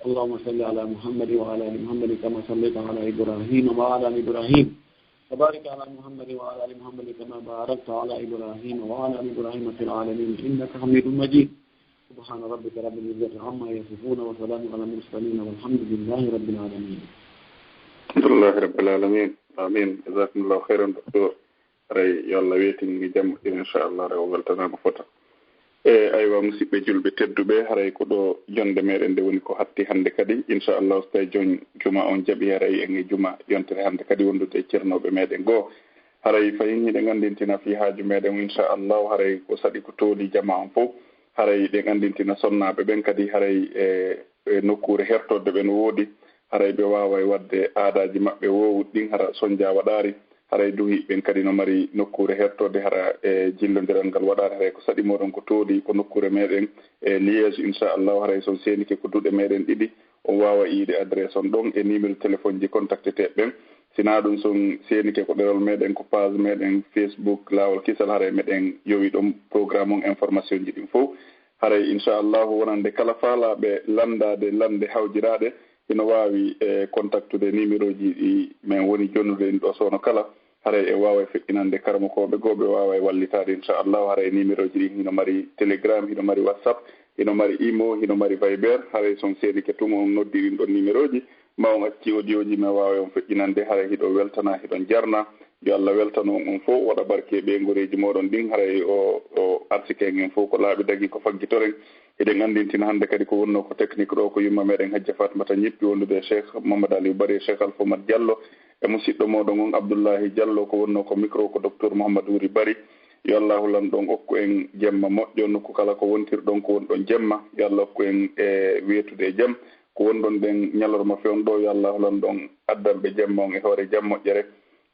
اللهم صل على محمد وعلى آل محمد كما صليت على إبراهيم وعلى آل إبراهيم. وبارك على محمد وعلى آل محمد كما باركت على إبراهيم وعلى آل إبراهيم في العالمين إنك حميد مجيد. سبحان ربك رب العزة عما يصفون وسلام على المرسلين والحمد لله رب العالمين. الحمد لله رب العالمين. آمين. جزاكم الله خيرا دكتور. Haray yo Allah weetin en jam moƴƴere, inchallah, haray o weltanaama fota. E, aywa, musidɓe julɓe tedduɓe, haray ko ɗo jonde meɗen nde woni ko hatti hannde kadi. Inchallah, so tawi jon juma on jaɓi, haray en e juma yontere hannde kadi wondude e cernooɓe meɗen goo. Haray fayin hiɗen anndintina fii haaju meɗen, inchallah, haray ko saɗi ko tooli jama on fof. Haray ɗen anndintina sonnaaɓe ɓen kadi, haray e, e nokkuure hertorde ɓe no woodi. Haray ɓe waaway waɗde aadaaji maɓɓe woowuɗi ɗin, hara sonja waɗaari. Haray duhi ɓen kadi no mari nokkuure hertorde, hara e jillondiral ngal waɗaani. Haray ko saɗi moɗon ko tooli ko nokkuure meɗen e Liège, inchallah. Haray so on seenike ko duɗe meɗen ɗiɗi, on waawa yiide adresse on ɗon e numéro téléphone ji contacteteeɓe ɓen. Sinaa ɗum, so on seenike ko ɗerol meɗen, ko page meɗen Facebook Laawol Kisal, haray meɗen yowi ɗon programme on, information ji ɗin fof. Haray inchallahu wonande kala faalaaɓe lanndaade lannde hawjiraaɗe, hino waawi e contactude numéro ji ɗi men woni jonnude ɗin ɗo soono kala. Haray en waaway feƴƴinande karamokooɓe goo, ɓe waaway wallitaade inchallahu. Haray numéro ji ɗin hino mari Telegram, hino mari WhatsApp, hino mari Imo, hino mari Viber. Haray so on seenike tun, on noddi ɗin ɗon numéro ji, ma on acci audio ji, men waaway on feƴƴinande. Haray hiɗon weltana, hiɗon jarna. Yo Allah weltano on, on fof, waɗa barke e ɓeyngoreeji mooɗon ɗin. Haray o, o arsike en, en fof ko laaɓi dagi ko faggitoren. Hiɗen anndintina hannde kadi ko wonnoo ko technique ɗo ko yumma meɗen Hajja Fatmata Ñippi wondude e Cheikh Mamadou Aliou Bari e Cheikh Alpha Oumar Diallo e musiɗɗo mooɗon on Abdoullahi Diallo ko wonnoo ko micro ko docteur Mouhamadou Wuri Bari. Yo Allahu lanɗo on okku en jemma moƴƴo nokku kala ko wontirɗon ko wonɗon jemma. Yo Allah okku en e weetude e jam. Ko wonɗon ɗen ñalorma fewndo ɗo, yo Allahu lanɗo on addan ɓe jemma on e hoore jam moƴƴere.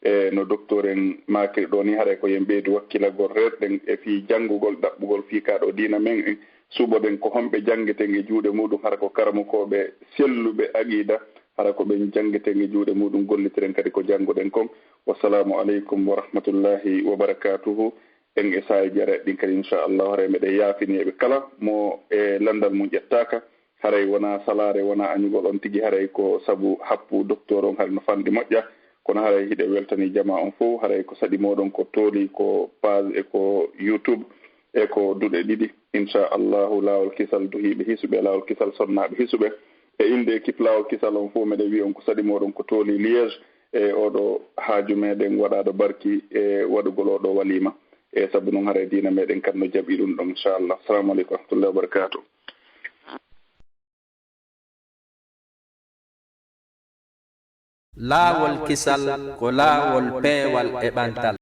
E no docteur en maakiri ɗo ni, haray ko yen ɓeydu wakkilagol rerɗen e fii janngugol, ɗaɓɓugol fii kaa ɗo diina men en. Suɓoɗen ko honɓe janngeten e juuɗe muɗum, hara ko karamokooɓe selluɓe aqiida, hara ko ɓen janngeten e juuɗe muɗum, gollitiren kadi ko jannguɗen kon. Wassalaamu aleykum wa rahmatullahi wa barakaatuhu. En e saa'i jare ɗin kadi, inchallahu, haray meɗen yaafini ɓe kala mo e lanndal mum ƴettaaka. Haray wonaa salaare, wonaa añugol on tigi, haray ko sabu happu docteur on, haray no fanɗi moƴƴa. Kono haray hiɗen weltanii jamaa on fow, haray ko saɗi mooɗon ko tooli, ko page e ko YouTube e ko duɗe ɗiɗi. Inchallahu, Laawol Kisal duhiiɓe hisuɓe, Laawol Kisal sonnaaɓe hisuɓe. E innde équipe Laawol Kisal on fow, meɗen wi'a on ko saɗi mooɗon ko tooli Liège e oɗo haaju meɗen waɗaaɗo barki e waɗugol oɗo waliima. E sabu non haray diina meɗen kan no jaɓi ɗum ɗon, inchallah. Assalamu aleykum wa rahmatullahi wa barakatuh. Laawol Kisal ko laawol peewal e ɓantal.